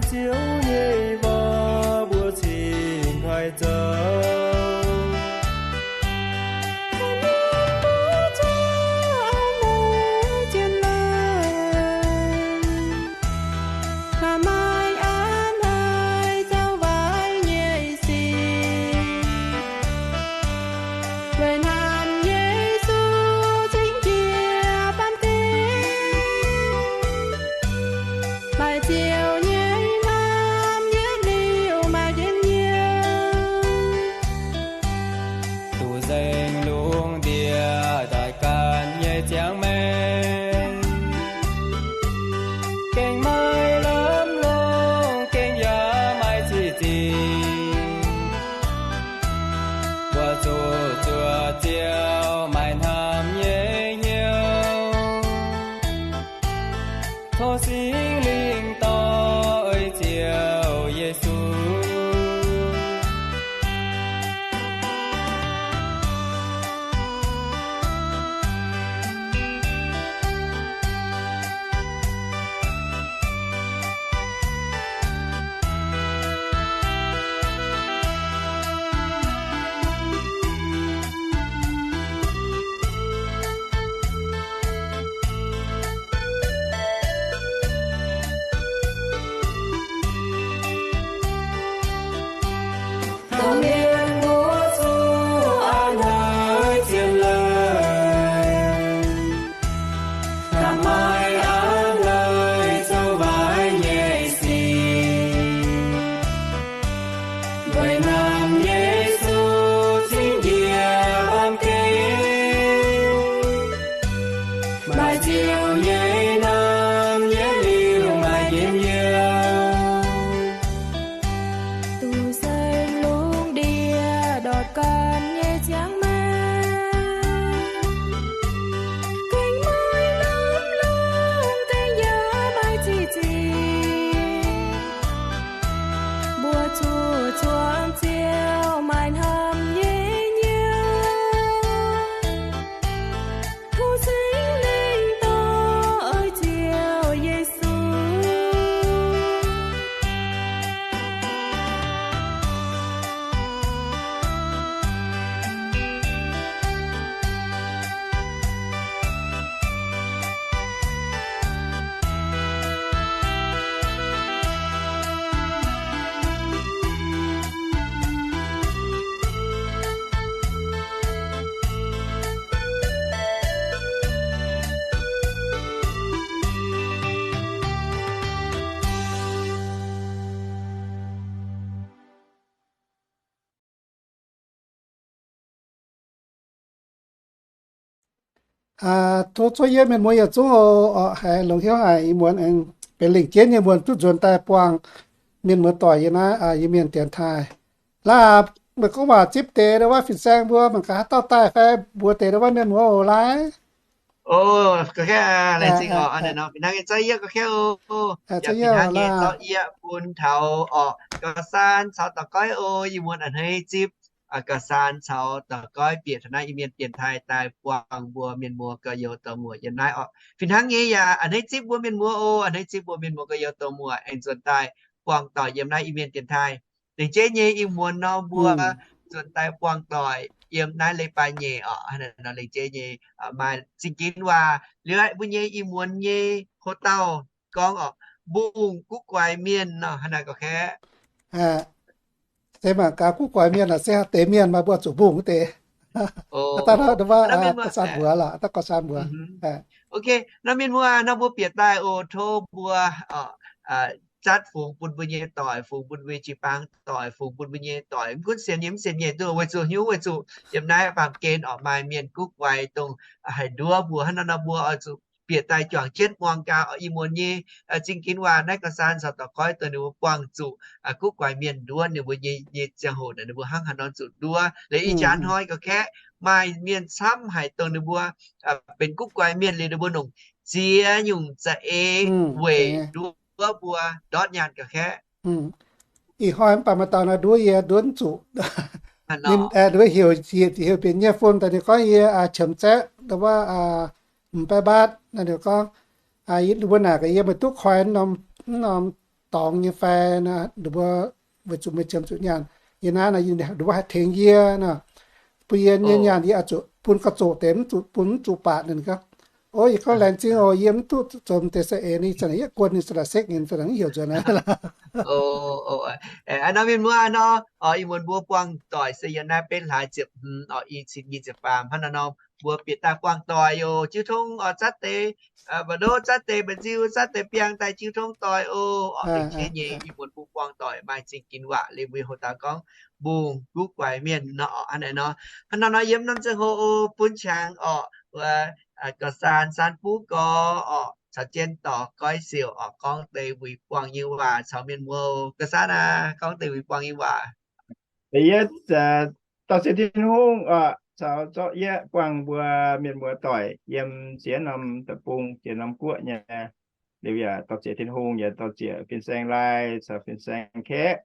Ziouv nyei waac mbuo cingx haih zoux. Maaih hnoi zoux waaic nyei sic, weic naamh Yesu cingx jiex baamh gen. Maaih Ziouv nyei hnamv yietv liuz maaih njien-youh. Duqv nzengc lungh ndiev doic ganh nyei ziangh maengc, gengh maaih lamh longc, gengh yaac maaih ziqc zingc. Mbuo zuqc zuoqc Ziouv maaih hnamv nyei hnyouv. Tov Singx Lingh dorh ei Ziouv Yesu. Dongh mienh muoz zuqc a'hneiv zien leiz, hnamv maaih a'hneiv zoux waaic nyei sic. Weic naamh Yesu cingx njiec baamh gen, maaih Ziouv nyei hnamv yietv liuz maaih njien-youh. Duqv nzengc lungh ndiev ndortv ganh nyei ziangh maengc, gengh maaih lamh longc, gengh yaac maaih ziqc zingc. Mbuo zuqc zuangx Ziouv maaih hnamv nyei hnyouv. Tov Singx Lingh dorh ei Ziouv Yesu. Tov cuotv yiem mienh muoz yietc zungv oc, haiz longc hnyouv haic ih muonz aengx benx lengc jeiv nyei muonz duqv nzuonx daaih buangh mienh muoz doic yiem naaiv Iu-Mienh dienx taaih. Laaix meih gorngv waac zipv deix ndau wuov fin-saeng mbuo mangc gaax haaix dauh daaih fai mbuox deix ndau wuov mienh muoz oc, laaix. Fih hnangv nyei zorqv yie gorngv, zorqv yie bun taux orqc, gauh saan caux daux goiv oc, ih muonz a'hneiv zipv gauh saan caux daux goiv bieqc taux naaiv Iu-Mienh dienx taaih daaih buangh mbuo mienh muoz gauh youz dorh muoc yiem naaiv orqc. Fih hnangv nyei yaac a'hneiv zipv mbuo mienh muoz oc, a'hneiv zipv mbuo mienh muoz gauh youz dorh muoc aengx nzuonx daaih buangh doic yiem naaiv Iu-Mienh dienx taaih. Lengc jeiv nyei ih muonz nor mbuo nzuonx daaih buangh doic yiem naaiv leiz-baaix nyeic orqc, nor lengc jeiv nyei maaih zingh ginv waac liuz mbuo nyei ih muonz nyei ho dauh gorngv orqc, mbungh guv guaix mienh nor hnangv naaic gorx-kaeqv. Se mangc gaax guv guaix mienh aeqv, se deix mienh maaih mbuo zuqc mbungh wuov deix. Aa, da'faanh mbuox lorqc, da'faanh gauh saan mbuox. Ok, nor mienh muoz nor mbuo bieqc daaih oc, tov mbuo zatv fungx bun mbuo nyei doic, fungx bun mbuo nyei jiu-baang doic, fungx bun mbuo nyei doic, mv gunv sienx nyei mv sienx nyei duqv, weic zuqc hnyouv weic zuqc yiem naaiv baamh gen orqc maaih mienh guv guaix dongh haih nduov mbuo hnangv nor, nor mbuo oix zuqc bieqc daaih juangc jienv muangx gaax ih muonz nyei zingh ginv waac naaiv gauh saan caux daux goiv dongh ninh mbuo buangh zuqc guv guaix mienh nduov ninh mbuo nyei, nyei ziangh hoc naaic ninh mbuo hnangv haaix nor zuqc nduov. Liuz ih jaax hnoi gorx-kaeqv maaih mienh camv haic dongh ninh mbuo benx guv guaix mienh liuz ninh mbuo nongc ziex nyungc za'eix weic nduov mbuo ndortv nyaanh gorx-kaeqv. Ih hnoi mv baac maaih dauh nduov yie nduov mv zuqc. Ninh nduov heuc, heuc benx nyei phone daaih ninh gorngv yie qiemx zaeqv ndau wuov mv baeqv mbaatv nor ninh gorngv, ninh mbuo naaic gaax yie meih duqv koi norm, norm dorngx nyei fai nor, ninh mbuo weic zuqc meih qiemx zuqc nyaanh. Yie naaiv nor, ninh mbuo haih tengx yie nor, bun yie nyei nyaanh yie oix zuqc bun gauh zoqc deix, mv zuqc bun mv zuqc baatc ninh gorngv. O, yie gorngv laengz zingh oc, yie mv duqv zoux deix saeng-eix, ninh za'gengh yie guon ninh za'gengh sekv nyei, za'gengh mv heuc nzunc naaiv. Aa, nor mienh muoz nor, ih muonz mbuo buangh doic se yiem naaiv betv hlaax ziepc hmz oc, i cin nyic ziepc faam hnangv nor nor, mbuo bieqc daaih buangh doic oc. Jiu tong oc, zatv deix mba'ndoqv, zatv deix mba'nziu, zatv deix biangh daaih jiu tong doic oc. Oc, lengc jeiv nyei ih muonz mbuo buangh doic maaih zingh ginx waac liuz mbuo houx daux gorngv mbungh guv guaix mienh nor oc. Hnangv naaiv nor, hnangv nor nor yiem norm ziangh hoc oc, bun qangx oc, wuov, gauh saan, saan buv gorx oc, caux jienv dorh goiv siouc oc, gorngv deix wuic buangh nyei waac caux mienh muoz. Gauh saan aac, gorngv deix wuic buangh nyei waac. Yie dorh ziex Tin-Hungh oc, caux zorqv yie buangh mbuo mienh muoz doic yiem ziex norm deic-bung, ziex norm guoqv nyei. Liuz yaac dorh ziex Tin-Hungh, yaac dorh ziex fin-saeng laai caux fin-saeng kaeqv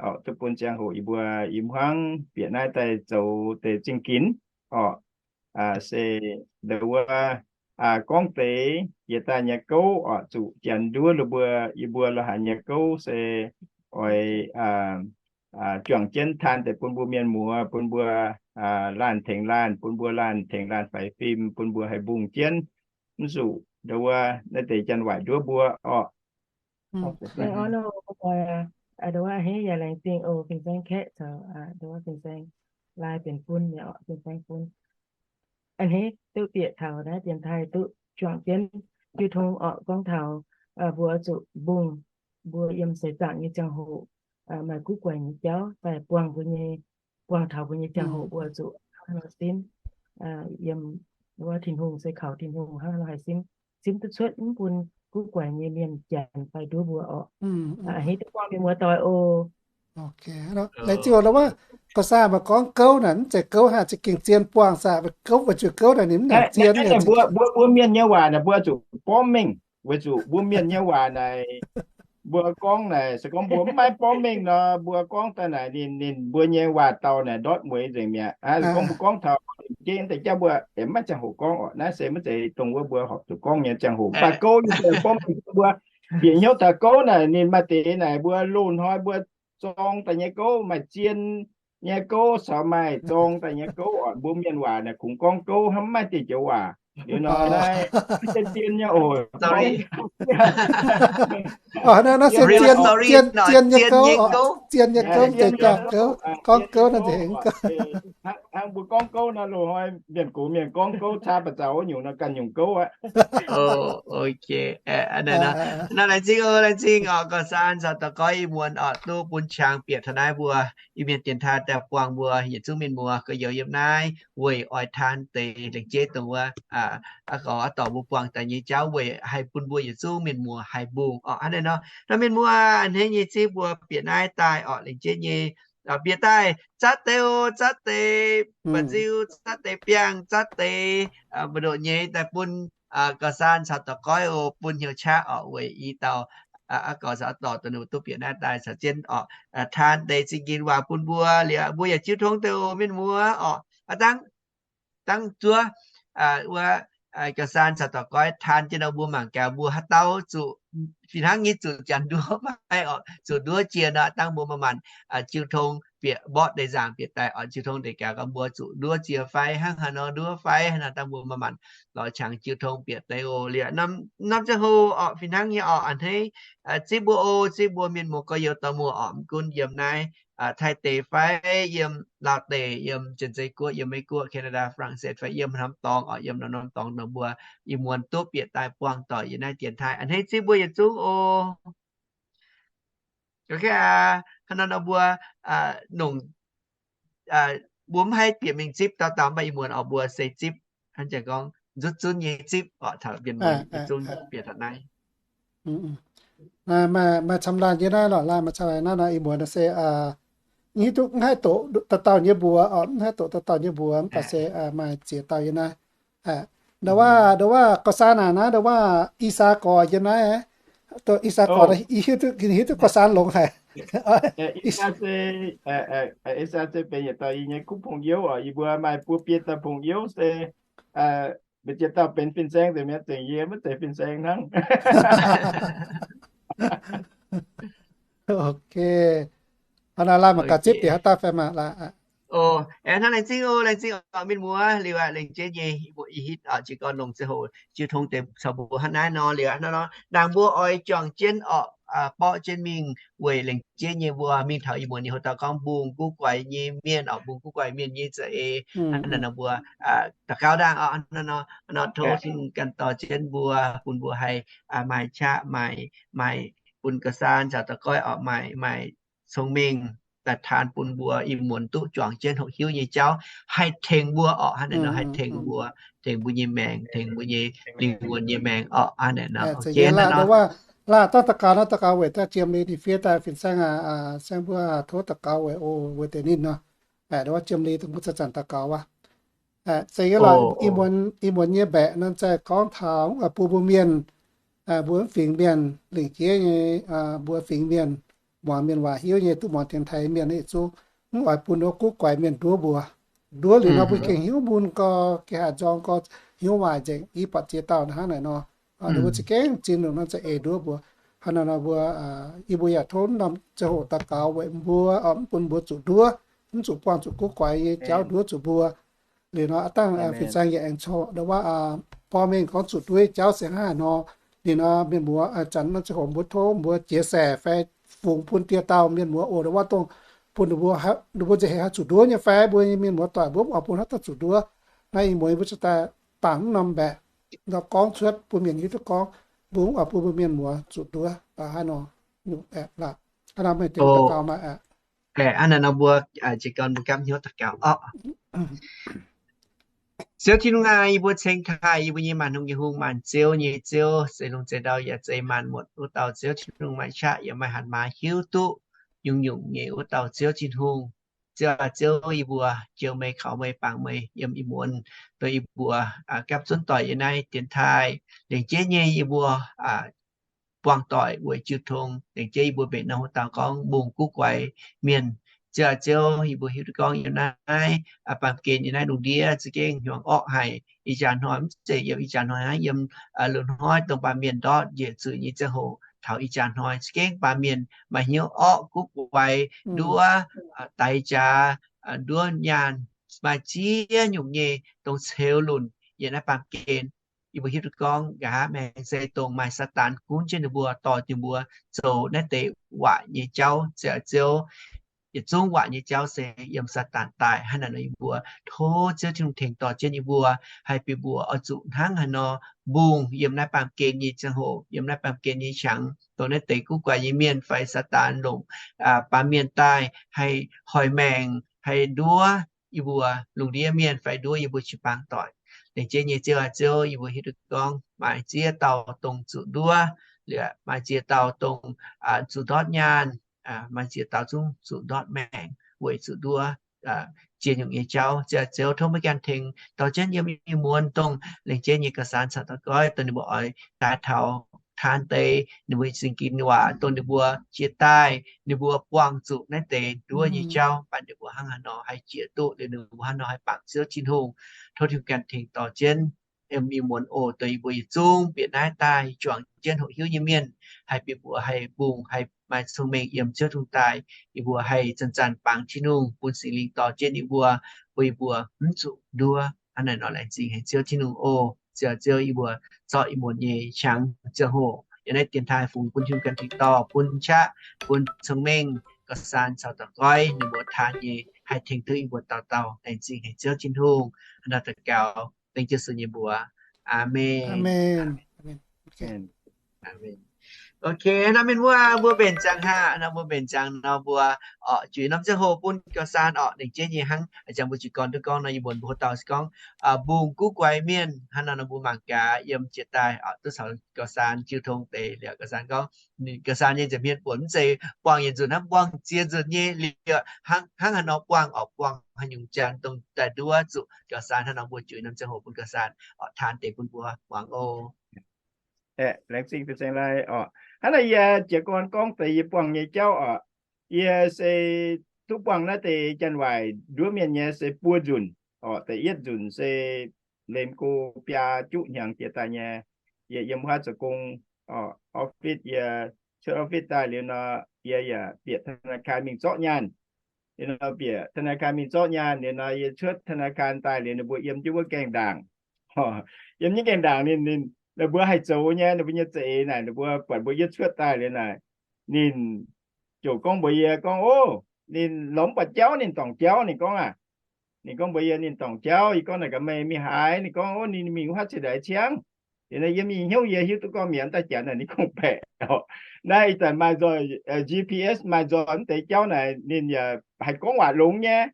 oc, duqv bun ziangh hoc yie mbuo i hmuangv bieqc naaiv daaih zoux deix zingh ginx oc. Se ndau wuov gorngv deix jiex daaih nyei gouv oc, zuqc janx nduov lo mbuo, yie mbuo lo haaix nyei gouv se oix juangc jienv taan deix bun mbuo mienh muoz, bun mbuo laanh tengx laanh, bun mbuo laanh tengx laanh faix fim, bun mbuo haih mbungh jienv, mv zuqc ndau wuov naaiv deix janx-waaic nduov mbuo oc. Ndau wuov a'hneiv yaac laengz zingh oc, fin-saeng kaeqv caux ndau wuov fin-saeng laai benx fun mi'aqv oc, fin-saeng fun. A'hneiv duqv bieqc taux naaiv dienx taaih duqv juangc jienv jiu tong orqc, gorngv taux mbuo zuqc mbungh mbuo yiem seix zaangc nyei ziangh hoc maaih guv guaix nyei jauv daaih buangh mbuo nyei, buangh taux mbuo nyei ziangh hoc mbuo zuqc hnangv haaix nor simv, yiem wuov Tin-Hungh se kaux Tin-Hungh hnangv haaix nor haih simv, simv duqv cuotv mv bun guv guaix nyei mienh janx fai nduov mbuo orqc. A'hneiv duqv buangh mienh muoz doic oc. Laengz zingh oc. Ndau wuov gauh saan maaih gorngv gouv naaic mv zeiz gouv hnangv, za'gengh zien buangh saah, gouv weic zuqc gouv naaic ninh mv nangc zien. Mbuo, mbuo mienh nyei waac naaic mbuo zuqc borngv mengh, weic zuqc mbuo mienh nyei waac naaic mbuo gorngv naaic se gorngv mbuo mv maaih borngv mengh nor, mbuo gorngv daaih naaic ninh, ninh mbuo nyei waac dauh naaic ndortv mueiz nzengc mi'aqv. Se gorngv mbuo gorngv taux jeiv deix jauv mbuo aengx maiv ziangh hoc gorngv orqc. Naaiv se maiv zeiz dongh wuov mbuo horpc zuqc gorngv nyei ziangh hoc. Mv baac gouv nyei se borngv mengh mbuo bieqc hnyouv taux gouv naaic ninh maaih deix naaic mbuo loz-hnoi mbuo zorng daaih nyei gouv, maaih zien nyei gouv caux maaih zorng daaih nyei gouv orqc. Mbuo mienh waac naaic kungx gorngv gouv hnangv, maiv maaih dieh joux waac. Liuz nor naaiv zien, zien nyei oc. Naaiv se zien, zien nyei gouv, zien nyei gouv, mv zeiz jaax gouv. Gorngv gouv naaiv nzengc. Hnangv mbuo gorngv gouv naaiv loz-hnoi mienh gox mienh gorngv gouv caa ba'zaux wuov nyungc nor ganh nyungc gouv aqv. Naaiv laengz zingh oc, laengz zingh oc, gauh saan caux daux goiv ih muonz oc, duqv bun qangx bieqc taux naaiv mbuo Iu-Mienh dienx taaih daaih buangh mbuo yietc zungv mienh muoz gorx-youz yiem naaiv weic oix taan deix lengc jeiv dongh wuov aqv gorx aqv dorc mbuo buangh daaih nyei jauv weic haih bun mbuo yietc zungv mienh muoz haih mbungh orqc. Hnangv naaiv nor, mienh muoz a'hneiv nyei zipv mbuo bieqc naaiv daaih orqc, lengc jeiv nyei bieqc daaih, zatv deix oc, zatv deix mba'nziu, zatv deix biangh, zatv deix mbu'ndongx nyei daaih bun gauh saan caux daux goiv oc, bun hnyouv qaqv orqc weic i dauh aqv gorx caux dorc dongh ninh mbuo duqv bieqc naaiv daaih caux jienv orqc, taan deix zingh nqin waac bun mbuo liuz mbuo yaac jiu tong deix oc mienh muoz orqc. Aa dangv, dangv zuov wuov gauh saan caux daux goiv taan jienv nor mbuo mangc gaax mbuo haaix dauh zuqc fih hnangv nyei zuqc janx nduov maiv orqc, zuqc nduov jiex nor dangv mbuo manc-manc jiu tong bieqc mborqv deix nzaangc bieqc daaih orqc, jiu tong deix gaax gorngv mbuo zuqc nduov jiex fai hnangv haaix nor nduov fai hnangv nor dangv mbuo manc-manc lorz qangx jiu tong bieqc deix oc. Liuz norm ziangh hoc orqc fih hnangv nyei orqc a'hneiv zipv mbuo oc, zipv mbuo mienh muoz gorx-youz dorh muoz orqc, mv gunv yiem naaiv Taiv deic fai yiem Laauv deic, yiem Janx-Zei Guoqv, yiem Meiv Guoqv, Canada, France fai yiem norm dorngx orqc, yiem norm norm dorngx dongh mbuo ih muonz duqv bieqc daaih buangh doic yiem naaiv dienx taaih. A'hneiv zipv mbuo yietc zungv oc. Hnangv nor nor mbuo nongc, mbuo mv haih bieqc mingh zipv dauh dauh, mv baac ih muonz orqc mbuo se zipv hnangv jangx gorngv nzutv zunv nyei zipv orqc, taux mienh muoz yietc zungv bieqc taux naaiv. Maaih camv laanh yiem naaiv lorqc, laanh maaih camv laanh naaiv nor, ih muonz se hiuv duqv mv haih doqc dauh dauh nyei mbuox orqc, mv haih doqc dauh dauh nyei mbuox, mv baac se maaih ziex dauh yiem naaiv. Ndau wuov, ndau wuov gorx-saan naaic naaiv, ndau wuov i saa gorx yiem naaiv. I saa gorx, i hiuv duqv gorx-saan longx haic. I saa se, i saa se benx yietc dauh i nyei kuv pong youv oc. Yie mbuo maaih buo biei dauh pong youv se mbuo ziex dauh benx fin-saeng nzengc mi'aqv, zengc yie maiv zeiz fin-saeng hnangv. Laaih, laaih mangc gaax zipv bieqc haaix dauh fai maah. Laaih, hnangv laengz zingh oc, laengz zingh oc mienh muoz. Liuz aqv, lengc jeiv nyei i hitv oc, jiez gorn longc ziangh hoc jiu tong deix caux mbuo hnangv naaiv nor. Liuz aqv, hnangv nor ndaangc mbuo oix juangc jienv oc, borqv jienv mingh weic lengc jeiv nyei mbuo mingh taux ih muonz nyei hoc dauh gorngv mbungh guv guaix nyei mienh oc, mbungh guv guaix mienh nyei za'eix. Hnangv naaiv nor mbuo daux gaux ndaangc oc, nor tov Tin-Hungh ganh dorh jienv mbuo, bun mbuo haih maaih qaqv, maaih, maaih bun ga'saan caux daux goiv oc, maaih, maaih cong-mengh daaih taan bun mbuo ih muonz duqv juangc jienv hoqc hiuv nyei jauv, haih tengx mbuo oc, hnangv naaiv nor haih tengx mbuo, tengx mbuo nyei maengc, tengx mbuo nyei lingh wuonh nyei maengc oc, hnangv naaiv nor. Zeiz nyei laaih, dongh wuov laaih daaih daux gaux nor, daux gaux weic daaih Jiem Li ninh fiev daaih fin-saeng aac, saeng mbuo tov daux gaux weic oc, weic deix ninh nor. Dongh wuov Jiem Li dongh mbuo zanc-zanc daux gaux wuov. Zeiz nyei laaih, ih muonz, ih muonz nyei mbaeqc nor zaih gorngv taux bun mbuo mienh, mbuo mv fingx mienh lengc jeiv nyei, mbuo fingx mienh muangx mienh waac hiuv nyei, duqv muangx dienx taaix mienh yietc zungv mv oix bun wuov guv guaix mienh nduov mbuo. Nduov liuz nor mbuo gengh hnyouv mun gau, gengh haih nzorng gau, hnyouv waaic nzengc, i buatc ziex dauh hnangv naaic nor. Ninh mbuo za'gengh zinh longc nor za'eix nduov mbuo. Hnangv naaic nor mbuo, yie mbuo yaac tov norm ziangh hoc daux gaux weic mbuo, mv bun mbuo zuqc nduov, mv zuqc buangh zuqc guv guaix nyei jauv nduov zuqc mbuo. Liuz nor aav dangh fin-saeng yaac aengx corc ndongc wuov borng mengh gorngv zuqc nduov nyei jauv se hnangv haaix nor. Liuz nor mienh muoz, zanc norm ziangh hoc mbuo tov mbuo jiex saec fai fungx bun dieh dauh mienh muoz oc, ndongc wuov dongh bun ninh mbuo, ninh mbuo nzengc heix haih zuqc nduov nyei fai mbuo nyei mienh muoz doic mbuo mv oix bun haaix dauh zuqc nduov. Naaiv ih muonz mbuo cingx daaih dangc mv norm mbaeqc nor gorngv cuotv bun mienh hiuv duqv gorngv mbuo mv oix bun mbuo mienh muoz zuqc nduov haaix nor. Hnangv naaiv meih daux gaux maah. Hnangv naaiv nor mbuo jiez gorn mbuo gapv hnyouv daux gaux oc. Ziouv Tin-Hungh aac, yie mbuo ceng taaih yie mbuo nyei maanc hungh nyei hungh, maanc ziouv nyei Ziouv, zeix lungh zeix ndau yaac zeix maanc muotc wuov dauh Ziouv Tin-Hungh, maaih qaqv yaac maaih hatc maaz hiuv duqv nyungc-nyungc nyei wuov dauh Ziouv Tin-Hungh. Ziouv aac, Ziouv, yie mbuo joux meih, kaux meih, bangc meih yiem ih muonz, dongh yie mbuo gapv zunv doic yiem naaiv dienx taaih lengc jeiv nyei yie mbuo buangh doic weic jiu tong, lengc jeiv yie mbuo mbenc norm wuov dauh gorngv mbungh guv guaix mienh. Ziouv aac, Ziouv, yie mbuo hiuv duqv gorngv yiem naaiv baamh gen, yiem naaiv lungh ndiev za'gengh hnyangx orqv haic. Ih jaax hnoi mv zeiz yiem ih jaax hnoi hnangv, yiem loz-hnoi dongh baamh mienh ndortv njiec zuiz nyei ziangh hoc taux ih jaax hnoi za'gengh baamh mienh maaih hnyouv orqv guv guaix, nduov daix jaax, nduov nyaanh, maaih ziex nyungc nyei dongh ceux lunc yiem naaiv baamh gen. Yie mbuo hiuv duqv gorngv nqa'haav maengx se dongh maaih Saadaan gunv jienv ninh mbuo, dorh jienv mbuo zoux naaiv deix waac nyei jauv. Ziouv aac, Ziouv, yietc zungv waac nyei jauv se yiem Saadaan daaih. Hnangv naaic nor yie mbuo tov Ziouv Tin-Hungh tengx dorh jienv yie mbuo, haih bieqc mbuo oix zuqc hnangv haaix nor mbungh yiem naaiv baamh gen nyei ziangh hoc, yiem naaiv baamh gen nyei qangx, dongh naaiv deix guv guaix nyei mienh fai Saadaan longc baamh mienh daaih haih hoic maengc, haih nduov yie mbuo lungh ndiev mienh fai nduov yie mbuo jiu-baang doic. Lengc jeiv nyei Ziouv aac, Ziouv, yie mbuo hiuv duqv gorngv maaih ziex dauh dongh zuqc nduov, liuz maaih ziex dauh dongh zuqc ndortv nyaanh, maaih ziex dauh zungv zuqc ndortv maengc weic zuqc nduov ziex nyungc nyei jauv. Ziouv aac, Ziouv, tov meih ganh tengx dorh jienv yiem ih muonz dongh lengc jeiv nyei ga'saan caux daux goiv, dongh ninh mbuo oix daaih taux taan deix ninh mbuo nyei zingh ginx waac, dongh ninh mbuo jiex daaih ninh mbuo buangh zuqc naaiv deix nduov nyei jauv, mv baac ninh mbuo hnangv haaix nor haih jiex duqv, liuz ninh mbuo hnangv haaix nor haih bangc Ziouv Tin-Hungh. Tov Tin-Hungh ganh tengx dorh jienv yiem ih muonz oc, dongh yie mbuo yietc zungv bieqc naaiv daaih juangc jienv hoqc hiuv nyei mienh, haih bieqc mbuox, haih mbungh, haih maaih cong-mengh yiem Ziouv Tin-Hungh daaih. Yie mbuo haih zanc-zanc bangc Tin-Hungh, bun Singx Lingh dorh jienv yie mbuo, bun yie mbuo mv zuqc nduov. Hnangv naaic nor laengz zingh haic Ziouv Tin-Hungh oc. Ziouv, Ziouv, yie mbuo zorqv ih muonz nyei qangx ziangh hoc yiem naaiv dienx taaih fungx bun Tin-Hungh ganh tengx dorh, bun qaqv, bun cong-mengh, ga'saan caux daux goiv ninh mbuo taan nyei haih tengx duqv yie mbuo dauh dauh. Laengz zingh haic Ziouv Tin-Hungh. Hnangv naaic daux gaux dengv Yesu nyei mbuox. Aamen. Ok, nor mienh muoz, mbuo mbenc ziangx haac, nor mbuo mbenc ziangx nor mbuo oc, juix norm ziangh hoc bun ga'saan oc, lengc jeiv nyei hnangv a'jangx mbuo jiez gorn duqv gorngv nor, yie mbuo mbuo dauh se gorngv mbungh guv guaix mienh. Hnangv nor nor mbuo mangc gaax yiem jiex daaih oc, duqv caux ga'saan jiu tong deix liuz, ga'saan gorngv ga'saan nyei nza'hmien buonc mv zeiz buangh yietc nzunc hnangv, buangh ziex nzunc nyei liuz, hnangv haaix nor buangh oc, buangh haaix nyungc janx dongh daaih nduov zuqc ga'saan. Hnangv nor mbuo juix norm ziangh hoc bun ga'saan oc, taan deix bun mbuo muangx oc. Laengz zingh fin-saeng laai oc. Hnangv naaic yie jiez gorn gorngv deix yie buangh nyei jauv oc. Yie se duqv buangh naaiv deix janx-waaic nduov mienh nyei se buo nzunc oc. Da'yietv nzunc se lemh go biaa juqv hnyangx jiex daaih nyei. Yie yiem wuov haav zoux gong oc, office, yie cuotv office daaih liuz nor, yie yaac bieqc ธนาคาร mingh zorqv nyaanh. Liuz nor bieqc ธนาคาร mingh zorqv nyaanh liuz nor, yie cuotv ธนาคาร daaih liuz ninh mbuo yiem jienv wuov gaengh ndaangc. Yiem jienv gaengh ndaangc ninh, ninh, ninh mbuo haih zoux nyei, ninh mbuo nyei za'eix naaic, ninh mbuo buatc mbuo yie cuotv daaih liuz naaic, ninh ziouc gorngv mbuox yie gorngv, Ov, ninh lorz mv buatc jauv, ninh dorngc jauv. Ninh gorngv aac, ninh gorngv mbuox yie ninh dorngc jauv. Yie gorngv, Naaic gaax meih mingh haaix? Ninh gorngv, Ov, ninh mingh wuov haav ceix ndaix ciangv. Liuz nor yiem mingh hnyouv yie hiuv duqv gorngv mi'aqv, daaih janx naaic ninh gorngv-baeqc. Naaiv ih zanc maaih nzoih G P S, maaih nzoih mv deix jauv naaic, ninh yaac haih gorngv waac longx nyei.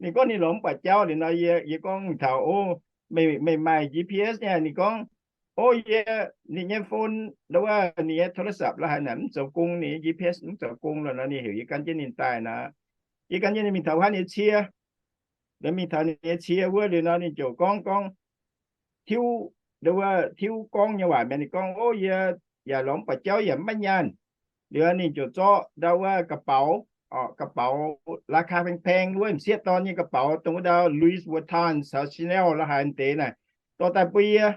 Ninh gorngv ninh lorz mv buatc jauv. Liuz nor yie, yie gorngv taux, Ov, meih, meih maaih G P S nyei? Ninh gorngv, Ov, yie, ninh nyei phone, ndo wuov ninh nyei โทรศัพท์ la'haaix naaic mv zoux gong, ninh nyei G P S mv zoux gong. Liuz nor ninh heuc yie gan jienv ninh daaih naaic, yie gan jienv ninh mingh taux wuov haav nyei cie. Liuz mingh taux ninh nyei cie wuov liuz nor ninh ziouc gorngv, gorngv tiuv, ndo wuov tiuv gorngv nyei waac mi'aqv. Ninh gorngv, Ov, yie yaac lorz mv buatc jauv, yaac mv maaih nyaanh. Liuz ninh ziouc zorqv ndau wuov กระเป๋า, กระเป๋า ราคาแพงๆ wuov m'sieqv dorn nyei กระเป๋า, dongh wuov ndau Louis Vuitton caux Chanel la'haaix deix naaic, dorh daaih bun yie.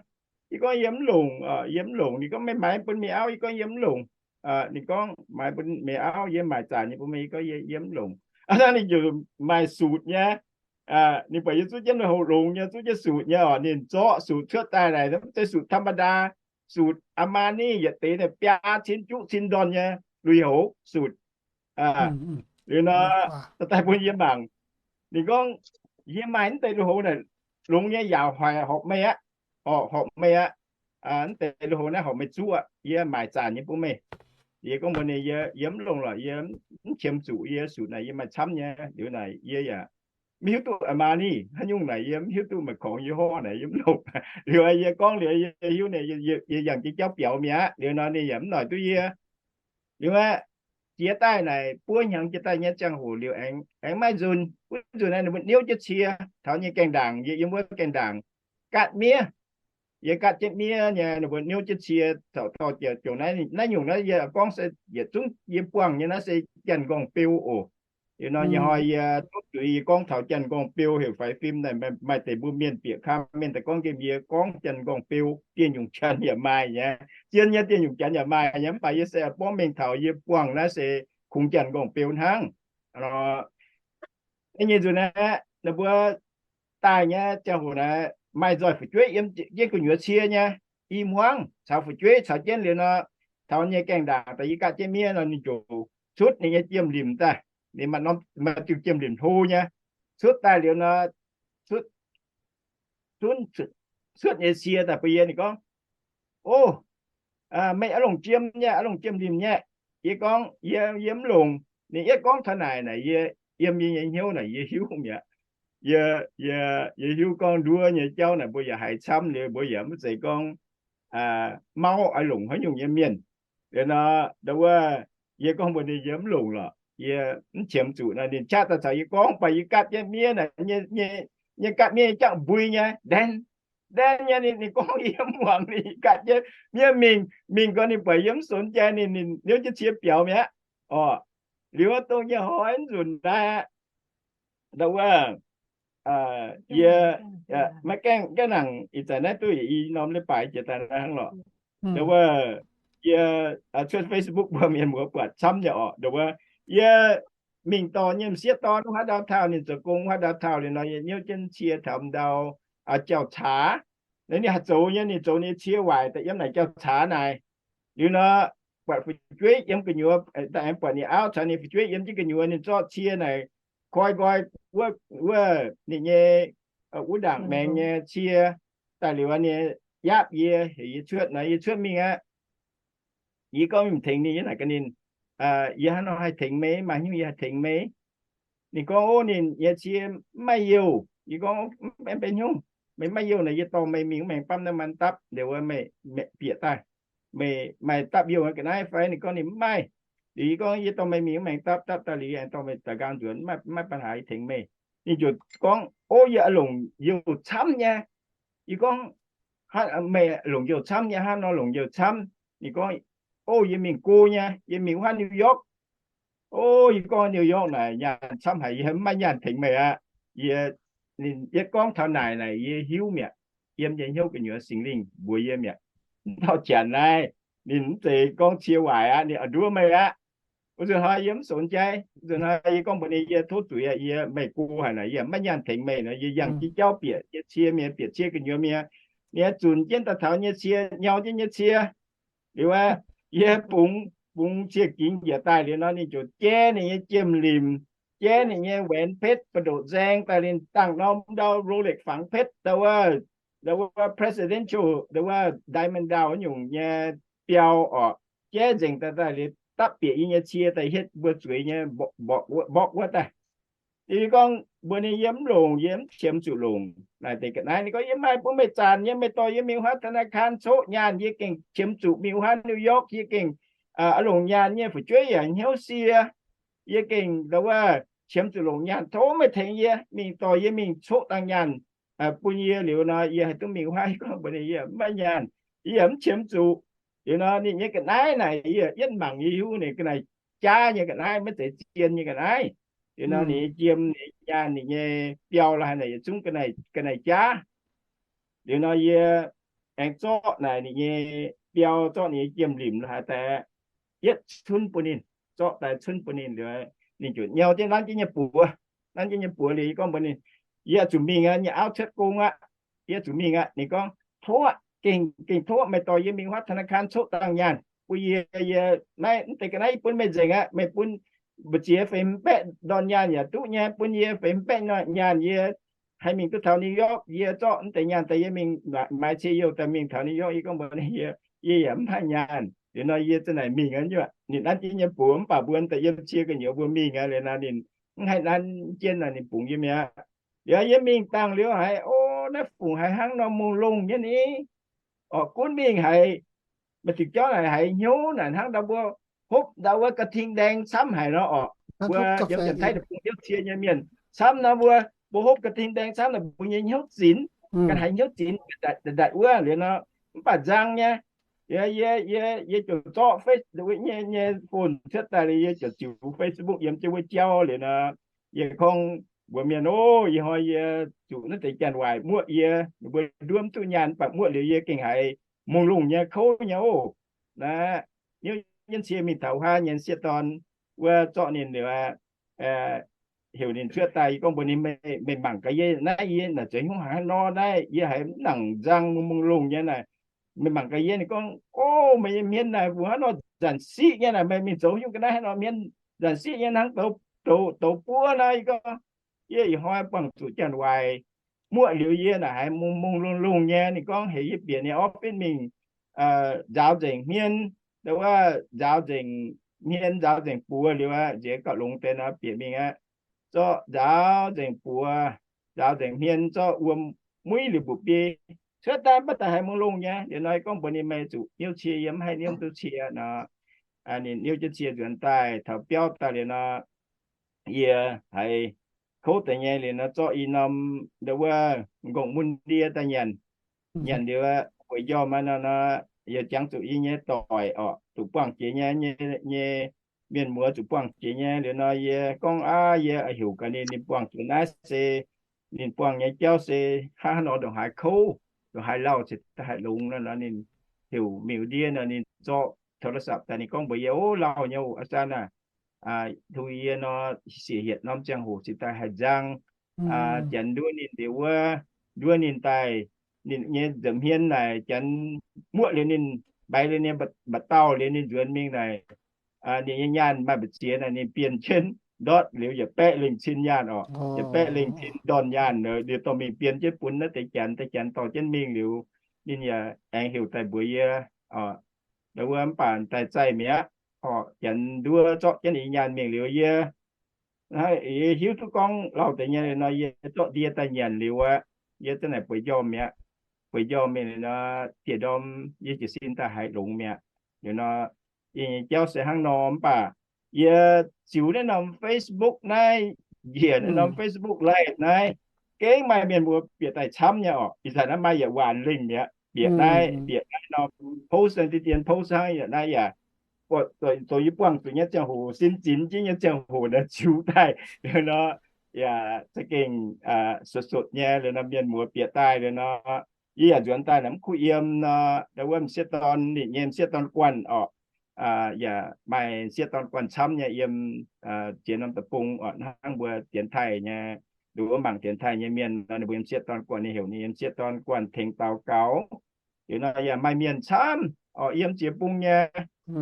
Yie gorngv, Yie mv longc, yie mv longc. Ninh gorngv, Meih maaiz bun meih auv? Yie gorngv, Yie mv longc. Ninh gorngv, Maaiz bun meih auv, yie maaic zanc nyei bun meih. Yie gorngv, Yie, yie mv longc. Aa, naaiv ninh ziouc maaih sutc nyei. Ninh buatc yie zuqv jienv lui-houx longx nyei, zuqv jienv sutc nyei oc. Ninh zorqv sutc cuotv daaih naaic, mv zeiz sutc ธรรมดา, sutc Armani yietc deix naaic biaa cin juqv cin ndorn nyei lui-houx sutc. Liuz nor, dorh daaih bun yie mangc. Ninh gorngv, Yie maaih mv deix lui-houx naaic longx nyei, yaauc hoic horpc meih aqv. Oc, horpc meih aqv. Mv deix lui-houx naaiv horpc meih zuqv aqv. Yie maaic zanc nyei bun meih. Yie gorngv mbuox ninh, Yie, yie mv longc lorqc. Yie mv qiemx zuqc. Yie sutc naaic yie maaih camv nyei. Liuz naaic yie yaac mv hiuv duqv Armani haaix nyungc naaic, yie mv hiuv duqv, maaih korngx yie horv naaic yie mv longc. Liuz yie gorngv liuz yie hiuv ninh, yie yangh jiex jauv biaux mi'aqv. Liuz nor ninh yaac mv noic duqv yie. Liuz aqv, jiex daaih naaic buo hnyangx jiex daaih nyei ziangh hoc liuz aengx, aengx maaih nzunc, wuov nzunc naaiv ninh mbuo niouv jienv cie taux nyei gaengh ndaangc, yie yiem wuov gaengh ndaangc gatv miev. Yie gatv jienv miev nyei, ninh mbuo niouv jienv cie, taux dorh jiex jongc naaiv, naaiv nyungc naaiv yie gorngv se yietc zungv yie buangh nyei naaiv se Janx-Nqorngv-Beu oc. Liuz nor nyei hnoi yie tov zuiz yie gorngv taux Janx-Nqorngv-Beu heuc faix fim naaic, maaih deix mbuo mienh bieqc comment daaih gorngv nqemh yie gorngv Janx-Nqorngv-Beu, dieh nyungc Janx yaac maaih nyei. Zien nyei, dieh nyungc Janx yaac maaih nyei, mv baac yie se borngv mengh taux yie buangh naaiv se kungx Janx-Nqorngv-Beu hnangv. Nyei nzunc naaiv ninh mbuo daaih nyei ziangh hoc naaiv maaih nzoih fu'jueiv yiem jienv gu'nyuoz cie nyei. I hmuangv caux fu'jueiv caux jienv liuz nor, taux nyei gaengh ndaangc daaih yie gatv jienv miev nor, ninh ziouc cutv ninh nyei jiem-limc daaih. Ninh maaih norm, maaih diuh jiem-limc hlo nyei. Cutv daaih liuz nor, cutv, cutv nyei cie daaih bun yie. Ninh gorngv, O, meih oix longc jiem nyei, oix longc jiem-limc nyei? Yie gorngv, Yie, yie mv longc. Ninh yietv gorngv taux naaic naaic, yie yiem yie nyei hnyouv naaic yie hiuv mi'aqv. Yie, yie, yie hiuv gorngv nduov nyei jauv naaic mbuo yaac haiz camv liuz, mbuo yaac mv zeiz gorngv mauv oix longc haaix nyungc nyei mienh. Liuz nor, ndo wuov, yie gorngv mbuox ninh yie mv longc lorqc, yie mv qiemx zuqc nor. Ninh qaqv daaih caux yie gorngv, baac yie gatv jienv miev naaic, nyei, nyei gatv miev nyei jangv mbui nyei, ndaen, ndaen nyei. Ninh, ninh gorngv yie mv muangx ninh, gatv jienv miev mingh, mingh gau ninh buatc yie mv sonx jai ninh, ninh niouv jienv cie biaux mi'aqv. Orqc, liuz wuov dongh nyei hnoi nzunc naaiv aqv, ndo wuov, yie maiv gaengh, gaengh nangc ih zanc naaiv duqv i norm leiz-baaix jiex daaih naaiv hnangv lorqc. Ndo wuov, yie cuotv Facebook mbuo mienh muoz buatc camv nyei orqc. Ndo wuov, yie mingh dorh nyei m'sieqv dorn wuov haav downtown, ninh zoux gong wuov haav downtown liuz nor, yie niouv jienv cie taux ndau jauv-caax. Ninh haih zoux nyei, ninh zoux ninh cie waaic daaih yiem naaic jauv-caax naaic. Liuz nor, buatc fu'jueiv yiem gu'nyuoz, daaih aengx buatc ninh auv caux ninh fu'jueiv yiem jienv gu'nyuoz, ninh zorqv cie naaic koi nqoi wuov, wuov ninh nyei, wuov ndaangc maengx nyei cie. Daaih liuz ninh yaapv yie, heuc yie cuotv nor, yie cuotv mingh aqv. Yie gorngv mingh tengx ninh, yie naaic gaax ninh, Yie hnangv nor haih tengx meih, maaih haaix nyungc yie haih tengx meih? Ninh gorngv, Ov, ninh nyei cie mv maaih youh. Yie gorngv, Mv benx haaix nyungc, meih mv maaih youh naaic yie dorh meih mingh wuov maengx bapv naaiv man dapv, liuz wuov meih bieqc daaih, meih maaih dapv youh ga'naaiv fai? Ninh gorngv ninh mv maaih. Liuz yie gorngv, Yie dorh meih mingh wuov maengx dapv, dapv daaih liuz yie aengx dorh meih daaih nqaang nzuonx, mv maaih, mv maaih ปัญหา, yie tengx meih. Ninh ziouc gorngv, Ov, yie oix longc youh camv nyei. Yie gorngv, Meih longc youh camv nyei, hnangv nor longc youh camv. Ninh gorngv, Ov, yie mingh go nyei, yie mingh wuov haav New York. Ov, yie gorngv New York naaic nyaanh camv haic, yie mv maaih nyaanh tengx meih aqv. Yie, ninh yietv gorngv taux naaic naaic yie hiuv mi'aqv. Yiem yie hnyouv gu'nyuoz Singx Lingh mbuox yie mi'aqv. Mv dauh janx naaiv, ninh mv zeiz gorngv cie waaic aqv, ninh oix nduov meih aqv. Wuov nzunc hnoi yie mv sonx jaiv. Wuov nzunc hnoi yie gorngv mbuox ninh, yie tov zuqc yie meih go haic naaic, yie mv maaih nyaanh tengx meih nor, yie yangh jienv jauv bieqc nyei cie mienh, bieqc cie gu'nyuoz mienh, ninh zunc jienv daaih taux nyei cie, nyau jienv nyei cie. Liuz aqv, yie bungx, bungx cie gingx njiec daaih liuz nor, ninh ziouc jaiv ninh nyei jiem-limc, jaiv ninh nyei แหวนเพชร ba'ndoqc nzaeng daaih, ninh dangh norm ndau Rolex ฝังเพชร ndau wuov, ndau wuov presidential, ndau wuov ไดมอนด์ดาวน์ wuov nyungc nyei biau orqc, jaiv nzengc daaih daaih liuz dapv bieqc yie nyei cie daaih hietv mbuo zueiz nyei mborqv wuov daaih. Yie gorngv mbuox ninh, yie mv longc, yie mv qiemx zuqc longc naaic deix ga'naaiv. Ninh gorngv, yie maaih bun meih zanc nyei, meih dorh yie mingh huaav ธนาคาร coqv nyaanh, yie gengh qiemx zuqc mingh huaav New York, yie gengh longc nyaanh nyei fu'jueiv yaac hnyouv sie. Yie gengh ndau wuov qiemx zuqc longc nyaanh, tov meih tengx yie mingh, dorh yie mingh coqv dangh nyaanh bun yie liuz nor, yie haih duqv mingh huaav. Gorngv mbuox ninh, yie mv maaih nyaanh, yie yaac mv qiemx zuqc. Liuz nor ninh nyei ga'naaiv naaic, yie yietv mangc yie hiuv ninh ga'naaiv jaav nyei ga'naaiv, maiv zeiz zien nyei ga'naaiv. Liuz nor ninh nyei jiem, ninh nyei nyaanh, ninh nyei biau la'haaix naaic yietc zungv ga'naaiv jaav. Liuz nor yie aengx zorqv naaic ninh nyei biau, zorqv ninh nyei jiem-limc la'haaix daaih yietv cunv bun ninh, zorqv daaih cunv bun ninh liuz, ninh ziouc nyau jienv nanv jienv nyei buoz. Nanv jienv nyei buoz liuz yie gorngv mbuox ninh, yie zuqc mingh aqv, yie auv cuotv gong aqv, yie zuqc mingh aqv. Ninh gorngv, tov aqv, gengh, gengh tov aqv, meih dorh yie mingh huaav ธนาคาร coqv dangh nyaanh bun yie. Yie, naaiv mv deix ga'naaiv yie bun meih nzengc aqv, meih bun mbu'ziex feix hmz baeqv ndorn nyaanh yaac duqv nyei, bun yie feix hmz baeqv nyaanh, yie haih mingh duqv taux New York. Yie zorqv mv deix nyaanh daaih yie mingh maaiz cie youh daaih mingh taux New York. Yie gorngv mbuox ninh, yie, yie yaac mv haih nyaanh. Liuz nor yie za'naaic mingh aqv nyuoqc. Ninh nanv jienv nyei buoz mv baac mbuo daaih yiem cie gu'nyuoz mbuo mingh aqv. Liuz nor ninh mv haih nanv jienv nor, ninh bungx yie mi'aqv. Liuz yie mingh dangh liuz haiz, o, naaiv fungc haiz hnangv nor mungh longh nyei ni. Orqc, gunv mingh haiz, maaih diuc jauv naaic haiz hnyouv naaic hnangv ndau mbuo hopv ndau wuov กระทิงแดง camv haic nor orqc. Mbuo yiem Janx-Taiv deic-bung hnyouv cie nyei mienh camv nor, mbuo, mbuo hopv กระทิงแดง camv naaic mbuo nyei hnyouv zinx, ganh haiz hnyouv zinx ndatc ndatc wuov liuz nor, mv baac nzang nyei. Yie, yie, yie, yie ziouc zorqv Face, nyei, nyei phone cuotv daaih liuz yie ziouc ziux Facebook yiem jienv wuov jauv liuz nor, yie gorngv mbuox mienh, o, ih hnoi yie zuqc naaiv deix janx-waaic muoqv yie, ninh mbuo nduov mv duqv nyaanh, mv baac muoqv liuz yie gengh haiz mungh lungh nyei kouv nyei oc. Naaiv, hnyouv jienv cie mingh taux huaav nyei sieqv dorn wuov zorqv ninh liuz aqv, heuc ninh cuotv daaih, yie gorngv mbuox ninh, meih mangc gaax yie naaiv, yie naaic zueiz hnyouv haaix nor naaiv, yie haiz mv nangc nzang mungh mungh lungh nyei naaic. Meih mangc gaax yie. Ninh gorngv, o, meih nyei hmien naaic mbuo hnangv nor nzanc siqv nyei naaic, meih mingh zoux nyungc ga'naaiv hnangv nor hmien nzanc siqv nyei, hnangv douz, douz, douz buov nor. Yie gorngv, yie ih hnoi buangh zuqc janx-waaic muoqv liuz yie naaic haiz mungh mungh lungh lungh nyei. Ninh gorngv heuc yie bieqc ninh office mingh nzaaux nzengc hmien, ndau wuov nzaaux nzengc hmien, nzaaux nzengc buoz liuz aqv, nziex gauh longx deix nor bieqc mingh aqv. Zorqv nzaaux nzengc buoz, nzaaux nzengc hmien, zorqv wuom muiv liuz mbuoqc biei cuotv daaih, mv baac daaih haiz mungh lungh nyei. Liuz nor yie gorngv mbuox ninh, meih zuqc niouv cie, yie mv haih niouv duqv cie nor. Ninh niouv jienv cie nzuonx daaih taux biauv daaih liuz nor, yie haiz kouv deix nyei liuz nor, zorqv i norm ndau wuov m'nqongh mun ndie daaih nyanc. Nyanc liuz bueix njormh aqv nor, nor, yie jangx zuqc yie nyei doic orqc, zuqc buangh jiex nyei, nyei, nyei mienh muoz zuqc buangh jiex nyei. Liuz nor yie gorngv, aav, yie heuc gaax ninh, ninh buangh jiex naaiv se, ninh buangh nyei jauv se hnangv haaix nor ndongc haaix kouv, ndongc haaix lauh cingx daaih haih longx nor. Nor ninh heuc miuc ndie nor, ninh zorqv โทรศัพท์ daaih, ninh gorngv mbuox yie, o, lauh nyei oc, aa, san aah, tov yie nor, siec hietc norm ziangh hoc cingx daaih haih nzang. Janx nduov ninh liuz wuov, nduov ninh daaih, ninh nyei nza'hmien naaic, janx muoqv liuz ninh, mbaix liuz ninh, mbatc dauh liuz ninh nzuonx mingh naaic, ninh nyei nyaanh maaih mbu'ziex naaic ninh bienh jienv ndortv liuz yietc baeqv lengh cin nyaanh orqc, yietc baeqv lengh cin ndorn nyaanh liuz dorh mingh bienh jienv bun naaiv deix janx, deix janx dorh jienv mingh liuz, ninh yaac aengx heuc daaih mbuox yie, ndau wuov mv baac daaih zaih mi'aqv. Orqc, janx nduov zorqv jienv ninh nyaanh mingh liuz yie, yie hiuv duqv gorngv lauh deix nyei nor, yie zorqv ndie daaih nyanc liuz aqv, yie za'naaic bueix njormh mi'aqv. Bueix njormh mingh nor, dieh ndorm yie jiez sin daaih haih longx mi'aqv. Liuz nor, yie nyei jauv se hnangv nor. Mv baac yie ziux naaiv norm Facebook naaiv, njiec naaiv norm Facebook Live naaiv, gengh maaih mienh mbuo bieqc daaih camv nyei orqc. Ih zanc naaiv maaih yietc waanc lengh mi'aqv, bieqc naaiv, bieqc naaiv norm post naaiv, deix dien post hnangv yaac naaiv yaac, zoux yie buangh zuqc nyei ziangh hoc, sin zinx jienv nyei ziangh hoc naaiv ziux daaih nor, yaac za'gengh sutc-sutc nyei. Liuz nor mienh muoz bieqc daaih liuz nor, yie yaac nzuonx daaih naaic mv kuh yiem nor, ndau wuov m'sieqv dorn, ninh nyei m'sieqv dorn guanh orqc. yaac maaih m'sieqv dorn guanh camv nyei yiem ziex norm deic-bung oc, hnangv mbuo dienx taaih nyei, nduov mangc dienx taaih nyei mienh nor, ninh mbuo yiem m'sieqv dorn guanh nyei, heuc ninh yiem m'sieqv dorn guanh tengx daux gaux. Liuz nor yaac maaih mienh camv oc, yiem ziex bung nyei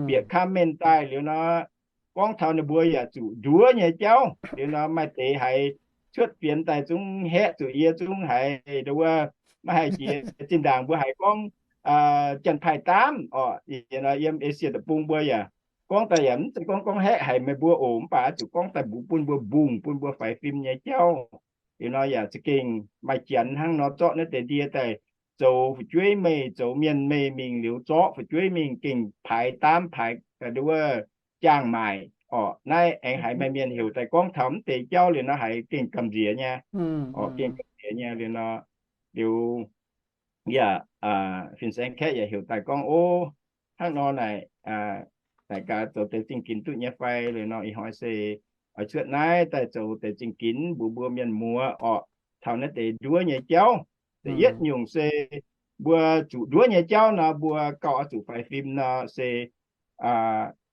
bieqc comment daaih liuz nor, gorngv taux ninh mbuo yaac zuqc nduov nyei jauv. Liuz nor maaih deix haiz cuotv fienx daaih zungv haeqv zuqc yie zungv haiz nduov, maiv haih jiex. Zinh ndaangc mbuo haiz gorngv janx-paaiv daamv oc, yiem Esie deic-bung mbuo yaac gorngv daaih yaac mv zeiz gorngv gorngv haeqv haic meih mbuo oc, mv baac oix zuqc gorngv daaih mbuox bun mbuo mbungh bun mbuo faix fim nyei jauv. Liuz nor yaac za'gengh maaih janx hnangv nor zorqv naaiv deix ndie daaih zoux fu'jueiv meih, zoux mienh meih mingh liuz zorqv fu'jueiv mingh gengh paaix daamv paaix nduov jaang maaic oc. Naaiv aengx haiz maaih mienh heuc daaih gorngv taux mv deix jauv liuz nor haiz gengh gamh nziex nyei oc, gengh gamh nziex nyei liuz nor, liuz yaac fin-saeng kaeqv yaac heuc daaih gorngv, ov, hnangv nor naaic, naaic gaax zoux deix zingh ginx duqv nyei fai? Liuz nor ih hnoi se oix cuotv naaiv daaih zoux deix zingh ginx mbuox mbuo mienh muoz orqc, taux naaiv deix nduov nyei jauv. Da'yietv nyungc se mbuo zuqc nduov nyei jauv nor, mbuo gauh oix zuqc faix fim nor se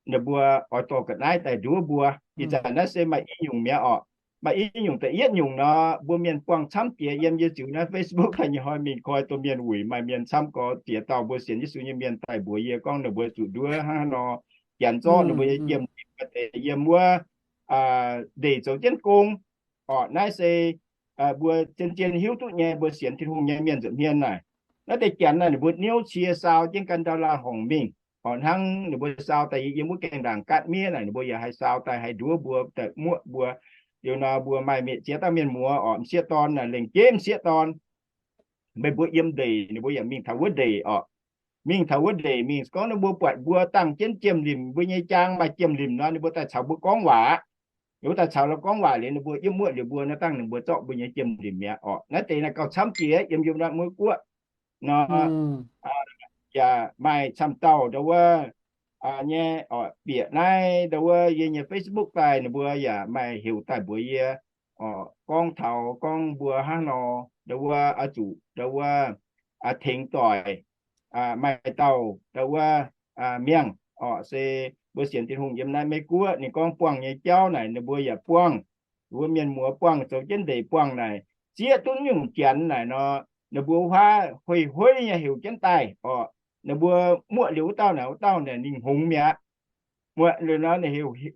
ninh mbuo oix dorh ga'naaiv daaih nduov mbuo. Ih zanc naaiv se maaih i nyungc mi'aqv orqc. Maaih i nyungc, da'yietv nyungc nor, mbuo mienh buangh camv jiex yiem yie ziux naaiv Facebook daaih nyei hnoi mingh koi domh mienh wuic, maaih mienh camv gorx ziex dauh mbuo sienx Yesu nyei mienh daaih mbuox yie gorngv ninh mbuo zuqc nduov hnangv haaix nor, janx zorqv ninh mbuo nyei jiem deix yiem wuov ndeic zoux jienv gong. Orqc, naaiv se mbuo zien-zien hiuv duqv nyei, mbuo sienx Tin-Hungh nyei mienh nza'hmien naaic. Naaiv deix janx naaic ninh mbuo niouv cie saau jienv gan ndau laangh horngc mingh. Orqc, hnangv ninh mbuo saau daaih yiem wuov gaengh ndaangc gaatv miev naaic, ninh mbuo yaac haih saau daaih haih nduov mbuo, daaih muoqv mbuo. Liuz nor mbuo maaih mienh ziex dauh mienh muoz orqc, m'sieqv dorn naaic lengc jeiv m'sieqv dorn. Meih mbuo yiem ndeic, ninh mbuo yaac mingh taux wuov ndeic orqc. Mingh taux wuov ndeic mingh gorngv ninh mbuo buatc mbuo dangh jienv jiem-limc, mbuo nyei jaang maaih jiem-limc nor, ninh mbuo daaih caux mbuo gorngv waac. Ninh mbuo daaih caux la'gorngv waac liuz, ninh mbuo yiem muoqv liuz mbuo nor, dangh ninh mbuo zorqv mbuo nyei jiem-limc mi'aqv orqc. Naaiv deix naaic gauh camv jiex yiem yiem naaiv Mueiv Guoqv nor, yaac maaih camv dauh ndau wuov nyei orqc, bieqc naaiv ndau wuov yie nyei Facebook daaih, ninh mbuo yaac maaih heuc daaih mbuox yie orqc, gorngv taux gorngv mbuo hnangv nor ndau wuov oix zuqc ndau wuov tengx doic maaih dauh ndau wuov miangh orqc, se mbuo sienx Tin-Hungh yiem naaiv Meiv Guoqv, ninh gorngv buangh nyei jauv naaic ninh mbuo yaac buangh. Wuov mienh muoz buangh zoux jienv ndeic buangh naaic, zieqv duqv nyungc janx naaic nor, ninh mbuo huaav huei-hueiv nyei heuc jienv daaih orqc. Ninh mbuo muoqv liuz wuov dauh naaic, wuov dauh naaic ninh hngongx mi'aqv. Muoqv liuz nor, ninh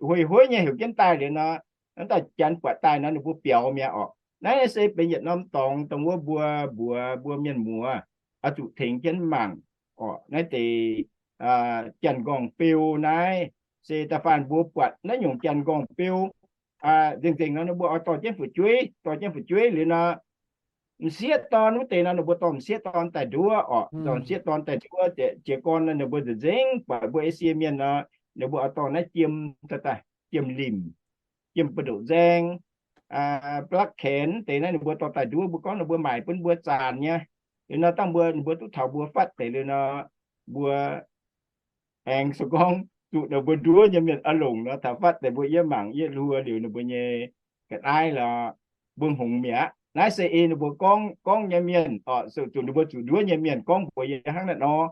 huei-hueiv nyei heuc jienv daaih liuz nor, naaiv dauh janx buatc daaih nor ninh mbuo biaux mi'aqv orqc. Naaiv se benx yietc norm dorngx dongh wuov mbuo mbuox mbuo mienh muoz oix zuqc tengx jienv mangc orqc. Naaiv deix janx-nqorngv beu naaiv se da'faanh mbuo buatc naaiv nyungc janx-nqorngv beu nzengc-nzengc nor ninh mbuo oix dorh jienv fu'jueiv, dorh jienv fu'jueiv liuz nor, m'sieqv dorn wuov deix nor ninh mbuo dorh m'sieqv dorn daaih nduov orqc. Dorh m'sieqv dorn daaih nduov, jiez gorn nor ninh mbuo nzengc-nzengc buatc mbuo Esie mienh nor, ninh mbuo oix dorh naaiv jiem, jiem-limc, jiem buoz-ndoqv nzaeng, blaqv kaenx deix naaiv ninh mbuo dorh daaih nduov, mbuo gorngv ninh mbuo maaic bun mbuo zaanc nyei. Liuz nor dangh mbuo, ninh mbuo duqv taux mbuo fatv deix liuz nor, mbuo aengx se gorngv zuqc ninh mbuo nduov nyei mienh a'longc nor, taux fatv deix mbuo yie mangc yie hluo liuz ninh mbuo nyei ga'naaiv lorqc, mbuo hngongx mi'aqv. Naaiv se ei ninh mbuo gorngv, gorngv nyei mienh orqc, zuqc ninh mbuo zuqc nduov nyei mienh gorngv mbuox yie hnangv naaiv nor.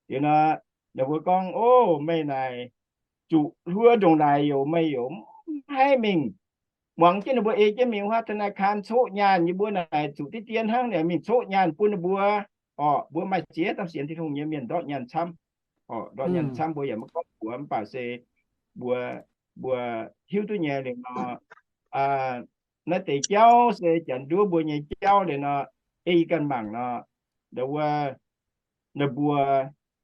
Liuz nor, ninh mbuo gorngv, ov, meih naaic zuqc hluo ndongc naaic youc meih youc mv haih mingh muangx jienv ninh mbuo ei jienv mingh wuov ธนาคาร coqv nyaanh. Yie mbuo naaic zuqc diqv dien hnangv naaic mingh coqv nyaanh bun ninh mbuo orqc. Mbuo maaih ziex dauh sienx Tin-Hungh nyei mienh ndortv nyaanh camv orqc, ndortv nyaanh camv, mbuo yaac maiv gorngv mbuox, mv baac se mbuo, mbuo hiuv duqv nyei liuz nor, naaiv deix jauv se janx nduov mbuo nyei jauv liuz nor, ei yie ganh mangc nor, ndau wuov ninh mbuo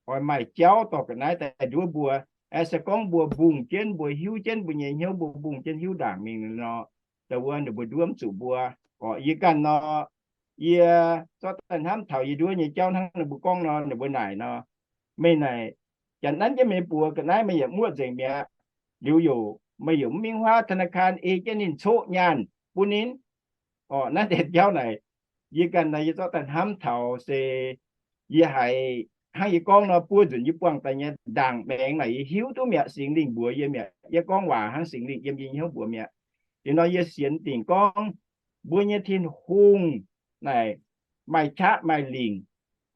oix maaih jauv dorh ga'naaiv daaih nduov mbuo. Se gorngv mbuo mbungh jienv, mbuo hiuv jienv, mbuo nyei hnyouv mbuo mbungh jienv hiuv ndaangc mingh nor, ndau wuov ninh mbuo nduov mv zuqc mbuo orqc. Yie ganh nor, yie zorqv daaih hnamv taux yie nduov nyei jauv hnangv ninh mbuo gorngv nor, ninh mbuo naaic nor, meih naaic janx nanv jienv meih buoz ga'naaiv meih yaac muoqv nzengc mi'aqv. Liuz youc meih youc mv mingh huaav ธนาคาร ei jienv ninh coqv nyaanh bun ninh orqc. Naaiv deix jauv naaic, yie ganh nor yie zorqv daaih hnamv taux se yie haiz hnangv yie gorngv nor, buo nzunc yie buangh daaih nyei ndaangc maengx naaic yie hiuv duqv mi'aqv. Singx Lingh mbuox yie mi'aqv. Yie gorngv waac hnangv Singx Lingh yiem yie hnyouv mbuox mi'aqv. Liuz nor yie sienx dingc gorngv mbuo nyei Tin-Hungh naaic maaih qaqv maaih lingc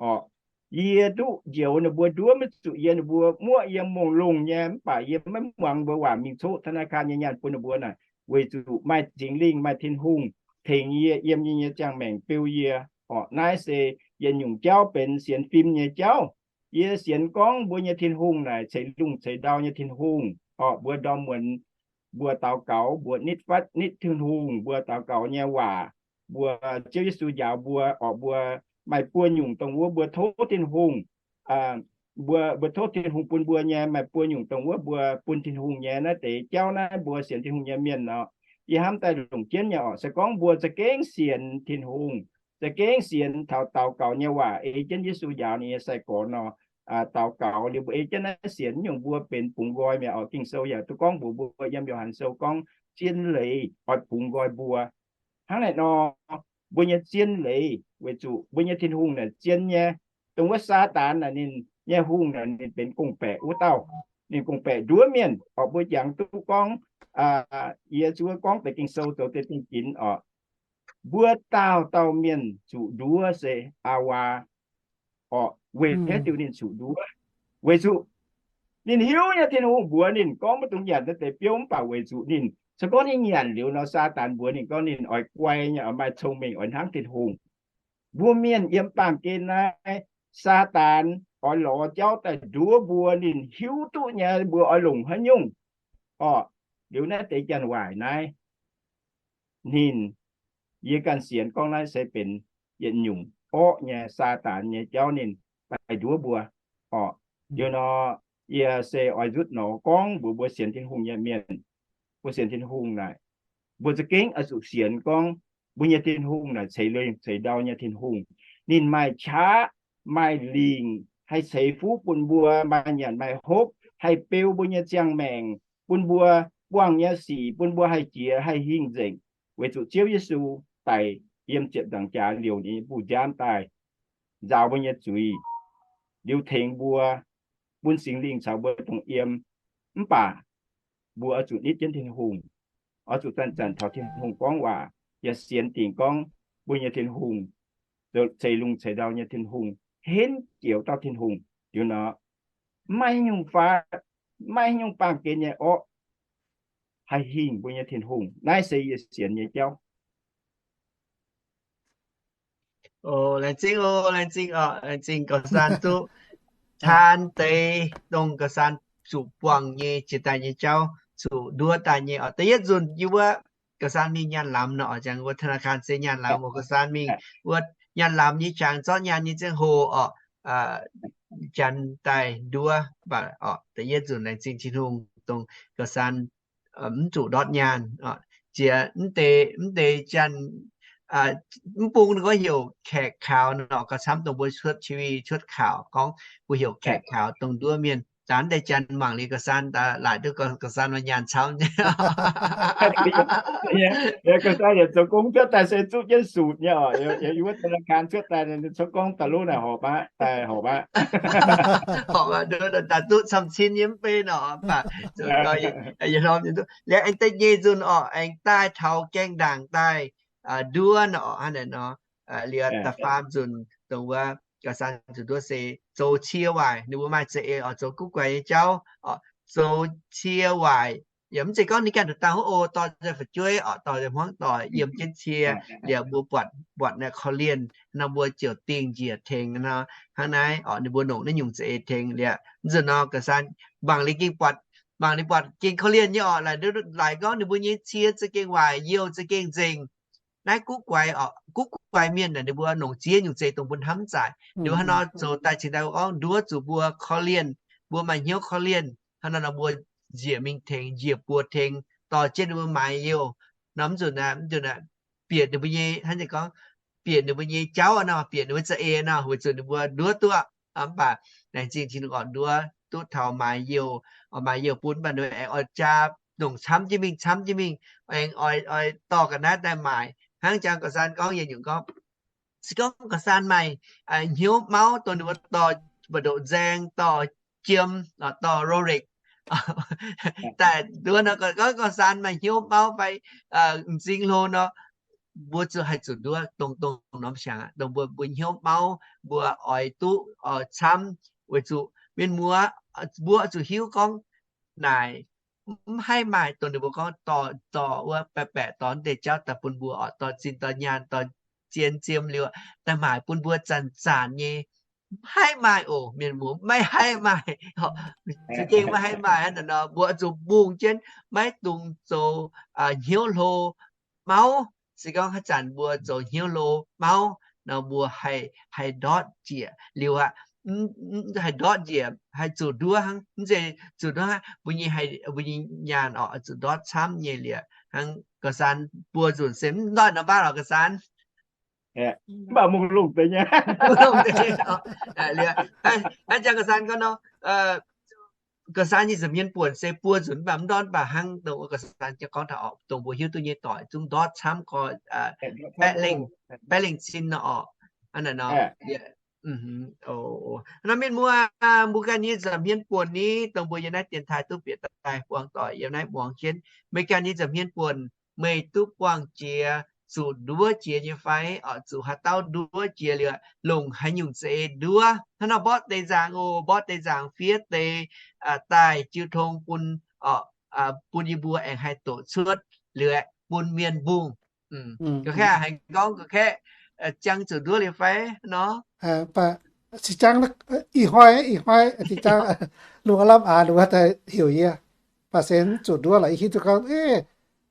orqc. Yie duqv njoux ninh mbuo nduov, maiv zuqc yie, ninh mbuo muoqv yie mongh longh nyei, mv baac yie maiv muangx mbuo waac mingh coqv ธนาคาร nyei nyaanh bun ninh mbuo naaic, weic zuqc maaih Singx Lingh, maaih Tin-Hungh tengx yie, yiem yie nyei ziangh maengc beu yie. Orqc, naaiv se yietc nyungc jauv benx sienx fim nyei jauv. Yie sienx gorngv mbuo nyei Tin-Hungh naaic ceix lungh ceix ndau nyei Tin-Hungh. Orqc, mbuo ndorm muonz mbuo daux gaux, mbuo nitv fatv nitv Tin-Hungh, mbuo daux gaux nyei waac, mbuo, Ziouv Yesu njaaux mbuo, orqc, mbuo maaih buo nyungc dongh wuov mbuo tov Tin-Hungh, mbuo, mbuo tov Tin-Hungh bun mbuo nyei, maaih buo nyungc dongh wuov mbuo bun Tin-Hungh nyei. Naaiv deix jauv naaiv mbuo sienx Tin-Hungh nyei mienh nor, yie hnamv daaih longc jienv nyei orqc. Se gorngv mbuo za'gengh sienx Tin-Hungh, za'gengh sienx taux daux gaux nyei waac, ei jienv Yesu njaaux ninh nyei sai-gorx nor, daux gaux liuz mbuo ei jienv naaiv sienx nyungc, mbuo benx bungx nqoi mi'aqv orqc. Ging-Sou yaac duqv gorngv mbuox mbuo yiem Yo^han Sou gorngv zien leiz oix bungx nqoi mbuo. Hnangv naaic nor, mbuo nyei zien leiz weic zuqc mbuo nyei Tin-Hungh naaic zien nyei. Dongh wuov Saadaan naaic, ninh nyei hungh naaic ninh benx gong-baeqc wuov dauh. Ninh gong-baeqc nduov mienh orqc. Mbuo jangx duqv gorngv, yie zuov gorngv deix Ging-Sou zoux deix dingh ginx orqc. Mbuo dauh dauh mienh zuqc nduov se aa waa orqc. Weic haaix diuc ninh zuqc nduov? Weic zuqc ninh hiuv nyei Tin-Hungh mbuox ninh gorngv maiv dungx nyanc naaiv deix biouv, mv baac weic zuqc ninh se gorngv ninh nyanc liuz nor, Saadaan mbuox ninh gorngv ninh oix guai nyei, oix maaih cong-mengh, oix hnangv Tin-Hungh. Mbuo mienh yiem baamh gen naaiv, Saadaan oix lorz jauv daaih nduov mbuo. Ninh hiuv duqv nyei mbuo oix longc haaix nyungc orqc. Liuz naaiv deix janx-waaic naaiv, ninh, yie ganh sienx gorngv naaiv se benx yietc nyungc orqv nyei, Saadaan nyei jauv ninh daaih nduov mbuo orqc. Liuz nor, yie se oix nzutv nor gorngv mbuox mbuo sienx Tin-Hungh nyei mienh, mbuo sienx Tin-Hungh naaic, mbuo za'gengh oix zuqc sienx gorngv mbuo nyei Tin-Hungh naaic ceix lungh ceix ndau nyei Tin-Hungh. Ninh maaih qaqv, maaih lingc, haih ceix fuqv bun mbuo, maaih nyanc maaih hopv, haih beu mbuo nyei ziangh maengc, bun mbuo buangh nyei sic, bun mbuo haih jiex haih hingh nzengc, weic zuqc Ziouv Yesu daic yiem ziepc nzaangc jaax liouc ninh nyei buoz-nziaamv daaih nzaaux mbuo nyei zuiz, liuz tengx mbuo, bun Singx Lingh caux mbuo dongh yiem. Mv baac mbuo oix zuqc nitv jienv Tin-Hungh, oix zuqc zanc-zanc taux Tin-Hungh gorngv waac, yaac sienx dingc gorngv mbuo nyei Tin-Hungh, ceix lungh ceix ndau nyei Tin-Hungh, henv jiex dauh Tin-Hungh. Liuz nor, maiv nyungc faatv, maiv nyungc baamh gen nyei orqv haih hingh mbuo nyei Tin-Hungh. Naaiv se yie sienx nyei jauv. O, laengz zingh o, laengz zingh o, laengz zingh gauh saan duqv taan deix dongh gauh saan zuqc buangh nyei jiex daaih nyei jauv, zuqc nduov daaih nyei oc. Da'yietv nzunc yie wuov gauh saan mingh nyaanh lamz nor, jangx wuov ธนาคาร se nyaanh lamz, wuov gauh saan mingh wuov nyaanh lamz nyei jangx zorqv nyaanh nyei ziangh hoc orqc, janx daaih nduov mv baac orqc, da'yietv nzunc laengz zingh Tin-Hungh dongh gauh saan mv zuqc ndortv nyaanh. Ziex, mv deix, mv deix janx, mv bung ninh gorngv heuc แขกขาว nor, gauh camv dongh mbuo cuotv ทีวี cuotv ข่าว gorngv mbuo heuc แขกขาว dongh nduov mienh. Daaih mv deix janx mangc liuz gauh saan, laaic duqv gauh saan maaih nyaanh camv nyei. Gauh saan yaac zoux gong cuotv daaih se zuqv jienv sutc nyei oc. Yiem wuov ธนาคาร cuotv daaih, cuotv gorngv daaih lov naaic horpc aqv, daaih horpc aqv. Horpc aqv, daaih duqv camv-cin nyei mv bei nor, mv baac liuz aengx da'nyeic nzunc orqc, aengx daaih taux gaengh ndaangc daaih nduov nor, hnangv naaic nor. Liuz da'faam nzunc dongh wuov gauh saan zuqc nduov se zoux cie waaic. Ninh mbuo maaih za'eix oc, zoux guv guaix nyei jauv oc, zoux cie waaic. Yaac mv zeiz gorngv ninh ganh nduqc dangh wuov oc, dorh nzengc fu'jueiv oc, dorh nzengc hmuangv doic yiem jienv cie, liuz mbuo buatc, buatc naaiv korv-lienh nor, mbuo ziouc dingh njiec tengx nor. Hnangv naaiv oc, ninh mbuo longc naaiv nyungc za'eix tengx liuz, mv nzunc nor gauh saan mangc liuz gengh buatc, mangc liuz buatc gengh korv-lienh nyei oc. Laaic, laaic gorngv ninh mbuo nyei cie za'gengh waaic, youh za'gengh nzengc. Naaiv guv guaix oc, guv guaix mienh naaic, ninh mbuo longc ziex nyungc za'eix dongh mbuo hnamv zaaic. Ninh mbuo hnangv nor zoux daaih cingx daaih gorngv nduov zuqc mbuo korv-lienh, mbuo maaih hnyouv korv-lienh. Hnangv nor nor mbuo njiec mingh tengx, njiec buo tengx, dorh jienv ninh mbuo maaiz youh. Nor mv nzunc aqv, mv nzunc aqv, bieqc ninh mbuo nyei, hnangv nyei gorngv, bieqc ninh mbuo nyei jauv nor, bieqc ninh mbuo za'eix nor, weic zuqc ninh mbuo nduov duqv. Mv baac laengz zingh Tin-Hungh oc, nduov duqv taux maaiz youh, oix maaiz youh bun, mv baac ninh mbuo aengx oix jaa longc camv jienv mingh, camv jienv mingh, aengx oix, oix dorh ga'naaiv daaih maaic. Hnangv jangx gauh saan gorngv, yietc nyungc gorngv, se gorngv gauh saan maaih hnyouv mauv dongh ninh mbuo dorh mba'ndoqc nzaeng, dorh jiem, dorh Rolex daaih nduov nor, gorngv gauh saan maaih hnyouv mauv fai m'zing hlo nor, mbuo zuqc haih zuqc nduov dongh, dongh norm siangx aqv, dongh mbuo, mbuo hnyouv mauv, mbuo oix duqv, oix camv, weic zuqc mienh muoz, mbuo zuqc hiuv gorngv naaic mv haih maaih dongh ninh mbuo gorngv dorh, dorh wuov baeqc baeqc dorh deix jauv daaih bun mbuo oc, dorh zinh dorh nyaanh dorh zien ziem liuz daaih maaic bun mbuo zanc-zanc nyei. Mv haih maaih oc, mienh muoz, maiv haih maaih. Za'gengh maiv haih maaih hnangv naaic nor, mbuo zuqc mbungh jienv maiv dungx zoux hnyouv hlo mauv. Se gorngv haaix zanc mbuo zoux hnyouv hlo mauv nor, mbuo haih, haih ndortv njiec liuz aqv. Haih ndortv njiec, haih zuqc nduov hnangv, mv zeiz zuqc nduov hnangv, mbuo nyei, mbuo nyei nyaanh oc, zuqc ndortv camv nyei liuz hnangv. Ga'san buo nzunc se mv ndortv nor mbaatv oc, ga'san. Mv baac mungh lungh deix nyei. Hnangv jangx ga'san gorngv nor, ga'san nyei nza'hmien buonc se buo nzunc mv baac mv ndortv, mv baac hnangv dongh ga'san gorngv taux oc, dongh mbuo hiuv duqv nyei doic zungv ndortv camv gorx, baeqv lengh, baeqv lengh cin nor oc. Hnangv naaic nor, nor mienh muoz, mbuo ganh nyei nza'hmien buonc ni, dongh mbuo yiem naaiv dienx taaih duqv bieqc daaih buangh doic yiem naaiv muangx jienv, meih ganh nyei nza'hmien buonc, meih duqv buangh jiex zuqc nduov jiex nyei fai? Oc, zuqc haaix dauh nduov jiex liuz, longc haaix nyungc za'eix nduov. Hnangv nor mborqv deix nzaangc oc, mborqv deix nzaangc fiev deix daaih jiu tong bun, bun yie mbuo aengx haih doqc cuotv liuz bun mienh mbungh. Ga'kaeqv haiz gorngv ga'kaeqv jangx zuqc nduov liuz fai nor? Ih hnoi, ih hnoi zinh jangx lungh aav lamh aax ninh mbuo daaih heuc yie. Baac se mv zuqc nduov lorqc, yie hiuv duqv gorngv,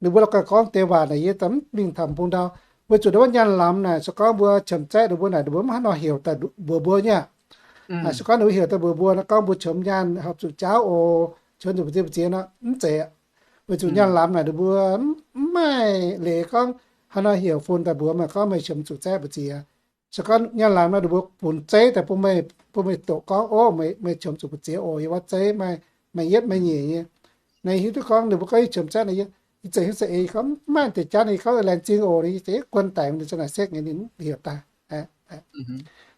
ninh mbuo la'guaih gorngv deix waac naaic yie mv mingh taux bung ndau. Weic zuqc ndau wuov nyaanh lamz naaic, se gorngv mbuo qiemx zaeqv ninh mbuo naaic, ninh mbuo mv haaix nor heuc daaih mbuox mbuo nyei. Se gorngv ninh mbuo heuc daaih mbuox mbuo nor, gorngv mbuo qiemx nyaanh horpc zuqc jaauv oc, qiemx zuqc mbu'ziex mbu'ziex nor, mv zeiz. Weic zuqc nyaanh lamz naaic ninh mbuo mv maaih leiz gorngv haaix nor heuc fun daaih mbuox meih gorngv meih qiemx zuqc zaeqv mbu'ziex. Se gorngv nyaanh lamz nor ninh mbuo funx zeiv daaih bun meih, bun meih doqc gorngv, ov, meih qiemx zuqc mbu'ziex oc, yiem wuov zeiv maaih yietv maaih nyeic nyei. Naaiv hiuv duqv gorngv ninh mbuo gorngv yie qiemx zaeqv naaic, yie za'eix hiuv za'eix gorngv mv maaih deix jaav, ninh gorngv laengz zingh oc, yie za'eix guon daengx ninh za'naaic sekv nyei, ninh heuc daaih.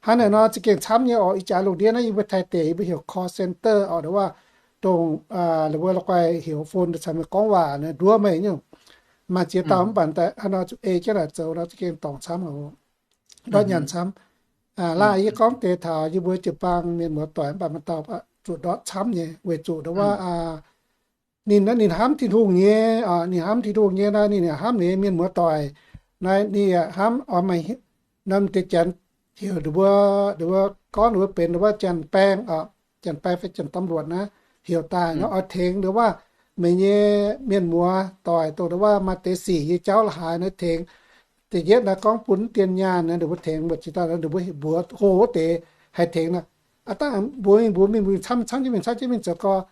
Hnangv naaic nor za'gengh camv nyei oc. Ih jaax lungh ndiev naaiv yie mbuo Taiv deic yie mbuo heuc call center oc, ndo wuov, dongh ninh mbuo la'guaih heuc fun caux meih gorngv waac nduov meih nyungc. Maaih ziex dauh mv baac hnangv nor zuqc ei jienv naaic zoux nor za'gengh dorngc camv oc, ndortv nyaanh camv. Laanh yie gorngv deix taux yie mbuo jiu-baang mienh muoz-doic mv baac maaih dauh zuqc ndortv camv nyei weic zuqc ndo wuov, ninh, ninh hnamv Tin-Hungh nyei, ninh hnamv Tin-Hungh nyei nor, ninh yaac hnamv ninh nyei mienh muoz-doic. Naaiv ninh yaac hnamv oix maaih, naaiv deix janx heuc ninh mbuo, ninh mbuo gorngv ninh mbuo benx ndo wuov janx-baeng, janx-baeng fai janx-domluotc naaiv, heuc daaih nor oix tengx ndo wuov meih nyei mienh muoz-doic dongh ndo wuov maaih deix sic nyei jauv la'haaix naaiv tengx. Da'yietv naaiv gorngv bun dien nyaanh naaiv, ninh mbuo tengx mbuo jiex daaih, ninh mbuo mbuox hlo wuov deix haih tengx nor. Aav dangh mbuox mingh mbuox mingh, mbuo mingh camv, camv jienv mingh, camv jienv mingh zoux gorx,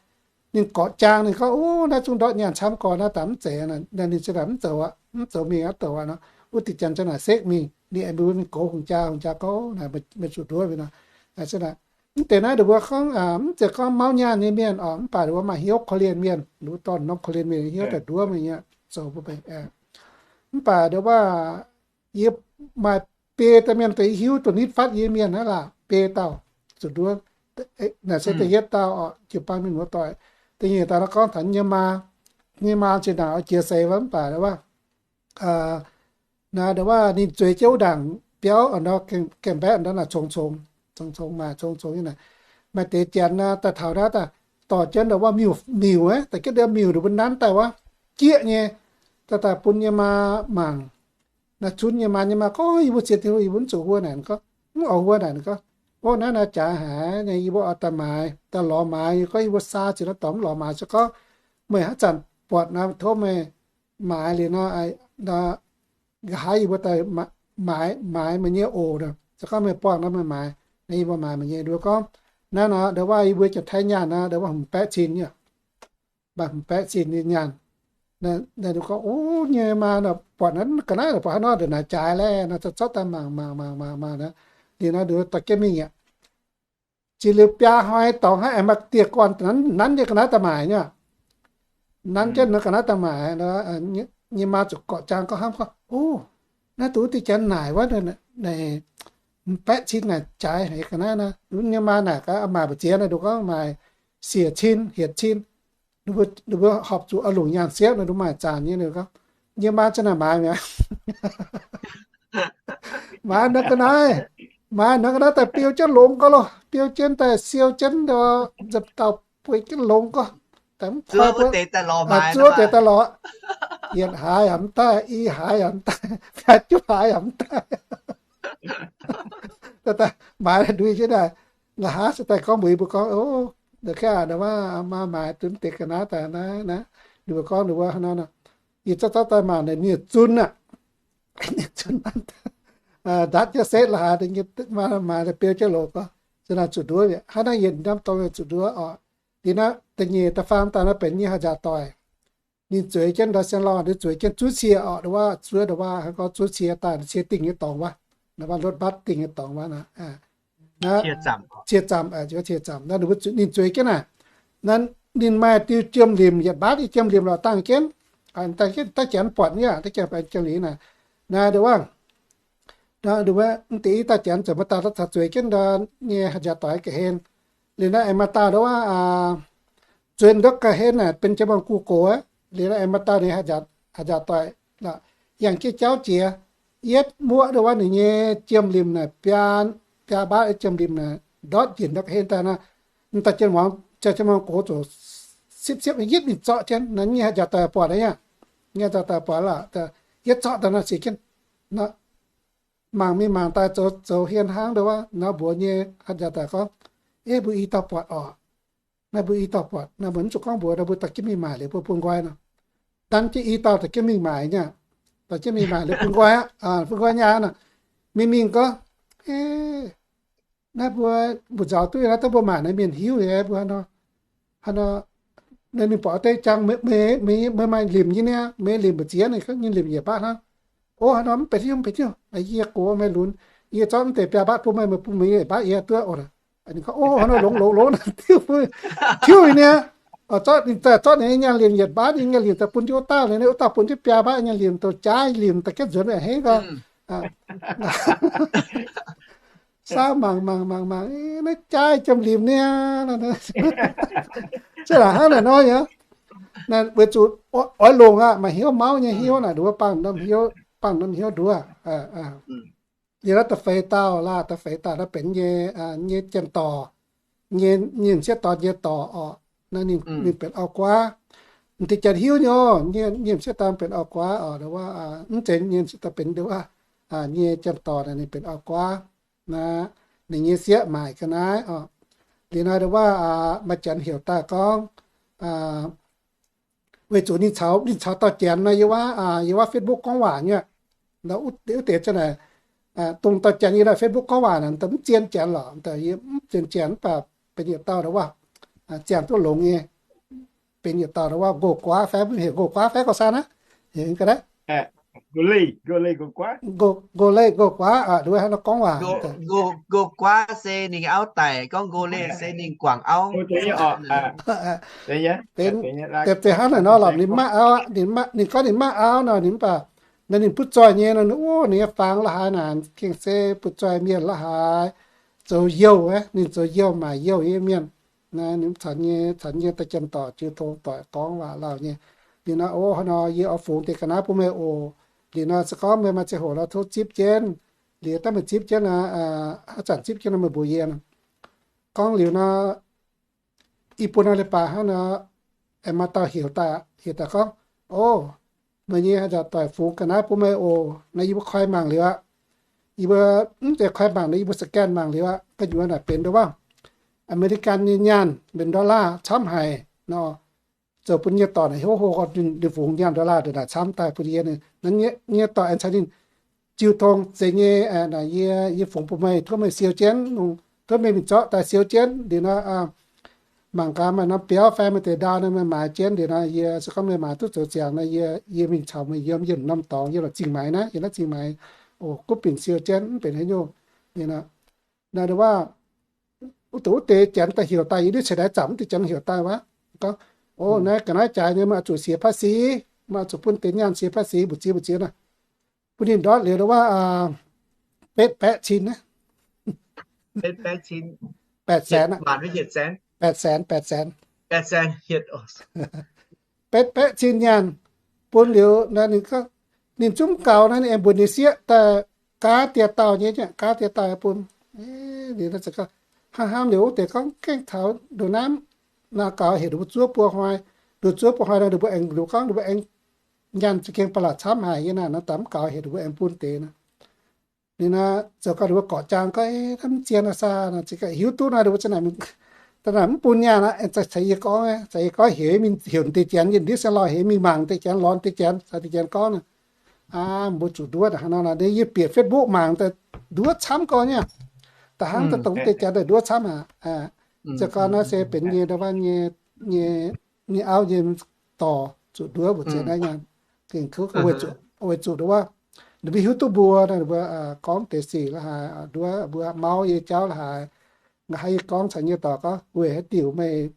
ninh gorqv jaang ninh gorngv, ov, naaiv zungv ndortv nyaanh camv gorx, naaiv daaih mv zeiz, ninh za'naaic mv zoux aqv, mv zoux mingh aqv, douc aqv nor. Wuov deix janx za'naaic sekv mingh, ninh aengx mbuox mingh goux hungh jaa, hungh jaa gorngv naaic meih zuqc nduov mingh nor. Mv deix naaiv ninh mbuo gorngv, mv zeiz gorngv mauv nyaanh nyei mienh oc, mv baac ninh mbuo maaih hnyouv korv-lienh mienh, ninh mbuo dorh norm korv-lienh mienh hnyouv daaih nduov mingh nyei, zoux mbuo benx. Mv baac ndo wuov, yie maaih biei dauh mienh daaih hiuv duqv nitv fatv yie mienh naaiv laah, biei dauh zuqc nduov. Naaic se da'yietv dauh oc, jiu-baang mienh muoz-doic. Da'nyeic dauh nor gorngv taux nyei maa, nyei maa zinh ndaangc oix jiex seix wuov, mv baac ndo wuov, naaiv ndo wuov ninh zueiz jienv wuov ndaangc biauv nor, gaengh mbaeqv nor naaic congx congx, congx congx maaih congx congx nyei naaic. Maaih deix janx naaiv daaih taux naaiv daaih dorh jienv ndo wuov miuc, miuc, daaih jienv ndo miuc ninh mbuo nanv daaih wuov, jieqv nyei, daaih daaih bun nyei maa mangc. Naaiv cunv nyei maa, nyei maa gorngv, yie mbuo sienx Tin-Hungh yie mbuo mv zuqc huo naaic. Ninh gorngv, mv oix huo naaic. Ninh gorngv, ov, naaiv naaiv jaaix haic, yie mbuo oix daaih maaiz, daaih lorz maaiz. Yie gorngv yie mbuo saa ziouc naaiv dorngx mv lorz maaiz. Se gorngv meih haaix zanc buatc naaiv tov meih maaiz liuz nor, nqa'haav yie mbuo daaih maaiz, maaiz meih nyei oc. Se gorngv meih buangh nor meih maaiz, naaiv yie mbuo maaiz meih nyei. Ninh mbuo gorngv, naaiv nor ndo wuov yie mbuo jiex taaih nyaanh nor ndo wuov hmz baeqv cin nyei. Maaih hmz baeqv cin nyei nyaanh. Ninh gorngv, ov, nyei maa, buatc naaiv ga'naaiv, buatc haaix nor ndongc naaic jaaix laeh nor, zorqv daaih mangc mangc mangc mangc mangc naaiv. Liuz nor ninh dorh jienv mingh aqv. Jiex liuz biaa hnoi dorngx hnangv, aengx maaih dieh gorn nanv nyei ga'naaiv daaih maaic nyei. Nanv jienv nor ga'naaiv daaih maaic, nyei maa zuqc gorqv-jaang gorngv hnamv gorngv, ov, naaiv dongh wuov dieh janx naaic wuov, naaic baeqv cin naaic jaaix haic ga'naaiv nor. Nyei maa naaic gaax, maaic mbu'ziex nor, ninh gorngv maaic siec cin, hietc cin. Ninh mbuo horpc zuqc oix longc nyaanh siepv nor, ninh maaih zanc nyei. Ninh gorngv, nyei maa za'naaic maaiz mi'aqv. Maaiz nor ga'naaiv, maaiz nor ga'naaiv daaih biou jienv longx gau loh, biou jienv daaih siou jienv, nza'dauh bueix jienv longx gau. Zuov deix daaih lorz, yietc haaix yaac mv daaih, i haaix yaac mv daaih, jaax juov haaix yaac mv daaih. Maaiz nduih jienv daaih, la'haav se daaih gorngv mbuox yie mbuo gorngv, o, nduov kaav aac, nduov maa maaiz duqv deix ga'naaiv daaih naaiv, ninh mbuo gorngv ninh mbuo hnangv nor, yie zorqv zorqv daaih mangc naaic ninh zunh aqv. Ninh zunh, ndatv jienv setv la'haav, maaiz biou jienv longx gau. Zuqc nduov, hnangv naaiv yietc norm dorngx zuqc nduov oc. Liuz naaiv da'nyeic da'faam daaih naaiv benx nyei haaix nzaaux doic. Ninh zueiz jienv ndau siang lorh, ninh zueiz jienv zuov cie oc, nduov waac, zuov nduov waac, gorngv zuov cie daaih, cie dingh nyei dorngx wuov, nduov waac lotv mbatv dingh nyei dorngx wuov. Cie zamc, cie zamc, ninh zueiz jienv naaic. Ninh maaih diuh jiem limc yietc mbatv, i jiem limc lorqc dangh jienv, dangh jienv, daav janx buatc nyei, daav janx buatc jiem limc naaic. Naaiv nduov waac, mv deix i daav janx zoux maaih dauh daaih zueiz jienv ndau nyei haaix nzaaux doic ga'hlen. Liuz naaiv aengx maaih dauh nduov waac, zueiz ndau ga'hlen naaic benx jiem-baangh gu gox aqv. Liuz naaiv aengx maaih dauh ninh haaix nzaaux doic yangh jienv jauv jiex, yietv muoqv nduov waac ninh nyei jiem limc naaic biaa, biaa mbatv jiem limc naaic ndortv njiec ndau ga'hlen daaih naaiv, daaih jien muangx, jien muangx gox zoux sipv siepv yietv mingh zorqv jienv naaiv, nyei haaix nzaaux doic buatc aqv, nyei haaix nzaaux doic buatc lorqc, yietv zorqv daaih naaiv siec jienv. Mangc mingh mangc daaih zoux zoux hien hnangv nduov waac, naaiv mbuox nyei haaix nzaaux doic gorngv, ei mbuo i dauh buatc oc. Naaiv mbuo i dauh buatc, naaiv mbuo mv zuqc gorngv mbuox, naaiv mbuo daaih jienv mingh maaic liuz mbuo bun nqoi nor. Daan jienv i dauh daaih jienv mingh maaic nyei, daaih jienv mingh maaic liuz bun nqoi aqv, bun nqoi nyei aqv nor. Mingh mingh gorngv, naaiv mbuo mbu'nzaux duqv naaiv, daaih mbuo maaic naaiv mienh hiuv nyei mbuo hnangv nor. Hnangv nor, ninh buatc deix jangx meih maaih limc nyei niaa, meih limc mbu'ziex, ninh gorngv nyei limc yietc mbatv hnangv. O, hnangv nor mv benx hiuv, mv benx hiuv, yie gox meih lunx, yie zorqv mv deix biaa mbatv bun meih, meih bun meih yietc mbatv yie duqv oc. Ninh gorngv, o, hnangv nor longx longx longx, tiuv, tiuv nyei niaa. Zorqv ninh daaih zorqv ninh nyei nyaanh limc yietc mbatv, ninh nyei limc daaih bun jienv wuov dauh, ninh wuov dauh bun jienv biaa mbatv nyei limc, douz jaav limc daaih jienv nzuonx hengv gau. Saauv mangc mangc mangc mangc, naaiv jaaix jiem limc niaa. Se laaix hnangv naaic nor yaac, weic zuqc oix longc aqv, maaih hnyouv mauv nyei hnyouv naaic, nduov bangh norm hnyouv, bangh norm hnyouv nduov. Liuz naaiv da'feix dauh laac, da'feix dauh naaiv benx nyei, nyei janx-dorc, nyei m'sieqv dorn nyei dorc oc. Naaiv ninh benx auv-guaav. M'deix janx hiuv nyei, nyei m'sieqv dorn benx auv-guaav oc. Mv zeiz nyei m'sieqv dorn benx nduov, nyei janx-dorc naaic ninh benx auv-guaav. Naaiv ninh nyei sieqv maaic ga'naaiv oc. Liuz naaiv nduov, maaih janx heuc daaih gorngv, weic zuqc ninh caux, ninh caux dauh janx nor yiem wuov, yiem wuov Facebook gorngv waac nyei. Wuov deix za'naaic, dongh dauh janx yiem naaiv Facebook gorngv waac naaic, mv zien janx lorqc, mv zien janx mv baac benx yietc dauh nduov, ziangh duqv longx nyei, benx yietc dauh nduov, Nqox Guaav fai mv heuc Nqox Guaav fai Gauh San aqv, heuc ga'naaiv Nqox Leih, Nqox Guaav, nduov hnangv nor gorngv waac. Nqox Guaav se ninh auv daic, gorngv Nqox Leih se ninh guangc auv. Benx, benx hnangv naaic nor lorqc, ninh maiv auv, ninh gorngv ninh maiv auv nor, ninh mv baac naaiv ninh butv zoih nyei nor, ninh, o, ninh nyei fangx la'haaix naaic gengh se butv zoih mienh la'haaix, zoux youh, ninh zoux youh maaic youh nyei mienh. Naaiv ninh caux nyei, caux nyei da'janx-dorc jiu tong doic gorngv waac lauh nyei. Liuz nor, o, hnangv nor yie oix fungx deix ga'naaiv bun meih oc. Liuz nor se gorngv meih maaih ziangh hoc nor tov zipv jienv. Liuz daaih meih zipv jienv nor, haaix zanc zipv jienv nor meih mbuox yie. Gorngv liuz nor, i buo hnoi leiz-baaix hnangv nor, aengx maaih dauh heuc daaih, heuc daaih gorngv, o, meih nyei haaix zanc doic fungx ga'naaiv bun meih oc. Naaiv yie mbuo koi mangc liuz aqv. Yie mbuo mv zeiz koi mangc nor, yie mbuo scan mangc liuz aqv. Gu'nyuoz naaic benx nduov, American nyei nyaanh, benx dollar camv haic nor. Zoux bun nyei dorc naaic hlo hlo, ninh fungx nyaanh dollar ndongc naaic camv daaih bun yie. Nyei dorc aengx caux ninh jiu tong, Zeiz nyei, naaic yie, yie fungx bun meih, tov meih siou jienv, tov meih mingh zorqv daaih siou jienv liuz nor, mangc gaax maaih norm biauv fai maaih deix ndau nor meih maaiz jienv liuz nor, yie se gorngv meih maaiz duqv zoux ziangx nor, yie, yie mingh caux meih yiem yietc norm dorngx, yiem la'zingh maaiz naaiv, yiem naaiv zingh maaiz, o, gunv bingc siou jienv mv benx haaix nyungc. Liuz nor, naaiv nduov, wuov deix wuov deix janx daaih heuc daaih, yie duqv ceix daaih zamc wuov deix janx heuc daaih wuov, gorngv, o, naaiv ga'naaiv jaaix nyei, meih oix zuqc siex ภาษี, meih oix zuqc bun deix nyaanh siex ภาษี mbu'ziex mbu'ziex nor. Bun ninh ndortv liuz nduov, betv baeqv cin, betv baeqv cin, betv baeqv cin nyaanh. Bun liuz nor ninh gorngv, Ninh zungv gaux nor, ninh aengx mbuox ninh sieqv daaih gaav dieh dauh nyei, gaav dieh dauh bun. Hnamv hnamv liuz wuov deix gorngv, gengh taux nduqc naaiv, naaiv gaux heuc ninh mbuo zuov buo hnoi. Nduqc zuov buo hnoi nor, ninh mbuo aengx liuz gorngv ninh mbuo aengx nyaanh za'gengh ba'laqc camv haic nyei naaic, nor daaih mv gaux heuc ninh mbuo aengx bun deix nor. Ninh zoux gau ninh mbuo gorqv-jaang gorngv, Hnamv zien nor saa, hiuv duqv nor ninh mbuo za'naaic mv bun nyaanh aqv. Caux yie gorngv, caux yie gorngv heuc mingh heuc deix janx, yie ndiev se lorh heuc mingh mangc deix janx, lorz deix janx, caux deix janx gorngv nor, mbuo zuqc nduov haaix nor, yie bieqc Facebook mangc daaih nduov camv gau nyei. Da'hnangv daaih dongh deix janx daaih nduov camv aqv. Ziouc gau naaiv se benx nyei, ndau wuov nyei, nyei, nyei auv nyei dorh zuqc nduov mbu'ziex naaiv nyaanh. Gengh kuv weic zuqc ndau wuov ninh mbuo hiuv duqv mbuo, ninh mbuo gorngv deix sic la'haaix, nduov mbuo mauv yie jauv la'haaix, nqa'haav yie gorngv caux nyei dorc gorngv, Weic haaix diuc meih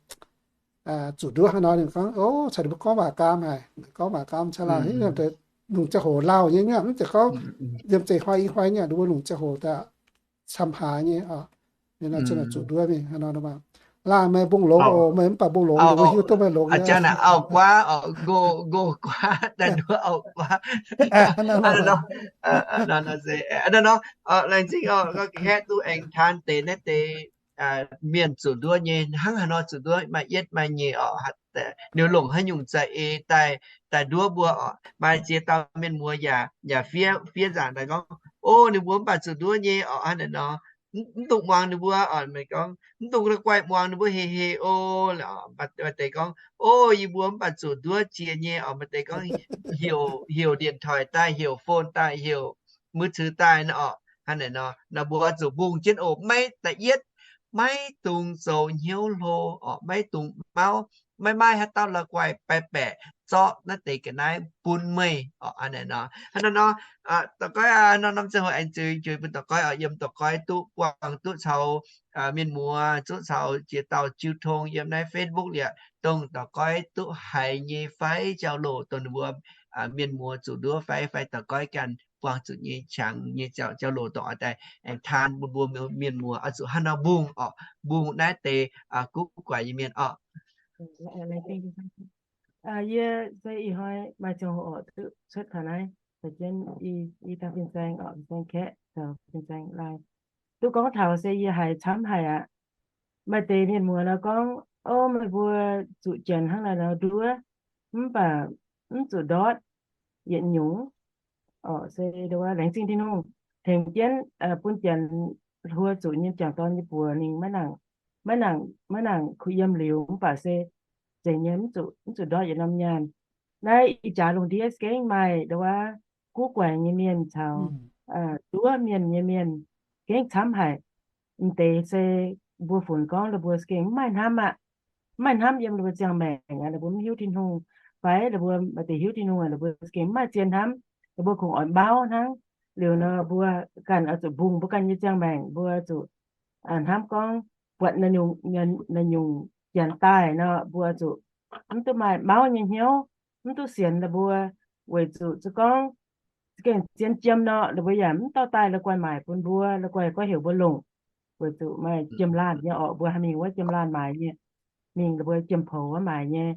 zuqc nduov haaix nor? Ninh gorngv, O, caux ninh mbuo gorngv waac gaam haic, gorngv waac gaam caux lauh, longc ziangh hoc lauh nyei, mv zeiz gorngv yiem zeiz hnoi i hnoi nyei, ninh mbuo longc ziangh hoc daaih camv haaix nyei. Zuqc nduov mingh haaix nor, Laanh, meih mbong longx oc. Meih mv baac mbong longx, ninh mbuo hiuv duqv meih longx nyei. Auv-guaav, auv-guaav, daaih nduov auv-guaav. Laengz zingh, kaeqv duqv aengx taan deix naaiv deix mienh zuqc nduov nyei, hnangv haaix nor zuqc nduov, maaih yietv maaih nyeic oc. Ninh longc haaix nyungc za'eix daaih, daaih nduov mbuo oc. Maaih ziex dauh mienh muoz yaac, yaac fiev, fiev nzaangc daaih gorngv, O, ninh mbuo mv baac zuqc nduov nyei oc, hnangv naaic nor. Mv dungx muangx ninh mbuo oc. Meih gorngv, Mv dungx la'guaih muangx ninh mbuo heh heh o. Maaih deix gorngv, O, yie mbuo mv baac zuqc nduov jiex nyei oc. Maaih deix gorngv heuc, heuc điện thoại daaih, heuc phone daaih, heuc mui ceux daaih nor oc. Hnangv naaic nor, nor mbuo zuqc mbungh jienv oc. Maiv da'yietv, maiv dungx zoux hnyouv hlo oc. Maiv dungx mauv, maiv maaih haaix dauh la'guaih baeqc baeqc zorqv naaiv deix ga'naaiv bun meih oc. Hnangv naaic nor, hnangv naaic nor, dorh goiv nor norm ziangh hoc aengx zueiz jueiz bun dorh goiv oc. Yiem dorh goiv duqv buangh duqv caux mienh muoz, duqv caux jiex dauh jiu tong yiem naaiv Facebook liepc, dongh dorh goiv duqv haiz nyei fai jauv-louc dongh ninh mbuo mienh muoz zuqc nduov fai, fai dorh goiv ganh buangh zuqc nyei qangx nyei jauv-louc dongh oix daaih aengx taan bun mbuo mienh muoz oix zuqc hnangv nor mbungh oc, mbungh naaiv deix guv guaix nyei mienh oc. Yie se ih hnoi maaih ziangh hoc oc, duqv cuotv taux naaiv, caux jienv i dauh fin-saeng oc, fin-saeng kaeqv caux fin-saeng laai, duqv gorngv taux se yie haiz camv haic aqv. Maaih deix mienh muoz nor gorngv, O, meih mbuo zuqc janx hnangv naaiv nor nduov, mv baac mv zuqc ndortv yietc nyungc. Oc, se ndau wuov laengz zingh Tin-Hungh tengx jienv bun janx hluo zuqc nyei m'jangc dorn nyei buoz ninh maiv nangc, maiv nangc kuh yiem liuz, mv baac se zeiz nyei, mv zuqc ndortv yietc norm nyaanh. Naaiv ih jaax lungh ndiev gengh maaih ndau wuov guv guaix nyei mienh caux nduov mienh nyei mienh gengh camv haic. M'deix se mbuo funx gorngv ninh mbuo gengh mv maaih hnamv aqv. Mv maaih hnamv yiem ninh mbuo ziangh maengc aqv. Ninh mbuo mv hiuv Tin-Hungh fai ninh mbuo maaih deix hiuv Tin-Hungh aqv, ninh mbuo gengh mv maaih zien hnamv. Ninh mbuo kungx oix mauv hnangv. Liuz nor mbuo ganh oix zuqc mbungh mbuo ganh nyei ziangh maengc, mbuo zuqc hnamv gorngv buatc naaiv nyungc janx daaih nor, mbuo zuqc mv duqv maaih mauv nyei hnyouv, mv duqv sienx ninh mbuo, weic zuqc za'gengh gorngv za'gengh zien jiem nor, ninh mbuo yaac mv dorh daaih la'guaih maaic bun mbuo, la'guaih gorngv heuc mbuo longc, weic zuqc maaih jiem-laanh nyei orqc, mbuo haih mingh wuov jiem-laanh maaiz nyei, mingh ninh mbuo jiem-poux wuov maaiz nyei.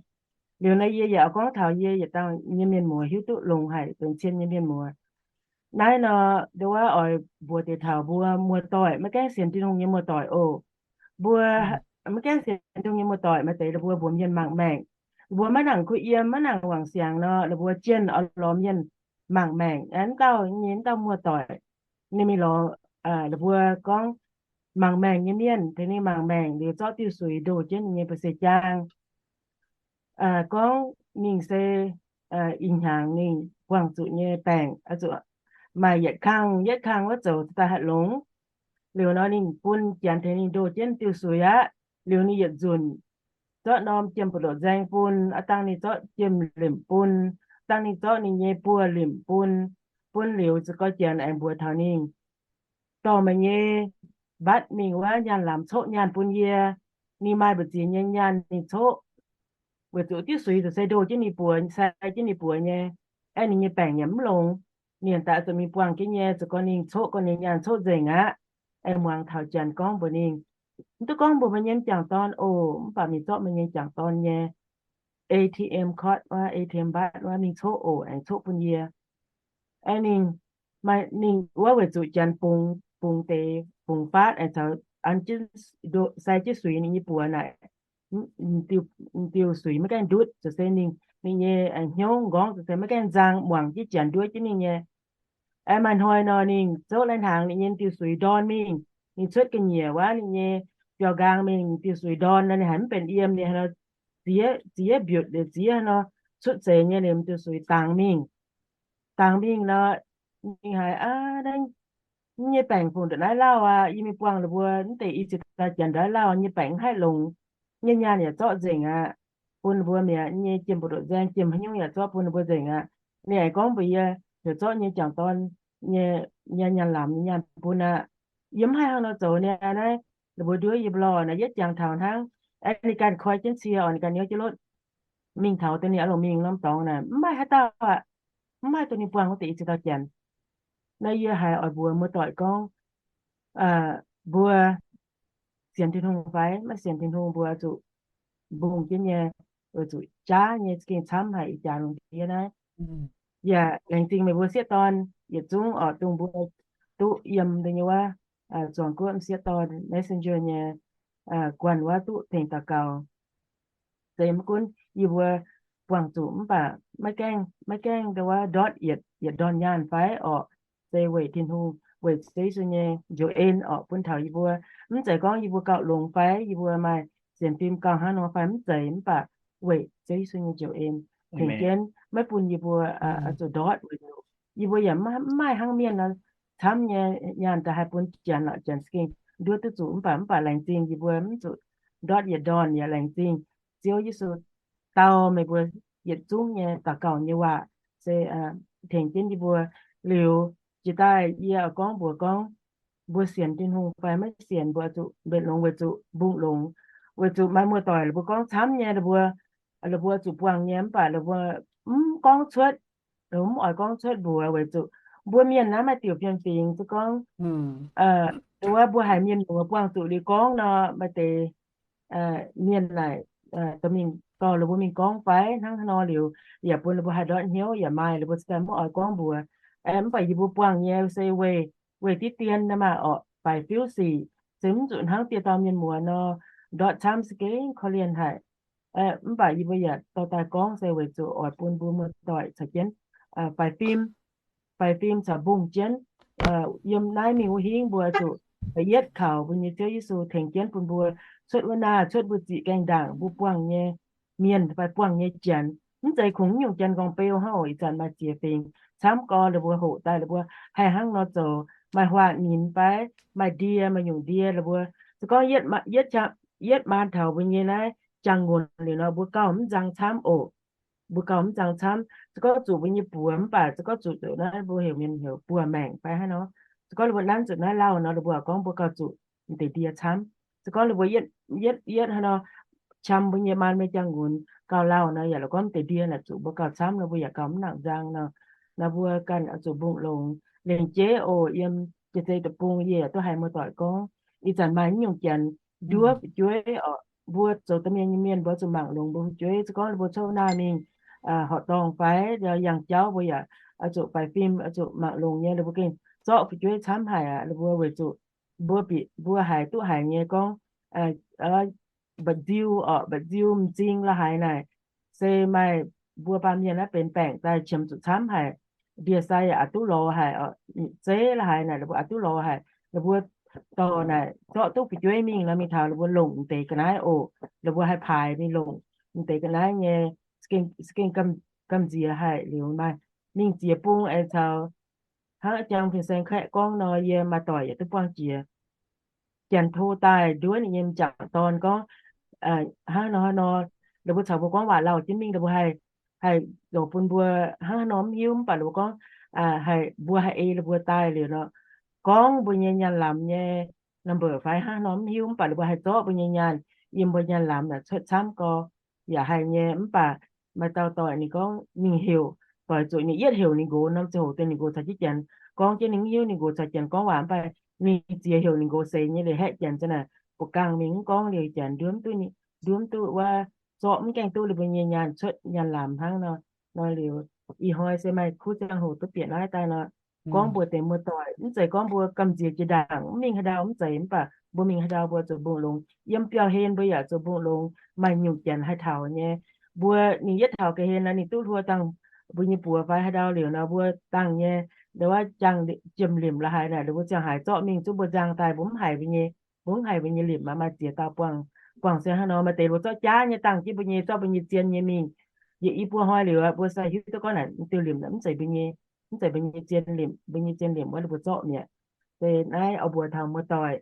Liuz nor yie yaac gorngv taux yie yietc dauh nyei mienh muoz hiuv duqv longx haic, benx cien nyei mienh muoz. Naaiv nor, ndau wuov oix mbuox deix taux mbuo muoz-doic, maiv gaengh sienx Tin-Hungh nyei muoz-doic oc. Mbuo maiv gaengh sienx Tin-Hungh nyei muoz-doic, maaih deix ninh mbuo mbuox mienh mangc maengc. Ninh mbuo maiv nangc kuh yiem, maiv nangc wangc siangx nor, ninh mbuo jienv oix lorz mienh mangc maengc. Aa, wuov dauh nyei wuov dauh muoz-doic, ninh mingh lorz ninh mbuo gorngv mangc maengc nyei mienh, tengx ninh mangc maengc liuz zorqv diuh suix ndoh jienv ninh nyei ba'se jaang. Gorngv ninh se ih hnyangx ninh buangh zuqc nyei baengc, zuqc maaih yietc kang yietv kang wuov zoux daaih haih longx. Liuz nor ninh bun janx tengx ninh ndoh jienv diuh suix aqv. Liuz ninh yietc nzunc zorqv norm jiem-buoz-ndoqv nzaeng bun, aa dangh ninh zorqv jiem-limc bun, dangh ninh zorqv ninh nyei buoz-limc bun. Bun liuz za'gengh janx aengx mbuox taux ninh, dorh meih nyei mbatv mingh wuov nyaanh lamz coqv nyaanh bun yie. Ninh maaih mbu'ziex nyei nyaanh ninh coqv, weic zuqc diuh suix zuqc se ndoh jienv ninh buoz, sai jienv ninh buoz nyei. Aengx ninh nyei baengc yaac mv longx. Ninh daaih zuqc mingh buangh jienv nyei, za'gengh ninh coqv gong nyei nyaanh coqv nzengc aqv. Aengx muangx taux janx gorngv mbuox ninh, mv duqv gorngv mbuox meih nyei m'jangc dorn oc, mv baac mingh zorqv meih nyei m'jangc dorn nyei A T M card wuov, A T M mbatv wuov mingh coqv oc, aengx coqv bun yie. Aeqv, ninh, maaih ninh wuov weic zuqc janx bungx, bungx deix, bungx faatv aengx caux an jienv, sai jienv suix ninh nyei buoz naaic, diuh suix maiv gaengh ndutv, ziouc se ninh, ninh nyei hnyouv nqorngv ziouc se maiv gaengh nzang, muangx jienv janx nduov jienv ninh nyei. Aeqv, maaih hnoi nor, ninh zouv lai-hnaangx, ninh nyei diuh suix ndorn mingh, ninh cuotv ga'nyiec wuov ninh nyei biauv-nqaang mingh, diuh suix ndorn nor, ninh haiz mv benx yiem, ninh haaix nor ziex, ziex mbiutc liuz ziex nor, cuotv seix nyei, ninh diuh suix dangx mingh. Dangx mingh nor, ninh haiz, aav, naaiv nyei baengc fungc ndongc naaiv lauh aqv. Yie mingh buangh ninh mbuo mv deix i ziex dauh janx ndongc naaiv lauh nyei baengc mv haih longx. Nyei nyaanh yaac zorqv nzengc aqv, bun ninh mbuo mi'aqv. Nyei jiem mbu'ndongx nzaeng, jiem haaix nyungc yaac zorqv bun ninh mbuo nzengc aqv. Ninh aengx gorngv mbuox yie, heuc zorqv nyei jangc dorn nyei, nyei nyaanh lamz nyei nyaanh bun aqv. Yie mv haih hnangv nor zoux niaa. Naaiv ninh mbuo nduov yie mbuo lorh naaiv, yietv jangx taux hnangv. Aeqv, ninh ganh koi jienv cie oc, ninh ganh niouv jienv lotv mingh taux dongh ninh oix longc mingh norm dorngx naaic, mv maaih haaix dauh aqv. Mv maaih duqv ninh buangh wuov deix i ziex dauh janx. Naaiv yie haiz oix mbuox muoz-doic gorngv, mbuo sienx Tin-Hungh fai maiv sienx Tin-Hungh, mbuo zuqc mbungh jienv nyei, weic zuqc jaav nyei za'gengh camv haic ih jaax lungh ndiev naaiv. Yaac laengz zingh meih mbuo sieqv dorn yietc zungv oc, dongh mbuo duqv yiem deix nyei wuov zuangx guoqv m'sieqv dorn Messenger nyei guanh wuov duqv tengx daux gaux. Zeiz maiv gunv yie mbuo buangh zuqc mv baac maiv gaengh, maiv gaengh dongh wuov ndortv yietc, yietc ndorn nyaanh fai orqc, se weic Tin-Hungh, weic Ziouv Yesu nyei njoux en orqc bun taux yie mbuo. Mv zeiz gorngv yie mbuo gauh longx fai yie mbuo maaih sienx fim gauh hnangv nor fai mv zeiz, mv baac weic Ziouv Yesu nyei njoux en tengx jienv maiv bun yie mbuo oix zuqc ndortv weic zuqc yie mbuo yaac mv maaih hnangv mienh nor camv nyei nyaanh daaih haih bun janx lorqc. Janx za'gengh nduov duqv zuqc mv baac, mv baac laengz zingh yie mbuo mv zuqc ndortv yietc ndorn. Yaac laengz zingh Ziouv Yesu dau meih mbuo yietc zungv nyei daux gaux nyei waac se tengx jienv yie mbuo. Liuz jiex daaih yie oix gorngv mbuox gorngv, mbuo sienx Tin-Hungh fai maiv sienx, mbuo zuqc mbenc longx weic zuqc mbungh longx, weic zuqc maaih muoz-doic ninh mbuo gorngv camv nyei, ninh mbuo, ninh mbuo zuqc buangh nyei mv baac ninh mbuo mv gorngv cuotv, mv oix gorngv cuotv mbuox weic zuqc mbuo mienh naaiv maaih diuc fiem-fingx. Zuqc gorngv wuov mbuo haiz mienh muoz buangh zuqc liuz gorngv nor, maaih deix mienh naaic dorh mingh dorh ninh mbuo mingh gorngv fai hnangv haaix nor liuz, yaac bun ninh mbuo haih ndortv hnyouv, yaac maaih ninh mbuo cingx daaih mv oix gorngv mbuox. Mv baac yie mbuo buangh nyei se weih, weih diqv dien naaiv maah orqc, faix fiuv sic, se mv zuqc hnangv dieh dauh mienh muoz nor, ndortv camv za'gengh korv-lienh haic. Mv baac yie mbuo yaac dorh daaih gorngv se weic zuqc oix bun mbuo muoz-doic caux jienv faix fim, faix fim caux mbungh jienv. Yiem naaiv mingh wuov hingv mbuo zuqc yietv kaux mbuo nyei Ziouv Yesu tengx jienv bun mbuo cuotv wuov naah, cuotv mbuo ziqc gaengh ndaangc mbuo buangh nyei mienh fai buangh nyei janx. Mv zeiz kungx nyungc janx nqorngv beu hnangv oc. Ih zanc maaih ziex fingx camv gorx, ninh mbuo hoqc daaih ninh mbuo haih hnangv nor zoux, maaih huaah minx fai maaih ndie, maaih nyungc ndie ninh mbuo. Se gorngv yietv, yietv maan taux mbuo nyei naaiv jangx-ngunx liuz nor, mbuo gauh mv nzang camv oc. Mbuo gauh mv nzang camv. Se gorngv zuqc mbuo nyei buoz mv baac se gorngv zuqc, zuqc naaiv mbuo heuc mienh heuc buoz-maengc fai hnangv nor, se gorngv ninh mbuo nanv zuqc naaiv lauh nor, ninh mbuo gorngv mbuo gauh zuqc m'deix ndie camv. Se gorngv ninh mbuo yietv, yietv hnangv nor qam mbuo nyei maan mienh jangx-ngunx gauh lauh nor, yaac la'gorngv m'deix ndie naaic zuqc mbuo gauh camv nor, mbuo yaac gauh mv nangc nzang nor. Nor mbuo ganh oix zuqc mbungh longx. Lengc jeiv oc, yiem jiex zei deic-bung yie yaac duqv haiz muoz-doic gorngv, ih zanc maaih nyungc janx nduov fu'jueiv oc. Mbuo zoux domh mienh nyei mienh mbuo zuqc mangc longx mbuo fu'jueiv. Se gorngv ninh mbuo cuotv naah mingh horqc dorngh fai yangh jauv, mbuo yaac oix zuqc faix fim, oix zuqc mangc longx nyei. Ninh mbuo gengh zorqv fu'jueiv camv haic aqv. Ninh mbuo weic zuqc mbuo bieqc, mbuo haiz duqv haiz nyei gorngv mba'nziu oc, mba'nziu m'zing la'haaix naaic, se maaih mbuo baamh mienh naaiv benx baengc daaih qiemx zuqc camv haic. Ndie-sai yaac aqc duqv lorz haic, zeiv la'haaix naaic ninh mbuo aqc duqv lorz haic. Ninh mbuo dorh naaic zorqv duqv fu'jueiv mingh nor, mingh taux ninh mbuo longc m'deix ga'naaiv oc. Ninh mbuo haih paaix mingh longc m'deix ga'naaiv nyei, za'gengh gamh nziex haic. Liuz maaih mingh ziex bung aengx caux hnangv jang fin-saeng kaeqv gorngv nor, yie maaih doic yaac duqv buangh jiex. Janx-to daaih nduov ninh nyei m'jangc dorn gorngv, hnangv nor hnangv nor, ninh mbuo caux mbuo gorngv waac lauh jienv mingh, ninh mbuo haih, haih zoux bun mbuo hnangv haaix nor mv hiuv, mv baac ninh mbuo gorngv haih, mbuo haih ei ninh mbuo daaih liuz nor, gorngv mbuo nyei nyaanh lamz nyei number fai hnangv haaix nor mv hiuv, mv baac ninh mbuo haih zorqv mbuo nyei nyaanh yiem mbuo nyaanh lamz naaic cuotv camv gorx. Yaac haih nyei, mv baac maaih dauh doic ninh gorngv ninh heuc, doic zuqc ninh yietv heuc ninh nqox norm ziangh hoc deix ninh nqox caux jienv janx gorngv jienv, ninh mv hiuv ninh nqox caux janx gorngv waac, mv baac ninh ziex heuc ninh nqox seix nyei liuz haeqv janx za'naaic buoqc gangh mingh mv gorngv liuz janx nduov mv duqv, nduov mv duqv wuov, zorqv mv gaengh duqv ninh mbuo nyei nyaanh cuotv nyaanh lamz hnangv nor. Nor liuz, ih hnoi se maaih kuv ziangh hoc duqv bieqc naaiv daaih nor, gorngv mbuox deix muoz-doic, mv zeiz gorngv mbuo gamh nziex jiex ndaangc mv mingh haaix ndau, mv zeiz, mv baac mbuo mingh haaix ndau mbuo zuqc mbungh longx. Yiem biauv-hlen mbuo yaac zuqc mbungh longx, maaih nyungc janx haih taux nyei. Mbuo ninh yietv taux ga'hlen nor ninh duqv hluo dangh mbuo nyei buoz fai haaix ndau liuz nor mbuo dangh nyei, ndo wuov jangx jiem limc la'haaix naaic, mbuo ziangh haaix zorqv mingh zungv mbuo nzang daaih, mbuo mv haiz mbuo nyei, mbuo mv haiz mbuo nyei limc, maaih ziex dauh buangh, buangh se hnangv nor. Maaih deix mbuo zorqv jaav nyei dangh jienv mbuo nyei, zorqv mbuo nyei zien nyei mingh. Yie i buo hnoi liuz mbuo sai hiuv duqv gorngv naaic diuh limc mv zeiz mbuo nyei, mv zeiz mbuo nyei zien limc, mbuo nyei zien limc wuov ninh mbuo zorqv mi'aqv. Se naaiv oix mbuox taux muoz-doic,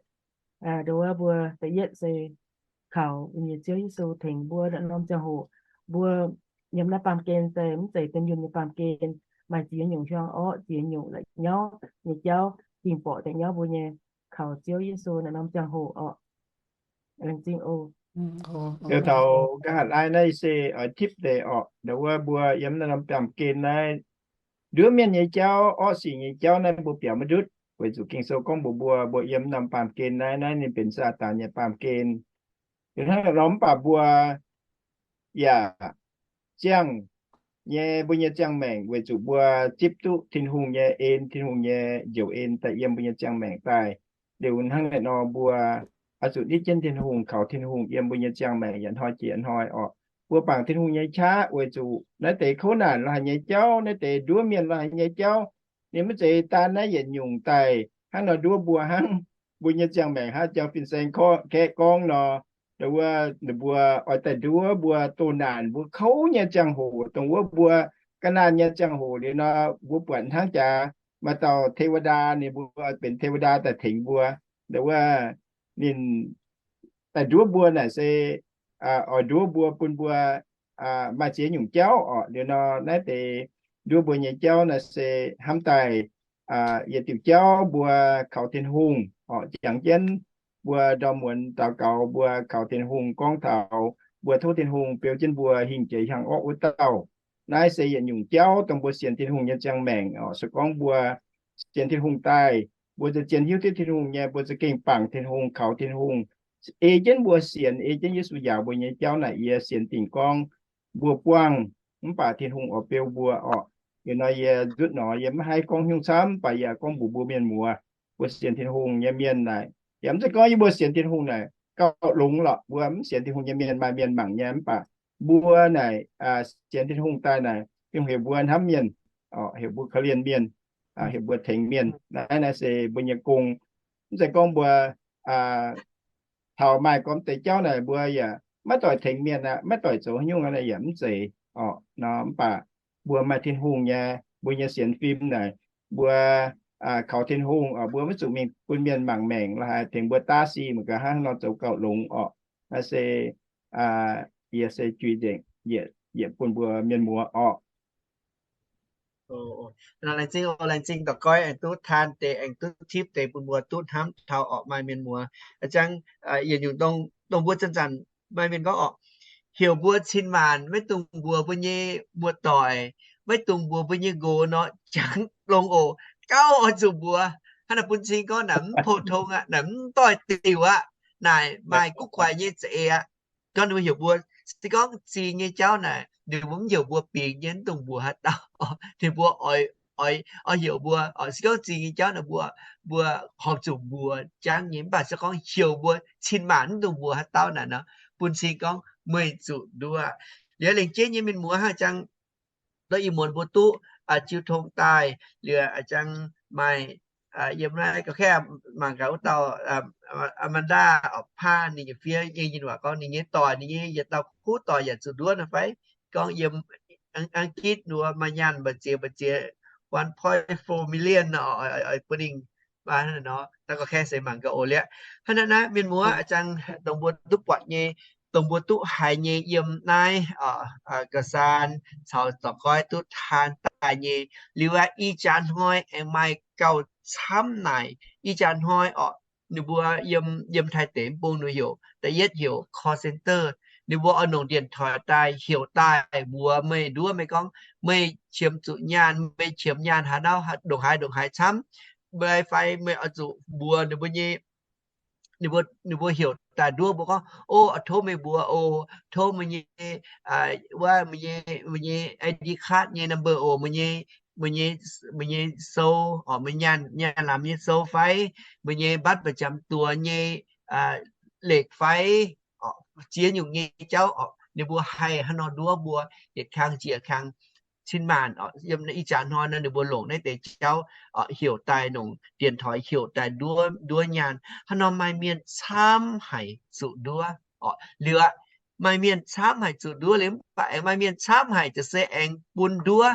ndo wuov mbuo da'yietv se kaux nyei Ziouv Yesu tengx mbuo naaiv norm ziangh hoc. Mbuo yiem naaiv baamh gen se mv zeiz dien yunh nyei baamh gen, maaih ziex nyungc hiuang orqv, ziex nyungc la'nyauv nyei jauv ging borqc daaih nyauv mbuo nyei. Kaux Ziouv Yesu naaiv norm ziangh hoc orqc. Laengz zingh oc. Taux nqa'haav laai naaiv se oix tipv deix orqc, ndo wuov mbuo yiem naaiv norm baamh gen naaiv, nduov mienh nyei jauv, orqv sic nyei jauv naaiv mbuo biaux maiv ndutv, weic zuqc Ging-Sou gorngv mbuox mbuo, mbuo yiem norm baamh gen naaiv, naaiv ninh benx Saadaan nyei baamh gen. Hnangv naaiv nor mv baac mbuo yaac ziangh nyei mbuo nyei ziangh maengc weic zuqc mbuo zipv duqv Tin-Hungh nyei en, Tin-Hungh nyei njoux en daaih yiem mbuo nyei ziangh maengc daaih. Liuz hnangv naaiv nor mbuo oix zuqc nitv jienv Tin-Hungh, kaux Tin-Hungh yiem mbuo nyei ziangh maengc yietc hnoi jiex yietc hnoi orqc. Mbuo bangc Tin-Hungh nyei qaqv weic zuqc naaiv deix kouv naanc la'haaix nyei jauv, naaiv deix nduov mienh la'haaix nyei jauv, ninh maiv zeiz daan naaiv yietc nyungc daaih hnangv nor nduov mbuo hnangv. Mbuo nyei ziangh maengc hnangv jang fin-saeng kaeqv gorngv nor, ndo wuov ninh mbuo oix daaih nduov mbuo doh naanc mbuo kouv nyei ziangh hoc, dongh wuov mbuo ga'naanh nyei ziangh hoc liuz nor, mbuo buatc hnangv jaax maaih dauh เทวดา ninh mbuo benx เทวดา daaih tengx mbuo. Ndo wuov ninh daaih nduov mbuo naaic se oix nduov mbuo bun mbuo maaih ziex nyungc jauv orqc. Liuz nor naaiv deix nduov mbuo nyei jauv naaic se hnamv daaih yietc diuc jauv mbuo kaux Tin-Hungh orqc, jangx jienv mbuo ndorm muonz daux gaux mbuo kaux Tin-Hungh gorngv taux mbuo tov Tin-Hungh beu jienv mbuo hingh jiex hiaangx orqv wuov dauh. Naaiv se yietc nyungc jauv dongh mbuo sienx Tin-Hungh nyei ziangh maengc orqc. Se gorngv mbuo sienx Tin-Hungh daaih, mbuo za'gengh hiuv duqv Tin-Hungh nyei, mbuo za'gengh bangc Tin-Hungh, kaux Tin-Hungh ei jienv mbuo sienx, ei jienv Yesu njaaux mbuo nyei jauv naaic yie sienx dingc gorngv mbuo buangh, mv baac Tin-Hungh oix beu mbuo orqc. Liuz nor yie nzutv nor yie maiv haih gorngv haaix nyungc camv, mv baac yie gorngv mbuox mbuo mienh muoz, mbuo sienx Tin-Hungh nyei mienh naaic, yaac mv zeiz gorngv yie mbuo sienx Tin-Hungh naaic gauh longx lorqc. Mbuo mv sienx Tin-Hungh nyei mienh maaih mienh mangc nyei, mv baac mbuo naaic sienx Tin-Hungh daaih naaic, Tin-Hungh heuc mbuo hnamv mienh, heuc mbuo korv-lienh mienh, heuc mbuo tengx mienh. Naaiv naaiv se mbuo nyei gong. Mv zeiz gorngv mbuo taux maaih gormx deix jauv naaic mbuo yaac maiv doic tengx mienh aqv, maiv doic zoux haaix nyungc aqv, yaac mv zeiz orqc. Nor mv baac mbuo maaih Tin-Hungh nyei, mbuo nyei sienx fim naaic, mbuo kaux Tin-Hungh, mbuo maiv zuqc mingh bun mienh mangc maengc la'haaix, tengx mbuo daav si mangc gaax hnangv nor zoux gauh longx orqc. Naaiv se yie se juix nzengc, yietc bun mbuo mienh muoz orqc. Laengz zingh, laengz zingh dorc Goiv aengx duqv taan deix, aengx duqv tipv deix bun mbuo duqv hnamv taux orqc. Maaih mienh muoz, a'jang, yietc nyungc dongh mbuo zanc-zanc maaih mienh gorngv orqc, heuc mbuo cin-maanc maiv dungx mbuox mbuo nyei muoz-doic, maiv dungx mbuox mbuo nyei nqox nor, jangx longx oc. Gauh oix zuqc mbuox. Hnangv naaic bun cing gorngv naaic mv pou-tong aqv, naaic mv doix-diuc aqv, naaic maaih guv guaix nyei za'eix aqv. Gorngv ninh mbuo heuc mbuo, se gorngv zingh nyei jauv naaic ninh mbuo mv heuc mbuo bingx nyei, mv dungx mbuox haaix dauh. Ninh mbuo oix, oix heuc mbuo, se gorngv zingh nyei jauv naaic mbuo, mbuo horpc zuqc mbuox jangv nyei. Mv baac se gorngv heuc mbuo cin-maanc mv dungx mbuox haaix dauh naaic nor, bun cing gorngv meih zuqc nduov. Liuz lengc jeiv nyei mienh muoz hnangv jang dov ih muonz mbuo duqv jiu tong daaih, liuz a'jang maaih yiem naaiv ga'keh mangc gaax wuov dauh Amanda orqc, paav ninh nyei fiev nyei nyinh waac gorngv ninh nyei doic, ninh nyei yietc dauh kuv doic yaac zuqc nduov nor fai? Gorngv yiem Ang-Gitv wuov maaih nyaanh mbu'ziex mbu'ziex one point four million bun ninh. Hnangv nor, da'ga'keh se mangc gaax oc. Liuz hnangv naaiv naaiv mienh muoz a'jang, dongh mbuo duqv buatc nyei, dongh mbuo duqv haiz nyei yiem naaiv ga'saan caux dorc Goiv duqv taan daaih nyei. Liuz aqv, ih jaax hnoi aengx maaih gauh camv naaic. Ih jaax hnoi orqc, ninh mbuo yiem, yiem Taiv deic-bung ninh heuc, da'yietv heuc call center. Ninh mbuo oix longc điện thoại daaih heuc daaih mbuox meih, nduov meih gorngv meih qiemx zuqc nyaanh, meih qiemx nyaanh haaix ndau, ndongc haaix ndongc haaix camv, meih fai meih oix zuqc mbuox ninh mbuo nyei ninh mbuo, ninh mbuo heuc daaih nduov mbuo gorngv, O, tov meih mbuo, o, tov meih nyei, wuov, meih nyei I D card nyei number, o, meih nyei, meih nyei sou, meih nyaanh lamz nyei sou fai, meih nyei บัตรประจำตัว nyei lekv fai, ziex nyungc nyei jauv oc. Ninh mbuo haih hnangv nor nduov mbuo yietc kang jiex kang cin maanc oc. Yiem ih jaax hnoi nor ninh mbuo longc naaiv deix jauv heuc daaih, longc dienx toix heuc daaih nduov nyaanh. Hnangv nor maaih mienh camv haic zuqc nduov oc. Liuz aqv, maaih mienh camv haic zuqc nduov liuz, mv baac aengx maaih mienh camv haic ziouc se aengx bun nduov.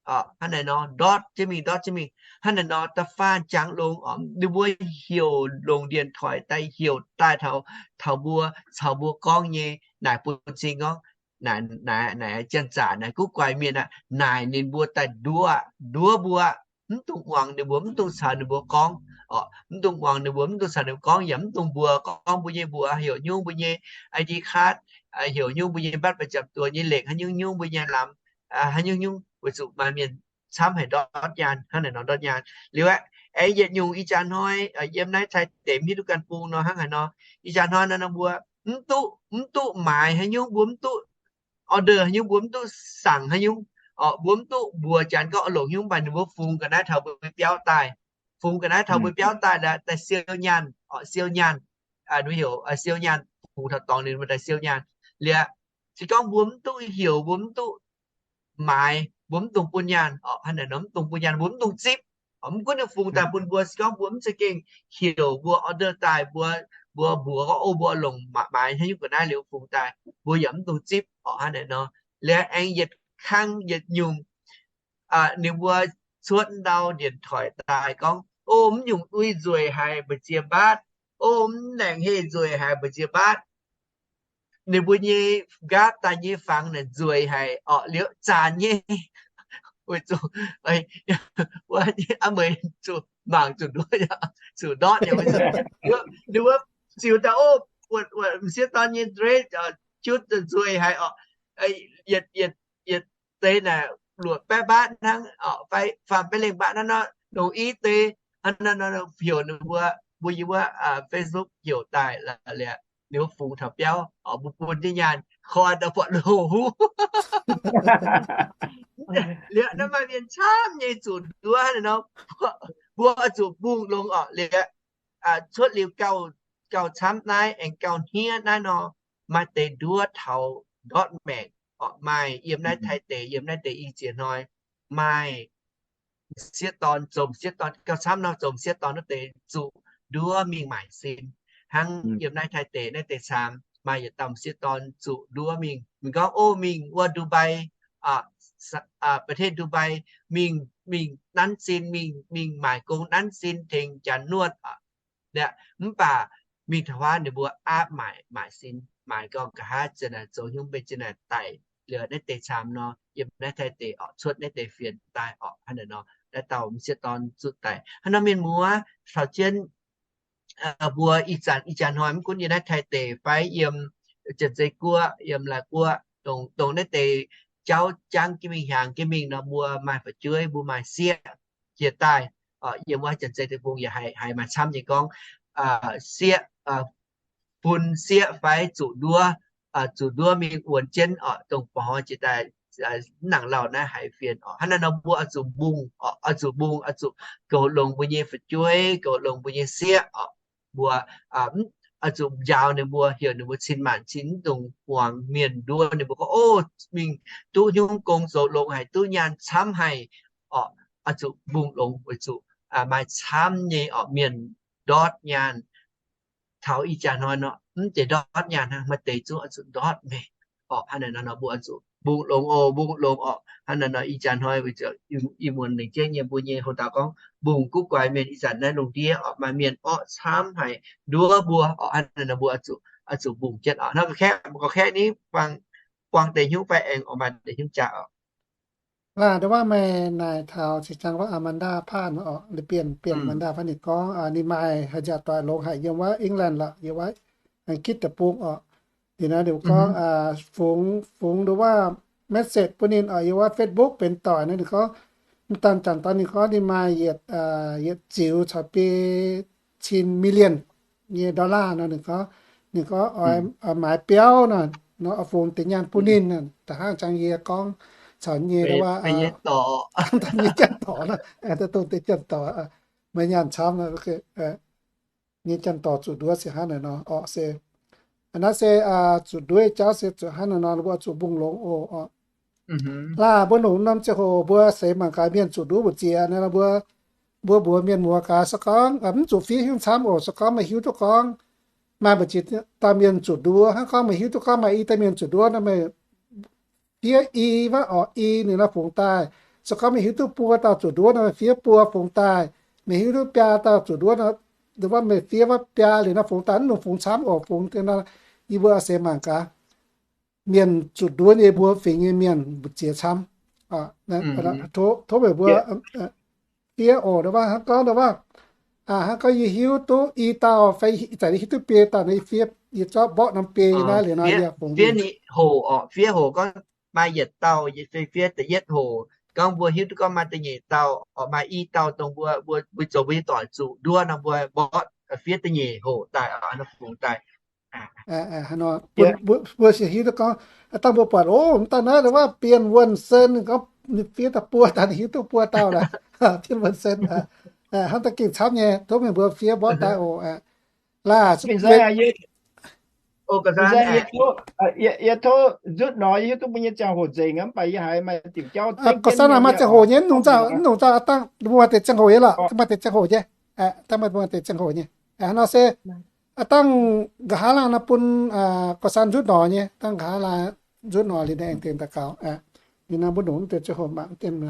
Hnangv naaiv nor ndortv jienv mingh, ndortv jienv mingh. Hnangv naaiv nor da'faanh jangx longx oc, ninh mbuo heuc, longc dienx toix daaih heuc daaih taux, taux mbuo, caux mbuo gorngv nyei naaic bun cing gorngv, naaic, naaic janx-zaqc naaic guv guaix mienh aqv, naaic ninh mbuo daaih nduov, nduov mbuo, mv dungx muangx ninh mbuo, mv dungx caux ninh mbuo gorngv oc, mv dungx muangx ninh mbuo, mv dungx caux ninh mbuo gorngv, yaac mv dungx mbuox gorngv mbuo nyei mbuox heuc nyungc, mbuo nyei I D card heuc nyungc, mbuo nyei บัตรประจำตัว nyei lekv haaix nyungc nyungc, mbuo nyei lamz haaix nyungc nyungc, weic zuqc maaih mienh camv haic ndortv nyaanh. Hnangv naaic nor ndortv nyaanh liuz aqv, aengx yietc nyungc ih jaax hnoi yiem naaiv Taiv deix mv hiuv duqv ganh bung nor hnangv haaix nor, ih jaax hnoi nor mbuo mv duqv, mv duqv maaiz haaix nyungc, mbuo mv duqv order haaix nyungc, mbuo mv duqv sangx haaix nyungc oc, mbuo mv duqv mbuox janx gorngv oix longc nyungc, mv baac ninh mbuo fungx ga'naaiv taux mbuo nyei biauv daaih, fungx ga'naaiv taux mbuo biauv daaih, daaih siou nyaanh oc, siou nyaanh, heuc siou nyaanh, fungx taux dorngx ninh mbuo daaih siou nyaanh. Liuz, se gorngv mbuo mv duqv heuc, mbuo mv duqv maaiz, mbuo mv dungx bun nyaanh oc, hnangv naaic nor mv dungx bun nyaanh, mbuo mv dungx zipv oc. Mv gunv ninh fungx daaih bun mbuo, se gorngv mbuo mv za'gengh heuc mbuo order daaih, mbuo, mbuo mbuox gorngv, O, mbuo longc maaiz haaix nyungc ga'naaiv liuz fungx daaih, mbuo yaac mv dungx zipv oc, hnangv naaic nor. Liuz aengx yietc kang yietc nyungc ninh mbuo cuotv ndau ndienc toic daaih gorngv, O, mv nyungc dui nzueic haic mbu'ziex mbaatv, O, mv laengc heh nzueic haic mbu'ziex mbaatv. Ninh mbuo nyei nqaapv daaih nyei fangx naaic nzueic haic orqc, liuz zaanc nyei, weic zuqc wuov, aa, meih zuqc mangc zuqc nduov, zuqc ndortv nyei, weic zuqc ninh mbuo ziux daaih, O, m'sieqv dorn nyei dress, jutv nzueic haic orqc, yietc, yietc, yietc deix naaic luoqc baeqv mbaatv hnangv, fai faam baeqv lengh mbaatv hnangv nor, longc i deix hnangv nor, heuc ninh mbuo, mbuo yiem wuov Facebook heuc daaih liuz, ninh mbuo fungx taux biauv oc, mbuo bun jienv nyaanh koi daaih buatc loz-huv. Liuz naaiv maaih mienh camv nyei zuqc nduov hnangv naaiv nor, mbuo oix zuqc mbungh longx orqc. Liuz cuotv liuz gauh, gauh camv naaiv aengx gauh hniev naaiv nor, maaih deix nduov taux ndortv maengc orqc. Maaih yiem naaiv Taiv deic, yiem naaiv deix i ziex hnoi, maaih m'sieqv dorn, zoux m'sieqv dorn gauh camv nor, zoux m'sieqv dorn wuov deix zuqc nduov mingh maaic sin. Hnangv yiem naaiv Taiv deic naaiv deix camv maaih yietc dauh m'sieqv dorn zuqc nduov mingh, mingh gorngv, O, mingh wuov Dubai, ประเทศดูไบ, mingh, mingh nanv sin, mingh, mingh maaic gong nanv sin tengx janx nuotv. Mv baac mingh taux wuov ninh mbuo aapv maaic, maaic sin, maaic gong nqa'haav ziouc naaic zoux hnyouv mbenc ziouc naaic daic. Liuz naaiv deix camv nor, yiem naaiv Taiv deic orqc, cuotv naaiv deix fienx daaih orqc, hnangv naaic nor, naaiv dauh m'sieqv dorn zuqc daic. Hnangv nor mienh muoz caux jienv mbuo ih zanc, ih jaax hnoi mv gunv yiem naaiv Taiv deic fai yiem Janx-Zei Guoqv, yiem Laai Guoqv, dongh, dongh naaiv deix jauv jangv jienv mingh, hiaangx jienv mingh nor, mbuo maaih fu'jueiv, mbuo maaih sieqv jiex daaih. Yiem wuov Janx-Zei Deic-Bung yaac haiz, haiz maaih camv nyei gorngv sieqv, bun sieqv fai zuqc nduov, zuqc nduov mingh wuonx jienv oc, dongh ba'hnoi jiex daaih mv nangc lauh naaiv haiz fienx oc. Hnangv naaiv nor mbuo oix zuqc mbungh oc, oix zuqc mbungh, oix zuqc goux longx mbuo nyei fu'jueiv, goux longx mbuo nyei sieqv oc. Mbuo oix zuqc njaaux ninh mbuo, heuc ninh mbuo cin maanc cin, mv dungx muangx mienh nduov ninh mbuo gorngv, O, mingh duqv hnyouv gong zoux longx haic, duqv nyaanh camv haic oc. Oix zuqc mbungh longx weic zuqc maaih camv nyei oc mienh ndortv nyaanh. Taux ih jaax hnoi nor, mv deix ndortv nyaanh hnangv, maaih deix zungv oix zuqc ndortv maengc oc. Hnangv naaic nor, mbuo oix zuqc mbungh longx oc, mbungh longx oc. Hnangv naaic nor, ih jaax hnoi weic zuqc ih muonz lengc jeiv nyei mbuo nyei houx dauh gorngv mbungh guv guaix mienh ih zanc naaiv lungh ndiev oc, maaih mienh orqv camv haic nduov mbuo oc. Hnangv naaic nor, mbuo oix zuqc mbungh jienv oc. Hnangv gorngv kaeqv ni, buang deix hnyouv fai aengx oix maaih deix hnyouv jaax oc. Laaih nduov waac meih naaic taux zinh ziangx wuov Amanda Phan oc, bienh, bienh Amanda Phan ninh gorngv ninh maaih haaix nziaauc doic longx haic yiem wuov England lorqc, yiem wuov Anggitv Deic-Bung oc. Liuz naaiv ninh gorngv fungx, fungx nduov waac message bun ninh oc, yiem wuov Facebook benx doic naaiv ninh gorngv, mv daan zanc daaih ninh gorngv ninh maaih yietc, yietc ziux caux biei cin million nyei dollar nor, ninh gorngv, ninh gorngv oix maaiz biauv nor, nor oix fungx deix nyaanh bun ninh. Da'hnangv jangx yie gorngv caux nyei, nyei janx-dorc, dongh deix janx-dorc, meih nyaanh camv, nyei janx-dorc zuqc nduov se hnangv naaiv nor orqc se. Naaiv se zuqc nduov nyei jauv se zuqc hnangv naaiv nor, mbuo zuqc mbungh longx oc. Laah mbuo longc norm ziangh hoc mbuo seix mangc gaax mienh zuqc nduov mbu'ziex naaiv, mbuo, mbuo mbuox mienh muoz gaax, se gorngv mv zuqc fiev hiuv camv oc. Se gorngv meih hiuv duqv gorngv maaih mbu'ziex dauh mienh zuqc nduov, hnangv gorngv meih hiuv duqv gorngv maaih i dauh mienh zuqc nduov nor, meih fiev i wuov orqc, i ninh nor fungx daaih. Se gorngv meih hiuv duqv buo dauh zuqc nduov nor, meih fiev buo fungx daaih. Meih hiuv duqv biaa dauh zuqc nduov nor, wuov meih fiev wuov biaa liuz nor fungx daaih, mv nungx fungx camv oc. Fungx daaih nor, yie mbuo oix seix mangc gaax mienh zuqc nduov nyei, mbuo fingx nyei mienh mbu'ziex camv. Tov meih mbuo fiev oc. Hnangv gorngv, hnangv gorngv yie hiuv duqv i dauh fai ih zanc yie hiuv duqv biei dauh nor, yie fiev, yie zorqv mborqv norm biei naaiv liuz nor, yie fungx fiev hoc, fiev hoc gorngv maaih yietc dauh, fiev da'yietv hoc. Gorngv mbuo hiuv duqv gorngv maaih da'nyeic dauh, maaih i dauh dongh mbuo, mbuo zoux mbuo nyei doic zuqc nduov nor, mbuo mborqv fiev da'nyeic hoc daaih, fungx daaih. Mbuo se hiuv duqv gorngv, dangh mbuo buatc, o, mv daaih naaiv wuov Bienh Wuonh Sen, gorngv ninh fiev daaih buo dauh, ninh hiuv duqv buo dauh lorqc, Bienh Wuonh Sen. Hnangv daaih gengh camv nyei, tov meih mbuo fiev mborqv daaih oc. Laah, yie tov nzutv nor, yie hiuv duqv mbuo nyei ziangh hoc nzengc, mv baac yie haiz maaih diuc jauv gorngv, maaih ziangh hoc nyei, mv nongc nzauh, mv nongc nzauh, dangh mbuo maaih deix ziangh hoc nyei lorqc, maaih deix ziangh hoc nyei. Dangh maaih deix ziangh hoc nyei. Hnangv nor se, dangh nqa'haav laanh nor bun gorsan nzutv nor nyei, dangh nqa'haav laanh nzutv nor liuz aengx dingc daux gaux. Liuz nor mbuo longc mv deix ziangh hoc mangc jienv.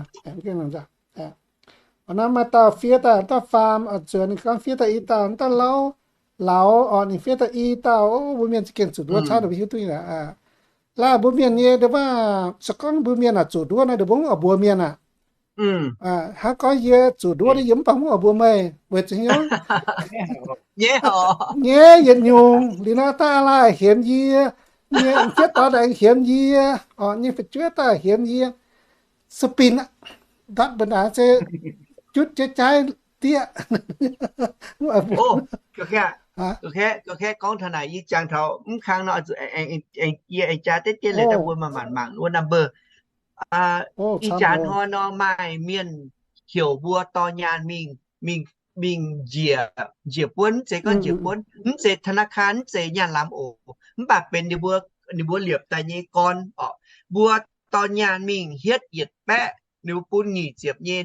Naaiv maaih dauh fiev daaih dauh faam, zuqc ninh gorngv fiev daaih i dauh dauh lauv, lauz orqc, ninh fiev daaih i dauh, mbuo mienh za'gengh zuqc nduov camv, ninh mbuo hiuv duqv nyei. Laah mbuo mienh nyei, se gorngv mbuo mienh aah, zuqc nduov nor, ninh mbuo mv oix mbuox mienh aac. Hnangv gorngv yie zuqc nduov nor, yie mv baac mv oix mbuox meih, weic zuqc hnyouv nyei yietc nyungc. Liuz nor dangh aa laai hiemx yie, nyei m'sieqv dorn aengx hiemx yie, orqc, nyei fu'jueiv daaih hiemx yie, spin, ndortv mbuo naaic se jutv jaiv jaiv dieqv. Gorngv taux naaic yie jangx taux mv kang nor, yie aengx jaa deix jienv leiz daaih mbuo manc-manc mangc wuov number. Ih jaax hnoi nor maaih mienh heuc mbuo dorh nyaanh mingh, mingh, mingh njiec, njiec buonv, mv zeiz gorngv njiec buonv, mv zeiz ธนาคาร, mv zeiz nyaanh lamz oc, mv baac benx ninh mbuo, ninh mbuo liepc daaih nyei gorn orqc. Mbuo dorh nyaanh mingh hietv yietc baeqv, ninh mbuo bun nyic ziepc nyei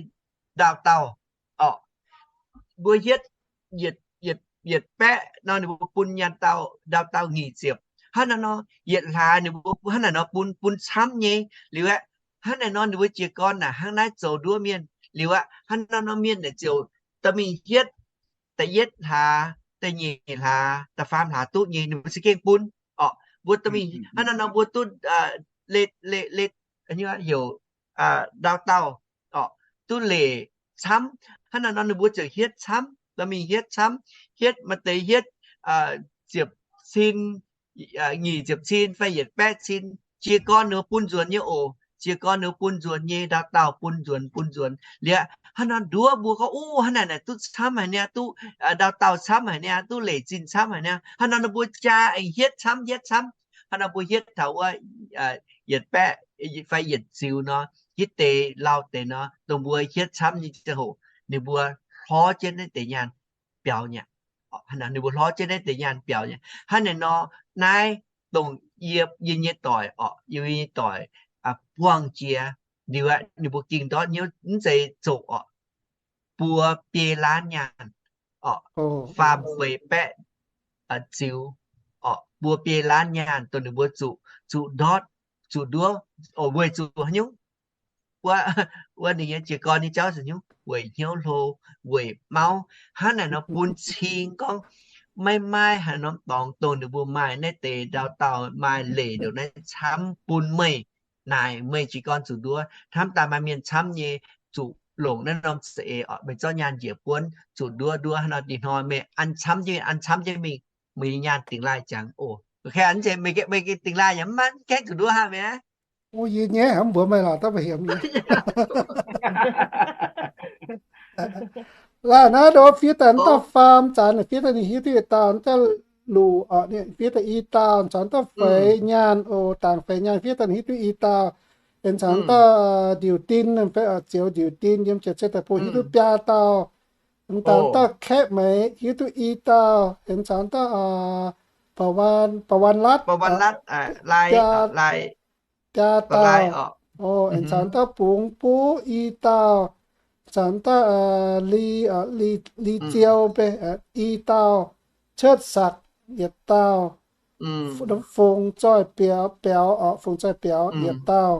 ndau dauh orqc. Mbuo hietv yietc, yietc, yietc baeqv nor, ninh mbuo bun nyaanh dauh, ndau dauh nyic ziepc. Hnangv naaiv nor, yietc hlaax ninh mbuo hnangv naaic nor bun, bun camv nyei. Liuz aeqv, hnangv naaic nor ninh mbuo jiez gorn naaic hnangv naaiv zoux nduov mienh. Liuz aeqv, hnangv naaiv nor mienh naaic ziouc dorh mingh hietv da'yietv hlaax, da'nyeic hlaax, da'faam hlaax duqv nyei, ninh mbuo za'gengh bun orqc. Mbuo dorh mingh hnangv naaiv nor mbuo duqv le, le, le, heuc ndau dauh orqc, duqv leic camv. Hnangv naaiv nor ninh mbuo ziouc hietv camv, dorh mingh hietv camv, hietv maaih deix hietv ziepc cin, nyic ziepc cin fai yietc baeqv cin. Jiez gorn ninh mbuo bun nzuonx nyei oc. Jiez gorn ninh mbuo bun nzuonx nyei, ndau dauh bun nzuonx, bun nzuonx. Liuz hnangv nor nduov mbuo gorngv, o, hnangv naaic naaic duqv camv haic niaa, duqv ndau dauh camv haic niaa, duqv leic zinh camv haic niaa. Hnangv nor ninh mbuo jaa aengx hietv camv, hietv camv. Hnangv nor mbuo hietv taux wuov yietc baeqv fai yietc ziux nor, hitv deix lauh deix nor, dongh mbuo hietv camv nyei ziangh hoc, ninh mbuo hlorv jienv naaiv deix nyaanh biaux nyei. Ninh mbuo hlorv jienv naaiv deix nyaanh biaux nyei. Hnangv naaic nor, naaiv dongh yie, yie nyei doic orqc, yie nyei doic buangh jiex. Liuz aeqv, ninh mbuo ging ndortv hnyouv mv zeiz zoqc orqc, buo biei laanv nyaanh orqc, faam feix baeqv ziux orqc, buo biei laanv nyaanh dongh ninh mbuo zuqc, zuqc ndortv, zuqc nduov, weic zuqc haaix nyungc? Wuov, wuov ninh nyei jiez gorn nyei jauv se hnyouv weic hnyouv hlo, weic mauv. Hnangv naaic nor bun cing gorngv maiv maaih haaix norm dorngx dongh ninh mbuo maaih naaiv deix ndau dauh maaih leic ndongc naaiv camv bun meih. Naaic meih jiez gorn zuqc nduov. Hnamv daaih maaih mienh camv nyei zuqc longc naaiv norm za'eix orqc, meih zorqv nyaanh njiec buonv zuqc nduov. Nduov hnangv nor, dih hnoi meih an camv jienv, an camv jienv mingh, meih nyei nyaanh dingx laaih jangx oc. Meih dingx laaih yaac mv maaih gaengh zuqc nduov hnangv mi'aqv. O, yie nyaiv haic, mv mbuox meih lorqc, daaih mbuo hiemx nyei. Laaic naaiv ndo fiev daaih wuov dauh faam zanc, fiev daaih ninh hiuv duqv yietc dauh, wuov dauh luc, fiev daaih i dauh, caux wuov dauh feix nyaanh oc, dangc feix nyaanh fiev daaih ninh hiuv duqv i dauh. Aengx caux wuov dauh ndiuc din, fai zioux ndiuc din yiem Jiex Zei Deic-Bung hiuv duqv biaa dauh. Aengx dangc wuov dauh Kaeqv Meix hiuv duqv i dauh. Aengx caux wuov dauh Ba'wan, Ba'wan Latv, biaa dauh. Aengx caux wuov dauh Bungx Buv i dauh. Caux wuov dauh Li, Li Ziou i dauh. Cuotv Sakc yietc dauh. Fongc Zoih Biaux, Biaux, Fongc Zoih Biaux yietc dauh.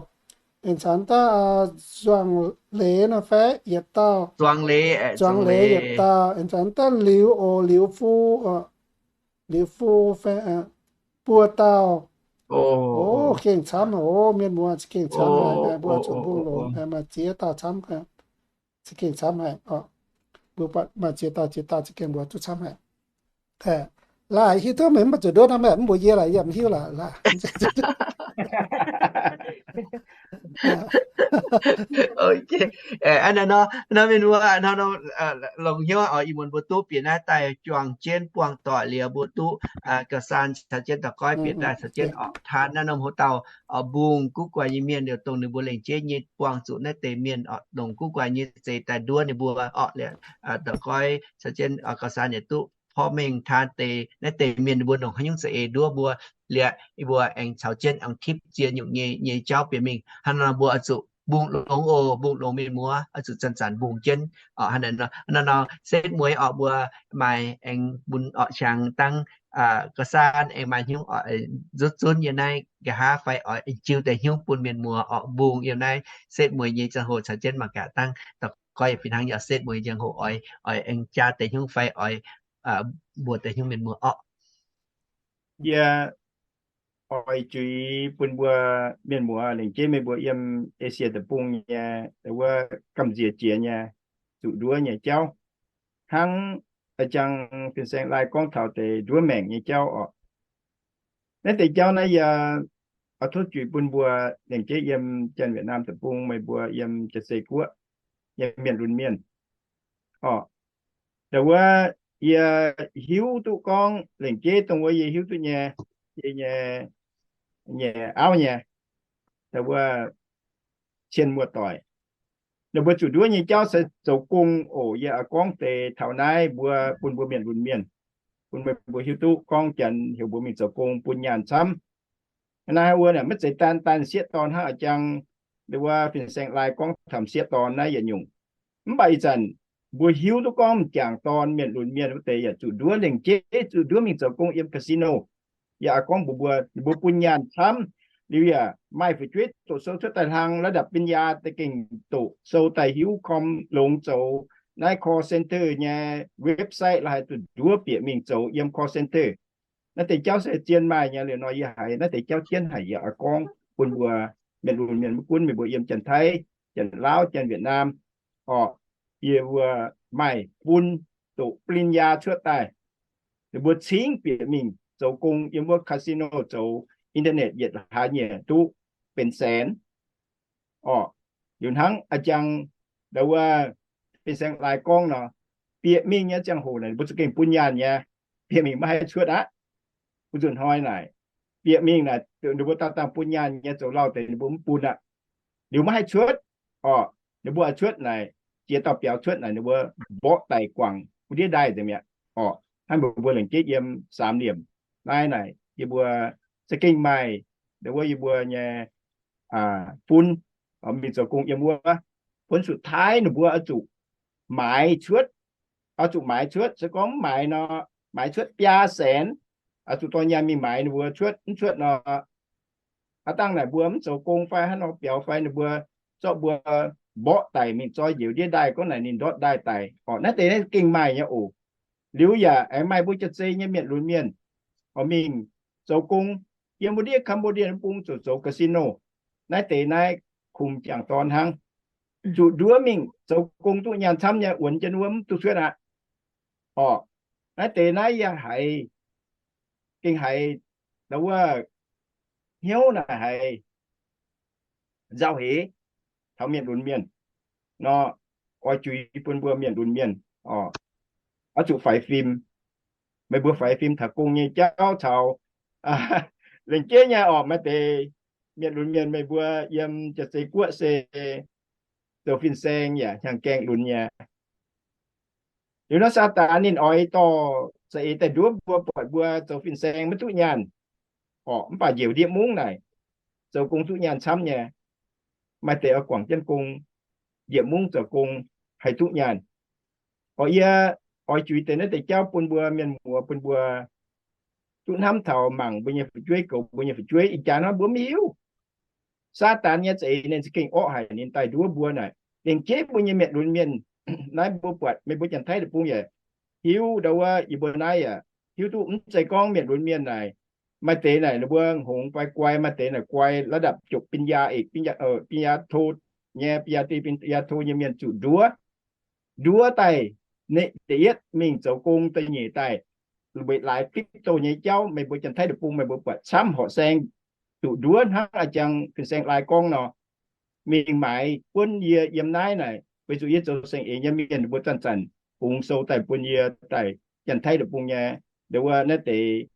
Aengx caux wuov dauh Zuangx Leiz nor fai yietc dauh. Zuangx Leiz yietc dauh. Aengx caux wuov dauh Liuz oc, Liuz Fu, Liuz Fu fai buo dauh. Oc, gengh camv oc, mienh muoz, za'gengh camv haic. Mbuo zuqc mbungh longx, maaih ziex dauh camv, za'gengh camv haic. Mbuo maaih ziex dauh, ziex dauh za'gengh mbuo duqv camv haic. Laaic hiuv duqv meih mv baac zuqc nduov nor, mv mbuox yie laaix yie mv hiuv laaix. Aa, nor, nor mienh muoz, nor, longx hnyouv oc, ih muonz mbuo duqv bieqc naaiv daaih juangc jienv buangh doic liuz mbuo duqv gauh saan caux jienv daux goiv bieqc daaih caux jienv oc, taan naaiv norm hoc dauh oc, mbungh guv guaix nyei mienh liuz dongh ninh mbuo lengc jeiv nyei buangh zuqc naaiv deix mienh oc, longc guv guaix nyei zeix daaih nduov ninh mbuo oc, liuz daux goiv caux jienv gauh saan yaac duqv porv mengh taan deix naaiv deix mienh ninh mbuo longc haaix nyungc za'eix nduov mbuo, liuz yie mbuo aengx caux jienv aengx tipv ziex nyungc nyei, nyei jauv bieqc mingh. Hnangv naaiv nor mbuo oix zuqc mbungh longx oc, mbungh longx mienh muoz, oix zuqc zanc-zanc mbungh jienv oc. Hnangv naaiv nor, hnangv naaiv nor setv mueiz oc, mbuo maaih aengx bun orqc qangx dangv gauh saan aengx maaih hnyouv oc, zunv zunv yiem naaiv nqa'haav fai oix jiu deix hnyouv bun mienh muoz oc, mbungh yiem naaiv setv mueiz nyei ziangh hoc caux jienv mangc gaax dangv daux goiv fih hnangv yaac setv mueiz ziangh hoc oix, oix aengx jaa deix hnyouv fai oix mbuox deix hnyouv mienh muoz orqc. Yie oix zuiz bun mbuo mienh muoz lengc jeiv meih mbuo yiem Esie Deic-Bung nyei wuov gamh nziex jiex nyei zuqc nduov nyei jauv, hnangv a'jang fin-saeng laai gorngv taux deix nduov maengc nyei jauv oc. Naaiv deix jauv naaiv yie oix tov zuiz bun mbuo lengc jeiv yiem Janx-Wietc Naam Deic-Bung, meih mbuo yiem Jaav-Zei Guoqv nyei mienh lunx mienh oc. Ndau wuov yie hiuv duqv gorngv lengc jeiv dongh wuov yie hiuv duqv nyei, yie nyei, nyei auv nyei, ndau wuov cien muoz-doic, ninh mbuo zuqc nduov nyei jauv se zoux gong oc. Yie oix gorngv deix taux naaiv mbuo bun mbuo mienh lunx mienh, bun meih mbuo hiuv duqv gorngv Janx heuc mbuo mingh zoux gong bun nyaanh camv. Naaiv wuov maiv zeiz daan daan sieqv dorn hnangv a'jang wuov fin-saeng laai gorngv taux m'sieqv dorn naaiv yietc nyungc. Mv baac ih zanc mbuo hiuv duqv gorngv m'jangc dorn mienh lunx mienh wuov deix yaac zuqc nduov lengc jeiv, zuqc nduov mingh zoux gong yiem casino. Yaac oix gorngv mbuox mbuo, ninh mbuo bun nyaanh camv. Liuz yaac maaih fu'jueiv doqc sou cuotv daaih hlang ระดับปริญญา daaih gengh doqc sou daaih hiuv คอม longx zoux naaiv call center nyei website la'haiz zuqc nduov bieqc mingh zoux yiem call center. Naaiv deix jauv se zien maaih nyei. Liuz nor yie haiz naaiv deix jauv jienv haic yaac oix gorngv bun mbuo mienh lunx mienh, maiv gunv meih mbuo yiem Janx-Taiv, Janx-Laauv, Janx-Wietc Naam oc, yie mbuo maaih bun doqc ปริญญา cuotv daaih, ninh mbuo cingv bieqc mingh zoux gong yiem wuov casino, zoux internet yietc hlaax nyieqc duqv benx saenx oc. Liuz hnangv a'jang ndau wuov fin-saeng laai gorngv nor, bieqc mingh nyei ziangh hoc naaic ninh mbuo za'gengh bun nyaanh nyei. Bieqc mingh maiv haih cuotv aqv. Mbuo nzunc hnoi naaic bieqc mingh naaic ninh mbuo dangh dangh bun nyaanh nyei, zoux lauh deix ninh mbuo mv bun aqv. Liuz maiv haih cuotv oc. Ninh mbuo oix cuotv naaic, jiex dauh biaux cuotv naaic ninh mbuo mborqv daic guangc wuov ndiev ndaaih nzengc mi'aqv oc. Hnangv mbuo lengc jeiv yiem Saam Liemc naaiv naaic yie mbuo za'gengh maaih ndau wuov yie mbuo nyei fun mingh zoux gong yiem wuov. Fun สุดท้าย ninh mbuo oix zuqc maaiz cuotv, oix zuqc maaiz cuotv. Se gorngv mv maaiz nor, maaiz cuotv biaa saenx, oix zuqc dorh nyaanh mingh maaiz ninh mbuo cuotv. Mv cuotv nor, aav dangh naaic mbuo mv zoux gong fai hnangv nor biaux fai ninh mbuo zorqv mbuo mborqv daic mingh zoi njiec ndiev ndaaih gorngv naaic ninh ndortv ndaaih daic oc. Naaiv deix naaiv gengh maaih nyei oc. Liuz yaac aengx maaih mbuo Jaav-Zei nyei mienh lunx mienh oix mingh zoux gong yiem wuov ndiev Cambodia bung zuqc zoux casino. Naaiv deix naaiv kungx m'jangc dorn hnangv, zuqc nduov mingh zoux gong duqv nyaanh camv nyei, wuonx jienv wuov mv duqv cuotv aqv oc. Naaiv deix naaiv yie haiz gengh haiz ndau wuov hnyouv naaic haiz nzauh heix taux mienh lunx mienh nor, oix zuiz bun mbuo mienh lunx mienh Oix zuqc faix fim. Meih mbuo faix fim taux gong nyei jauv caux lengc jeiv nyei orqc, maaih deix mienh lunx mienh meih mbuo yiem jaav-zei guoqv se zoux fin-saeng yaac hnyangx gaengh lunx nyei. Liuz nor Saadaan ninh oix dorh za'eix daaih nduov mbuo, buatc mbuo zoux fin-saeng maiv duqv nyaanh orqc, mv baac njiec ndiev mungv naaic zoux gong duqv nyaanh camv nyei. Maaih deix oix guangc jienv gong, njiec mungv zoux gong haih duqv nyaanh. Orqc, yie oix juix deix naaiv deix jauv bun mbuo mienh muoz, bun mbuo duqv hnamv taux mangc mbuo nyei fu'jueiv, goux mbuo nyei fu'jueiv. Ih jaax hnoi mbuo mv hiuv Saadaan nyei za'eix ninh za'gengh orqv haic, ninh daaih nduov mbuo naaic. Lengc jeiv mbuo nyei mienh lunx mienh, naaiv mbuo buatc meih mbuo Janx-Taiv deic-bung yaac hiuv ndau wuov, yie mbuo naaiv yaac hiuv duqv, mv zeiz gorngv mienh lunx mienh naaic, maaih deix naaic ninh mbuo hngongx fai guai, maaih deix naaic guai ระดับจบปริญญาเอก ปริญญาโท nyei, ปริญญาตรี ปริญญาโท nyei mienh zuqc nduov. Nduov daaih, da'yietv mingh zoux gong, da'nyeic daaih weic laaix crypto nyei jauv. Meih mbuo Janx-Taiv deic-bung meih mbuo buatc camv horqc saeng zuqc nduov hnangv a'jang fin-saeng laai gorngv nor. Mingh maaiz buonv yie yiem naaiv naaic, weic zuqc yie zoux saeng-eix nyei mienh, mbuo zanc-zanc bungx sou daaih bun yie daaih Janx-Taiv deic-bung nyei, ndau wuov naaiv deix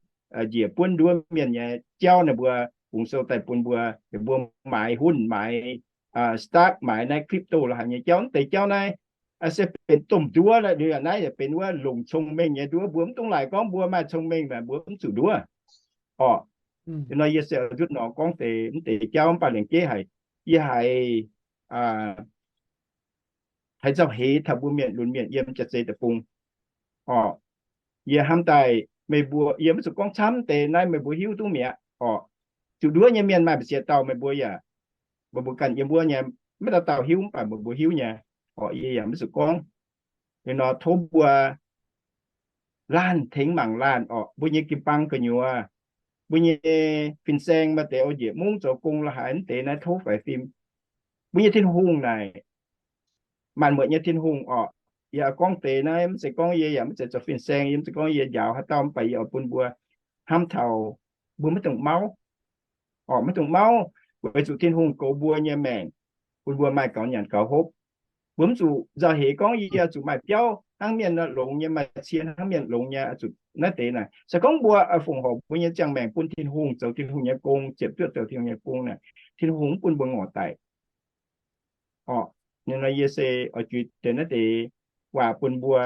njiec buonv nduov mienh nyei jauv naaic, mbuo bungx sou daaih bun mbuo, mbuo maaiz hunh, maaiz stock, maaiz naaiv crypto la'haic nyei jauv. Deix jauv naaiv se benx domh nduov, liuz yaac naaiv yaac benx wuov longc cong-mengh nyei nduov. Mbuo mv dungx laaic gorngv mbuo maaih cong-mengh maah, mbuo mv zuqc nduov. Orqc, nor yie se nduqc nor gorngv deix mv deix jauv, mv baac lengc jeiv haic yie haiz haiz nzauh heix taux mbuo mienh lunx mienh yiem jaav-zei deic-bung. Orqc, yie hnamv daaih meih mbuo, yie maiv zuqc gorngv camv deix naaiv meih mbuo hiuv duqv mi'aqv. Orqc, zuqc nduov nyei mienh maaih mbu'ziex dauh meih mbuo yaac, meih mbuo ganh yiem wuov nyei, maiv dauh dauh hiuv, mv baac meih mbuo hiuv nyei. Orqc, yie yaac maiv zuqc gorngv. Liuz nor tov mbuo laanh tengx mangc laanh orqc, mbuo nyei jiu-baang gu'nyuoz, mbuo nyei fin-saeng maaih deix oix njiec mungv zoux gong la'haic, mv deix naaiv tov faix fim. Mbuo nyei Tin-Hungh naaic maanc muotc nyei Tin-Hungh orqc. Yie gorngv deix naaiv maiv zeiz gorngv yie yaac maiv zeiz zoux fin-saeng, yie maiv zeiz gorngv yie njaaux haaix dauh, mv baac yie oix bun mbuo hnamv taux mbuo maiv dungx mauv. Orqc, maiv dungx mauv, weic zuqc Tin-Hungh goux mbuo nyei maengc, bun mbuo maaih gaux nyanc gaux hopv. Mbuo mv zuqc nzauh heix gorngv yie zuqc maaih biauv hnangv mienh longx nyei, maaih cie hnangv mienh longx nyei, zuqc naaiv deix naaic. Se gorngv mbuo fongc horc mbuo nyei ziangh maengc bun Tin-Hungh zoux Tin-Hungh nyei gong, ziepc zuoqv zoux Tin-Hungh nyei gong naaic, Tin-Hungh mv bun mbuo ngorc daic. Orqc, ninh nor yie se oix juix deix naaiv deix waac bun mbuo,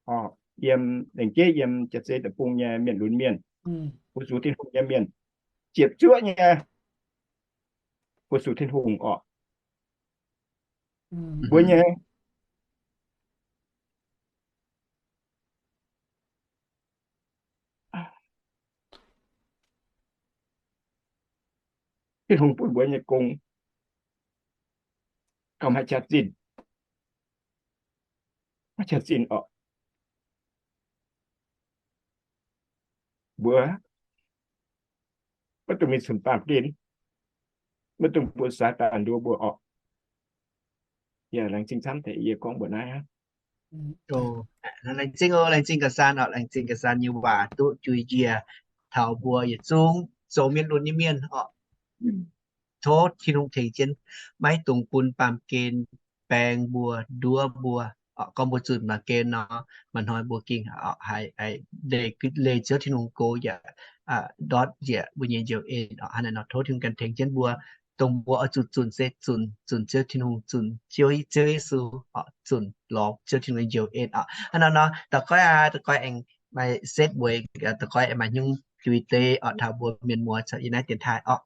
orqc, yiem lengc jeiv yiem jaav-zei deic-bung nyei mienh lunx mienh, fu-sux Tin-Hungh nyei mienh, ziepc zuoqv nyei fu-sux Tin-Hungh orqc. Mbuo nyei Tin-Hungh bun mbuo nyei gong gauh maaih qaqv zinh, maaih qaqv zinh orqc. Mbuo maiv dungx mingh cunx baamh gen, maiv dungx bun Saadaan nduov mbuo orqc. Yie laengz zingh camv deix yie gorngv mbuox naaiv aqv. Laengz zingh oc, laengz zingh ga'saan orqc, laengz zingh ga'saan nyei waac duqv jui njiec taux mbuo yietc zungv zoux mienh lunx nyei mienh orqc. Tov Tin-Hungh tengx jienv, maiv dungx bun baamh gen baeng mbuo, nduov mbuo. Gorngv mbuo zunc baamh gen nor, maaih hnoi mbuo gengh haiz leih Ziouv Tin-Hungh go yaac ndortv njiec mbuo nyei njoux en orqc. Hnangv naaic nor tov Tin-Hungh ganh tengx jienv mbuo, dongh mbuo oix zuqc zunc se zunc, zunc Ziouv Tin-Hungh, zunc Ziouv, Ziouv Yesu orqc, zunc lorz Ziouv Tin-Hungh nyei njoux en orqc. Hnangv naaic nor daux goiv aqv, daux goiv aengx maaih setv mueiz, daux goiv aengx maaih hnyouv jui deix orqc taux mbuo mienh muoz caux yie naaiv dienx taaih orqc.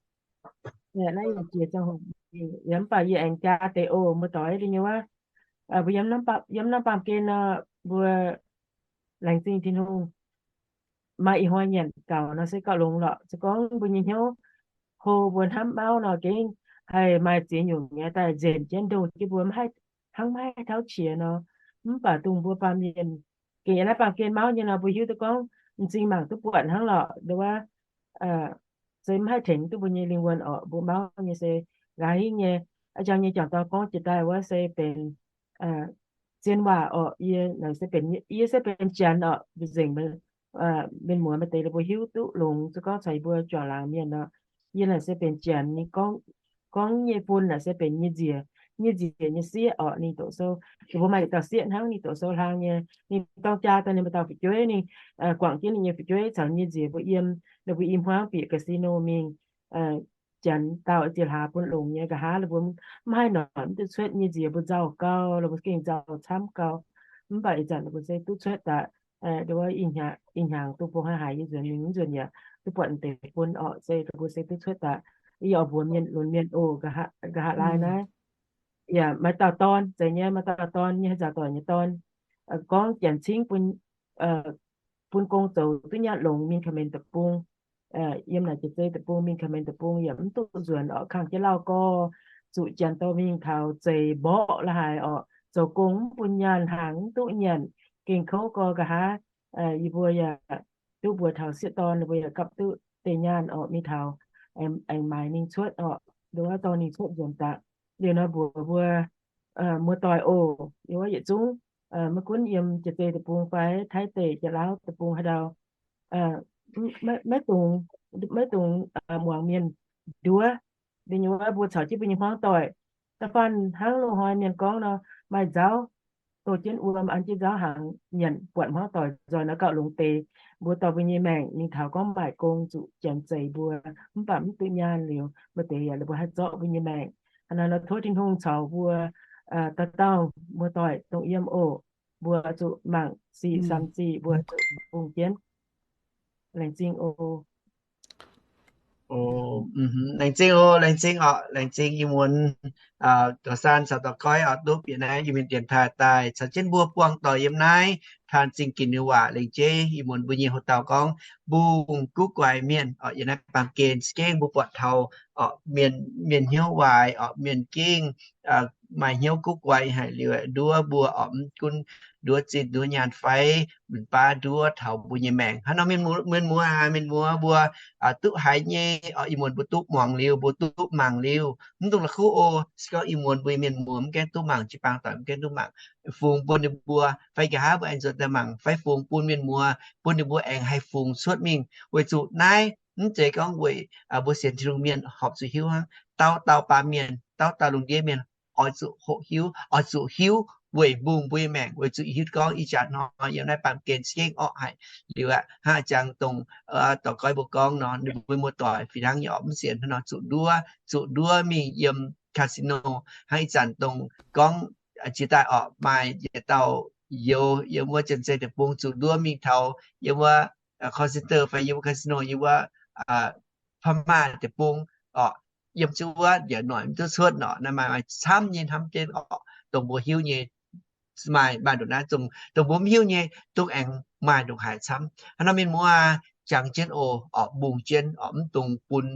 Naaiv yaac jiex ziangh hoc, yie mv baac yie aengx jaa deix oc, muoz-doic nyei wuov. Mbuo yiem naaiv baamh gen nor, mbuo laengz zingh Tin-Hungh. Maaih ih hnoi nyanc gaux nor se gauh longx lorqc. Se gorngv mbuo nyei hnyouv hlo mbuo hnamv mauv nor, gengh haih maaih ziex nyungc nyei daaih nzenc jienv ndoh jienv mbuo, hnangv maiv haih tauv qiex nor. Mv baac dongh mbuo baamh mienh gengh yiem naaiv baamh gen mauv nyei nor, mbuo hiuv duqv gorngv m'zing mangc duqv buatc hnangv lorqc. Nduov se maiv haih tengx duqv mbuo nyei lingh wuonh orqc. Mbuo mauv nyei se nqa'haav hingv nyei. A'jang nyei juangc dorn gorngv jiex daaih wuov se benx zien waac orqc. Yie naaic se benx, yie se benx Janx orqc, mbuo nzengc mienh muoz maaih deix mbuo hiuv duqv longx, se gorngv caux yie mbuo juangc laangz mienh nor, yie naaic se benx Janx nyei, gorngv nyei fun naaic se benx nyei nziec. nyei nziec nyei sieqv orqc. Ninh doqc sou, ninh mbuo maaih yietc dauh sieqv hnangv, ninh doqc sou hlang nyei. Ninh dorng jaa daaih ninh maaih dauh fu'jueiv, ninh guangc jienv ninh nyei fu'jueiv caux nyei nziec mbuo yiem, ninh mbuo i hmuangv bieqc casino mingh, janx dauh ziex hlaax bun longx nyei. Nqa'haav ninh mbuo mv haih noic mv duqv cuotv nyei nziec mbuo nzauh gau, ninh mbuo gengh nzauh camv gau. Mv baac ih zanc ninh mbuo se duqv cuotv daaih, ndo wuov ih hnyangx duqv bung haaix haic yie nzuonx mingh mv nzuonx yaac duqv buatc deix bun orqc, se ninh mbuo se duqv cuotv daaih. Yie oix mbuox mienh lunx mienh oc, nqa'haav laai naaiv yaac maaih dauh dorn, zeiz nyei maaih dauh dorn nyei, haaix zanc doic nyei dorn, gorngv janx cingv bun, bun gong zoux duqv nyaanh longx mingh Kamen deic-bung, yiem naaic Jiex Zei deic-bung mingh Kamen deic-bung yaac mv duqv nzuonx orqc. Kangh jienv lauh gorx zuqc janx dorh mingh taux zeix mborqv la'haaix orqc, zoux gong mv bun nyaanh, hnaangx mv duqv nyanc, gengh kouv gorx. Nqa'haav yie mbuo yaac duqv mbuox taux sieqv dorn, ninh mbuo yaac gapv duqv deix nyaanh orqc, mingh taux aengx maaiz ninh cuotv orqc, ndo wuov dorh ninh cuotv nzuonx daaih. Liuz nor mbuox mbuo muoz-doic oc, yiem wuov yietc zungv, maiv gunv yiem Jiex Zei deic-bung fai Taiv deic, Janx-Lauv deic-bung haaix ndau, maiv dungx, maiv dungx muangx mienh nduov. Liuz wuov mbuo caux jienv mbuo nyei hmuangv doic, da'faanh hnangv loz-hnoi mienh gorngv nor, maaih nzauv, doh jienv wuom, an jienv nzauv hnaangx nyanc, buatc hmuangv doic nzoih nor gauh longx deix. Mbuo dorh mbuo nyei maengc mingh taux gorngv maaic gong zuqc janx zeix mbuo, mv baac mv duqv nyaanh liuz, maaih deix yaac ninh mbuo haih zorqv mbuo nyei maengc. Hnangv naaiv nor tov Tin-Hungh caux mbuo dauh dauh muoz-doic dongh yiem oc. Mbuo zuqc mangc sic samx sic, mbuo zuqc bungx jienv. Laengz zingh oc. Laengz zingh oc, laengz zingh oc, laengz zingh ih muonz ga'saan caux dorh goiv oix duqv bieqc naaiv Iu-Mienh dienx taaih daaih caux jienv mbuo buangh doic yiem naaiv taan zingh ginx nyei waac. Laengz zingh ih muonz mbuo nyei hoc dauh gorngv mbungh guv guaix mienh oc. Yiem naaiv baamh gen za'gengh mbuo buatc taux mienh, mienh hnyouv waaic oc, mienh gengh maaih hnyouv guv guaix haic liuz, nduov mbuo oc, mv gunv nduov zinh nduov nyaanh fai mv baac nduov taux mbuo nyei maengc. Hnangv nor mienh muoz, mienh muoz, mienh muoz mbuo duqv haiz nyei oc, ih muonz mbuo duqv muangx liuz, mbuo duqv mangc liuz, mv dungx la'kuqv oc. Se gorngv ih muonz mbuo mienh muoz mv gaengh duqv mangc, jiu-baang doic mv gaengh duqv mangc, fungx bun ninh mbuo fai nqa'haav mbuo aengx nzuonx daaih mangc fai fungx bun mienh muoz, bun ninh mbuo aengx haih fungx cuotv mingh. Weic zuqc naaiv mv zeiz gorngv weic mbuo sienx Tin-Hungh mienh horpc zuqc hiuv hnangv. Dauh dauh baamh mienh, dauh dauh lungh ndiev mienh oix zuqc hoqc hiuv, oix zuqc hiuv weic mbungh mbuo nyei maengc, weic zuqc hiuv gorngv ih jaax hnoi yiem naaiv baamh gen za'gengh orqv haic. Liuz aqv, hnangv jangx dongh dorh goiv mbuo gorngv nor, ninh mbuo muoz-doic fih hnangv nyei orqc, mv sienx hnangv nor zuqc nduov, zuqc nduov mingh yiem casino. Hnangv ih zanc dongh gorngv jiex daaih orqc, maaih yietc dauh youz yiem wuov Janx Zei Deic-Bung zuqc nduov mingh taux yiem wuov call center fai yiem wuov casino yiem wuov Pa'maah Deic-Bung orqc, yiem zuqc wuov yaac noic mv duqv cuotv nor. Naaiv maaih, maaih camv nyei hnamv jienv orqc, dongh mbuo hiuv nyei maaih, maaih ndongc naaiv, dongh mbuo mv hiuv nyei dongh aengx maaih ndongc haaix camv. Hnangv nor mienh muoz, jangx jienv oc, orqc, mbungh jienv orqc, mv dungx bun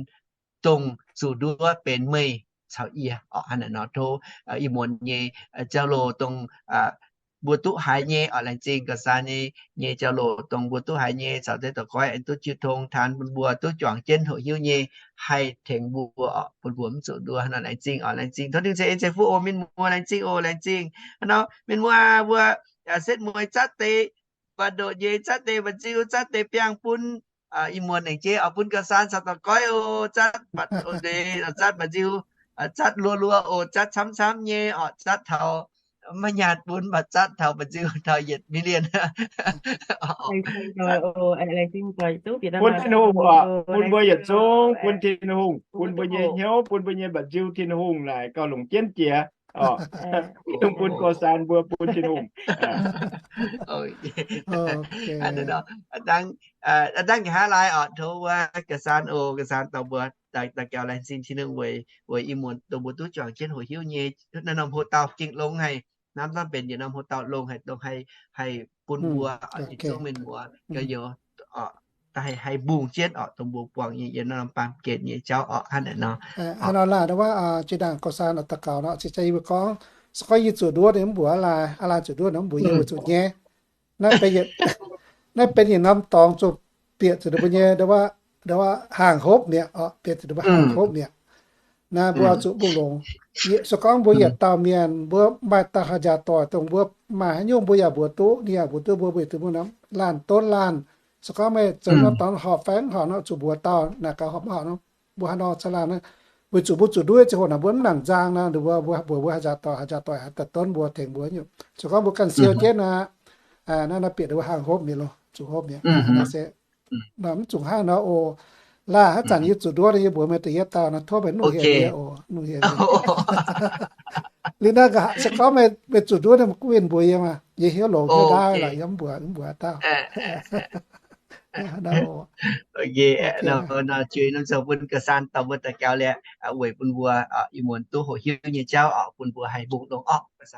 dongh zuqc nduov benx meih caux yie orqc. Hnangv naaic nor tov ih muonz nyei jauv-louc dongh mbuo duqv haiz nyei orqc, laengz zingh ga'saan nyei, nyei jauv-louc dongh mbuo duqv haiz nyei caux deix dorh goiv aengx duqv jiu tong taan bun mbuo duqv juangc jienv hoqc hiuv nyei, haih tengx mbuo orqc, bun mbuo mv zuqc nduov. Hnangv nor laengz zingh orqc, laengz zingh tov dingh ceix en ceix fuqv oc mienh muoz, laengz zingh oc, laengz zingh. Hnangv nor mienh muoz mbuo setv mueiz zatv deix mbatc ndoqc nyei, zatv deix mbatc nziu, zatv deix biangh bun ih muonz nengc jeiv oc, bun ga'saan caux dorh goiv oc, zatv mbatc ndoqc nyei, zatv mbatc nziu, zatv luo luo oc, zatv camv camv nyei orqc, zatv taux maiv nyaanh bun, mv baac zatv taux mbatc nziu taux yietc million. Bun Tin-Hungh oc, bun mbuo yietc zungv bun Tin-Hungh, bun mbuo nyei hnyouv, bun mbuo nyei mbatc nziu Tin-Hungh naaic gauh longc jienv jiex orqc. Dongh bun ga'saan mbuo bun Tin-Hungh. Aa, dangh nqa'haav laai orqc, tov wuov ga'saan oc, ga'saan dorh mbuo daux gaux laengz zingh Tin-Hungh weic, weic ih muonz dongh mbuo duqv juangc jienv hoqc hiuv nyei naaiv norm hoc dauh gengh longx haic. Hnamv zanc benx yietc norm hoc dauh longx haic, dongh haih, haih bun mbuo yietc zungv mienh muoz ga'youz haih, haih mbungh jienv orqc, dongh mbuo buangh nyei yiem naaiv norm baamh gen nyei jauv orqc, hnangv naaic nor. Hnangv nor laanh wuov, zinh ndaangc ga'saan daux gaux nor, cingx yie mbuo gorngv, se gorngv yie zuqc nduov ninh mv mbuox aa laanh, aa laanh zuqc nduov ninh mv mbuox yie, weic zuqc nyei naaiv benx yietc norm dorngx zuqc bieqc zuqc ninh mbuo nyei, ndo wuov, haangh hopv mi'aqv orqc, bieqc zuqc ninh mbuo haangh hopv mi'aqv. Naaiv mbuo oix zuqc mbu'longx. Se gorngv mbuo yietc dauh mienh, mbuo maaih dauh haaix njaaux doic dongh mbuo maaih haaix nyungc mbuo yaac mbuox duqv, ninh yaac mbuox duqv mbuo, mbuo yietc dauh mienh nor, laanh donv laanh. Se gorngv meih zoux norm dorngx horpc fai mv horpc nor, zuqc mbuox dauh naaic gaax horpc mv horpc nor, mbuo haaix nor caux laanh naaiv Weic zuqc mbuo zuqc nduov ziangh hoc naaic mbuo mv nangc nzang nor, mbuo, mbuo, mbuo haih nzaaux doic, haih nzaaux doic, haih daaih donv mbuo, tengx mbuo nyungc. Se gorngv mbuo ganh siou jienv naaic, naaiv, naaiv bieqc ninh mbuo haih hopv mi'aqv loh, zuqc hopv mi'aqv. Naaiv se mv zuqc hnangv nor oc. Laanh haaix zanc yie zuqc nduov nor, yie mbuox meih da'yietv dauh nor, tov meih nuqv hec yie oc, nuqv hec. Liuz naaiv nqa'haav se gorngv meih zuqc nduov nor, meih gunv mbuox yie maah, yie hnyouv longx hnyouv ndaauv lorqc, yie mv mbuox, mv mbuox dauh. Nor, nor, nor, nor, bun ga'san dorh mbuo daux gaux liuz, weic bun mbuo ih muonz duqv hoqc hiuv nyei jauv oc, bun mbuo haih mbungh longx orqc.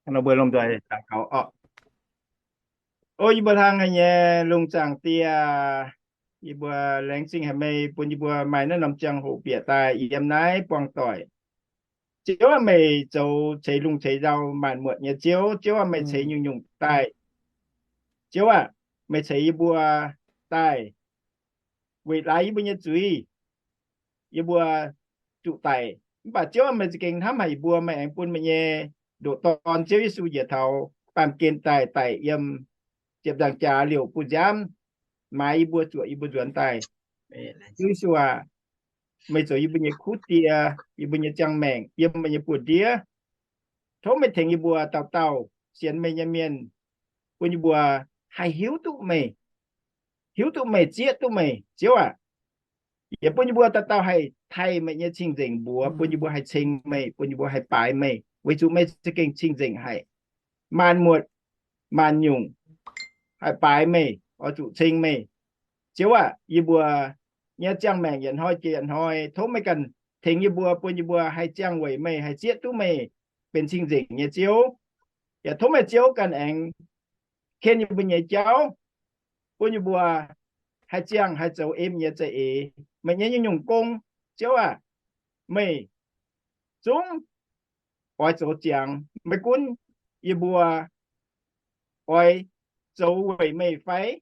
Nor mbuo lomh nzoih daux gaux oc. O yie mbuo hnangv haic nyei lungh zaangc Diex, yie mbuo laengz zingh haic meih bun yie mbuo maaih naaiv norm ziangh hoc bieqc daaih yiem naaiv buangh doic. Ziouv aac, meih zoux ceix lungh ceix ndau maanc muotc nyei Ziouv. Ziouv aac, meih ceix nyungc-nyungc daaih. Ziouv aac, meih ceix yie mbuo daaih weic laaix yie mbuo nyei zuiz, yie mbuo zuqc daic. Mv baac Ziouv aac, meih za'gengh hnamv haic yie mbuo, meih aengx bun meih nyei ndoqc Dorn Ziouv Yesu njiec taux baamh gen daaih, daic yiem ziepc nzaangc jaax liouc bun nziaamv maaiz yie mbuo, zuoqc yie mbuo nzuonx daaih. Ziouv Yesu aac, meih zoux yie mbuo nyei kuv die, yie mbuo nyei ziangh maengc, yiem meih nyei buoz-ndiev. Tov meih tengx yie mbuo dauh dauh sienx meih nyei mienh, bun yie mbuo haih hiuv duqv meih, hiuv duqv meih, zieqv duqv meih, Ziouv aac. Yaac bun yie mbuo dauh dauh haih taaih meih nyei cing-nzengc mbuox, bun yie mbuo haih ceng meih, bun yie mbuo haih baaix meih, weic zuqc meih za'gengh cing-nzengc haic. Maanc muotc, maanc nyungc, haih baaix meih, oix zuqc ceng meih. Ziouv aac, yie mbuo nyei ziangh maengc yietc hnoi jiex yietc hnoi, tov meih ganh tengx yie mbuo, bun yie mbuo haih ziangh weic meih, haih zieqv duqv meih benx cing-nzengc nyei Ziouv. Yaac tov meih Ziouv ganh aengx ken yie mbuo nyei jauv, bun yie mbuo haih ziangh haih zoux ei meih nyei za'eix, meih nyei nyungc-nyungc gong. Ziouv aac, meih zungv oix zoux ziangx. Maiv gunv yie mbuo oix zoux weic meih fai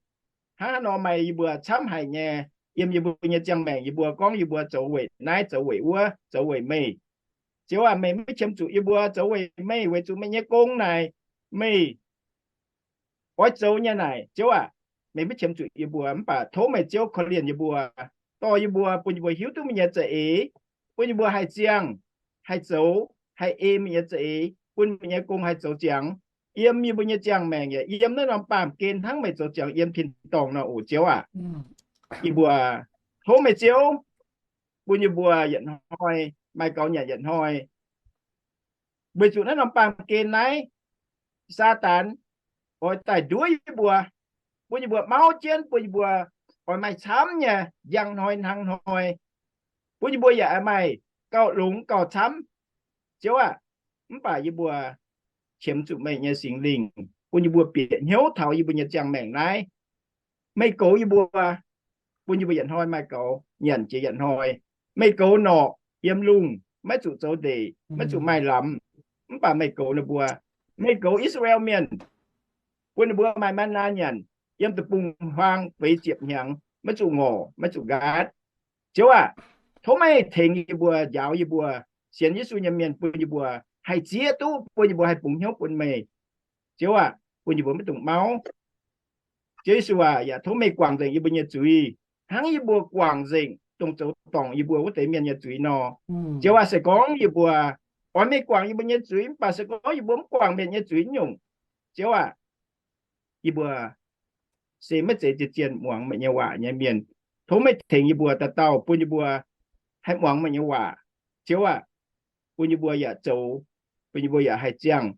hnangv haaix nor, meih yie mbuo camv haic nyei. Yiem yie mbuo nyei ziangh maengc yie mbuo gorngv yie mbuo zoux weic naaiv, zoux weic wuov, zoux weic meih. Ziouv aac, meih maiv qiemx zuqc yie mbuo zoux weic meih, weic zuqc meih nyei gong naaic meih oix zoux nyei naaic. Ziouv aac, meih maiv qiemx zuqc yie mbuo, mv baac tov meih Ziouv korv-lienh yie mbuo, dorh yie mbuo, bun yie mbuo hiuv duqv meih nyei za'eix, bun yie mbuo haih ziangh, haih zoux, haih ei meih nyei za'eix, bun meih nyei gong haih zoux ziangx yiem yie mbuo nyei ziangh maengc, yaac yiem naaiv norm baamh gen hnangv meih zoux ziangx yiem tin-dorngh nor oc, Ziouv aac. Yie mbuo tov meih Ziouv bun yie mbuo yietc hnoi maaih gaux nyanc yietc hnoi. Weic zuqc naaiv norm baamh gen naaiv, Saadaan oix daaih nduov yie mbuo, bun yie mbuo mauv jienv, bun yie mbuo oix maaih camv nyei njang hnoi hnangv hnoi, bun yie mbuo yaac maaih gauh longx gauh camv, Ziouv aac. Mv baac yie mbuo qiemx zuqc meih nyei Singx Lingh bun yie mbuo bieqc hnyouv taux yie mbuo nyei ziangh maengc naaiv. Meih goux yie mbuo, bun yie mbuo yietc hnoi maaih gaux nyanc jiex yietc hnoi. Meih goux norqc yiem lungh, maiv zuqc zoux ndeic, maiv zuqc maaih lamz. Mv baac meih goux ninh mbuo, meih goux I^saa^laa^en Mienh, bun ninh mbuo maaih man-naa nyanc yiem deic-bung-huaang feix ziepc hnyangx, maiv zuqc ngorc, maiv zuqc nqaatv. Ziouv aac, tov meih tengx yie mbuo, njaaux yie mbuo sienx Yesu nyei mienh, bun yie mbuo haih zieqv duqv, bun yie mbuo haih bungx hnyouv bun meih. Ziouv aac, bun yie mbuo maiv dungx mauv. Ziouv Yesu aac, yaac tov meih guangc nzengc yie mbuo nyei zuiz, hnangv yie mbuo guangc nzengc dongh zoux dorngc yie mbuo wuov deix mienh nyei zuiz nor. Ziouv aac, se gorngv yie mbuo oix meih guangc yie mbuo nyei zuiz, mv baac se gorngv yie mbuo mv guangc mienh nyei zuiz nyungc, Ziouv aac, yie mbuo se maiv zeiz zien-zien muangx meih nyei waac nyei mienh. Tov meih tengx yie mbuo dauh dauh, bun yie mbuo haih muangx meih nyei waac, Ziouv aac, bun yie mbuo yaac zoux, bun yie mbuo yaac haih ziangh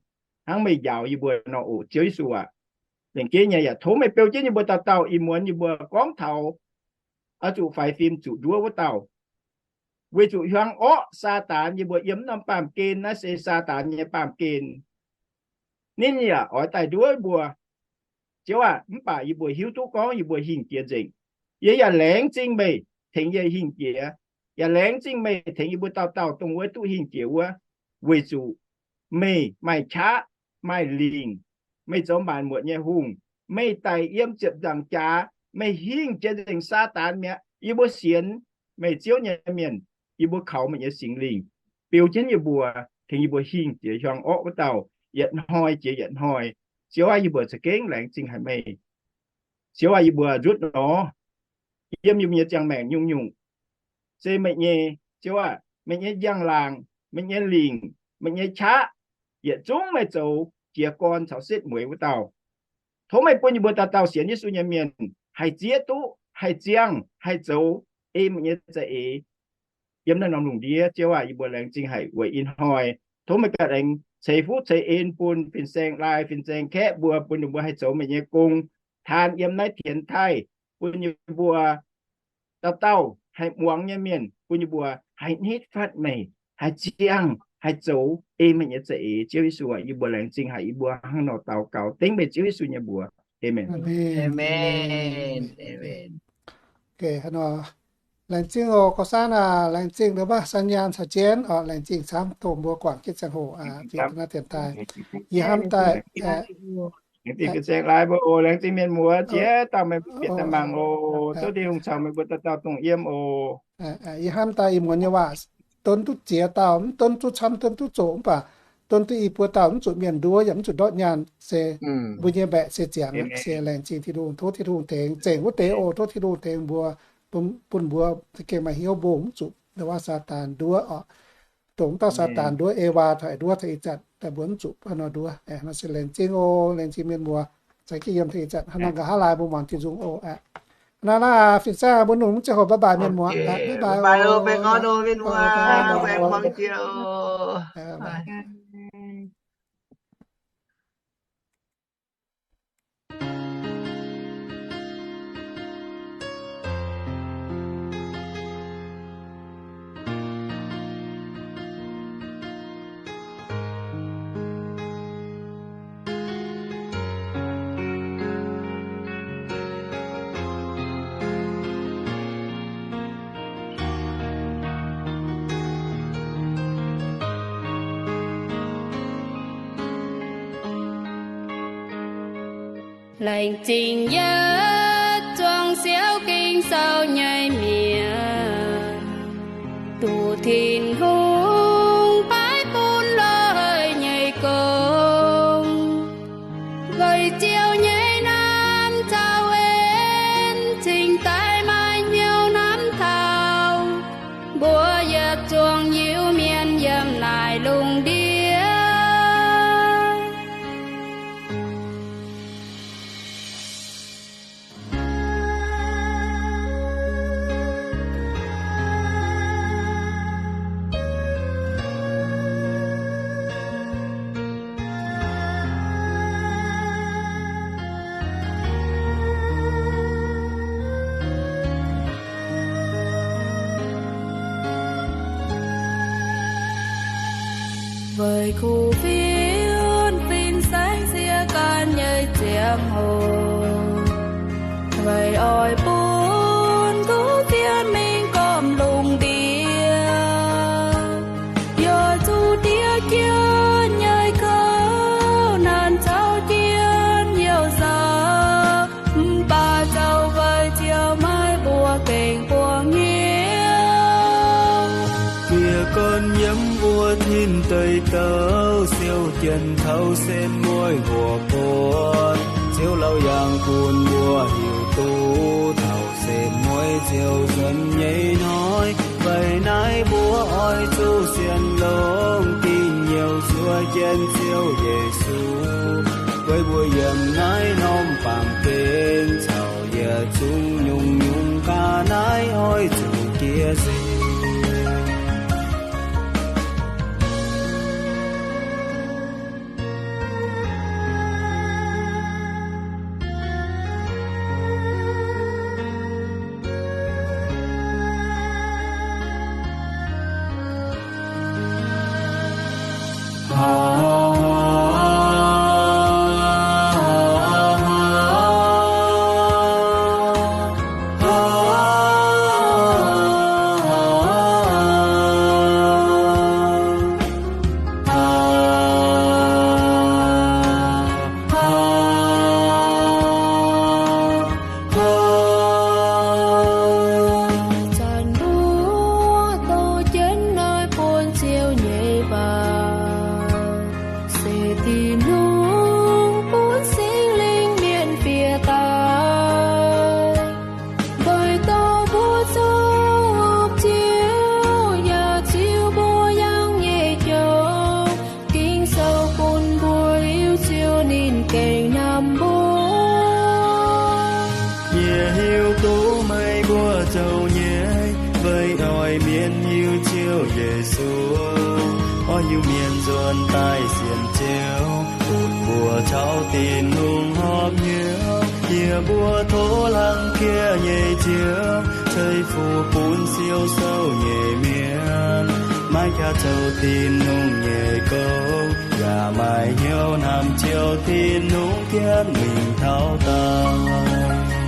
hnangv meih njaaux yie mbuo nor oc, Ziouv Yesu aac. Lengc jeiv nyei yaac tov meih beu jienv yie mbuo dauh dauh ih muonz yie mbuo gorngv taux oix zuqc faix fim zuqc nduov wuov dauh. Weic zuqc hiuang orqv Saadaan, yie mbuo yiem norm baamh gen naaiv se Saadaan nyei baamh gen. Ninh yaac oix daaih nduov mbuo, Ziouv aac, mv baac yie mbuo hiuv duqv gorngv yie mbuo hingh jiex nzengc. Yie yaac laengz zingh meih tengx yie hingh jiex, yaac laengz zingh meih tengx yie mbuo dauh dauh dongh wuov duqv hingh jiex wuov, weic zuqc meih maaih qaqv, maaih lingc. Meih zoux maanc muotc nyei hungh. Meih daic yiem ziepc nzaangc jaax, meih hingh jiex nzengc Saadaan mi'aqv. Yie mbuo sienx meih Ziouv nyei mienh, yie mbuo kaux meih nyei Singx Lingh beu jienv yie mbuo, tengx yie mbuo hingh jiex hiuang orqv wuov dauh, yietc hnoi jiex yietc hnoi. Ziouv aac, yie mbuo za'gengh laengz zingh haic meih. Ziouv aac, yie mbuo nzuotv nor, yiem yie mbuo nyei ziangh maengc nyungc-nyungc, se meih nyei, Ziouv aah, meih nyei njang-laangc, meih nyei lingc, meih nyei qaqv, yietc zungv meih zoux jiez gorn caux setv mueiz wuov dauh. Tov meih bun yie mbuo dauh dauh sienx Yesu nyei mienh haih zieqv duqv, haih ziangh, haih zoux ei meih nyei za'eix yiem naaiv norm lungh ndiev. Ziouv aah, yie mbuo laengz zingh haic weic ih hnoi. Tov meih ganh aengx ceix fuqv ceix en bun fin-saeng laai fin-saeng kaeqv mbuo, bun ninh mbuo haih zoux meih nyei gong, taan yiem naaiv tienx taaih, bun yie mbuo dauh dauh haih muangx nyei mienh, bun yie mbuo haih nitv fatv meih, haih ziangh, haih zoux ei meih nyei za'eix. Ziouv Yesu aah, yie mbuo laengz zingh haic, yie mbuo hnangv nor daux gaux dengv meih Ziouv Yesu nyei mbuox. Aamen. Laengz zingh oc, gorx-saanv aah, laengz zingh ndongc baav san nyaanh caux jienv oc, laengz zingh camv dongh mbuo guangc jienv ziangh hoc aqv, fiev naaiv dienx daaih. Yie hnamv daaih, laengz zingh fin-saeng laai mbuo oc, laengz zingh mienh muoz ziex dauh meih mbuo bieqc daaih mangc oc. Tov Tin-Hungh caux meih mbuo dauh dauh dongh yiem oc. Yie hnamv daaih ih muonz nyei waac, donv duqv ziex dauh, mv donv duqv camv, donv duqv zoqc, mv baac donv duqv i buo dauh mv zuqc mienh nduov yaac mv zuqc ndortv nyaanh, se mbuo nyei mbaeqc se ziangx, se laengz zingh Tin-Hungh. Tov Tin-Hungh tengx zengc wuov deix oc. Tov Tin-Hungh tengx mbuo, bun mbuo za'gengh maaih hnyouv mbungh mv zuqc ndongc wuov Saadaan nduov oc. Dongh wuov dauh Saadaan nduov Ewaa taux nduov taux ih zanc daaih mbuo mv zuqc hnangv nor nduov. Nor se laengz zingh oc, laengz zingh mienh muoz. Za'gengh yiem taux ih zanc hnangv nor nqa'haav laai mbuo muangx Tin-Hungh oc aqv. Hnangv naaiv, fin-saeng mbuo nungx ziangh hoc bye bye mienh muoz. Bye bye oc, baengh orn oc mienh muoz, baengh muangx jiex oc. Laengz zingh yietc zuangx siouv Ging-Sou nyei mienh, duqv Tin-Hungh paaiv bun loz-hnoi nyei gong. Weic Ziouv nyei naamh caux en cingx daaih maaih hnyouv hnamv taux mbuo yietc zuangx Iu-Mienh yiem naaiv lungh ndiev. Weic kuv fienx fin-saeng sieqv gan nyei ziangh hoc, weic oix bun kuv fienx mingh gormx lungh ndiev, yaac zuqc diev jienv nyei kouv nanc caux jienv youh nzauh. Mv baac zoux weic Ziouv maiv mbuox gengh buangh hnyouv. Bieqc gorn yiem wuov tin deic douc, siou jienv taux sen mueiz mbuoqc buonc. Ziouv laauc yangh bun mbuo hiuv duqv taux sen mueiz Ziouv nzuonx nyei hnoi. Weic naaiv mbuo oix zuqc sienx longx, dingc youh zuov jienv Ziouv Yesu. Weic mbuo yiem naaiv norm baamh gen caux yietc zungv nyungc-nyungc ga'naaiv oix zuqc jiex seix. zoux nyei, weic oix mienv hiuv Ziouv Yesu, oix hiuv mienh nzuonx daaih sienx Ziouv, bun mbuo caux Tin-Hungh horpc hnyouv. Yie mbuo tov hlang jiex nyei Ziouv, ceix fuqv bun siou sou nyei mienh, maiv jaax zoux Tin-Hungh nyei gong, yaac maaih hnyouv hnamv Ziouv Tin-Hungh jienv mingh taux daauh.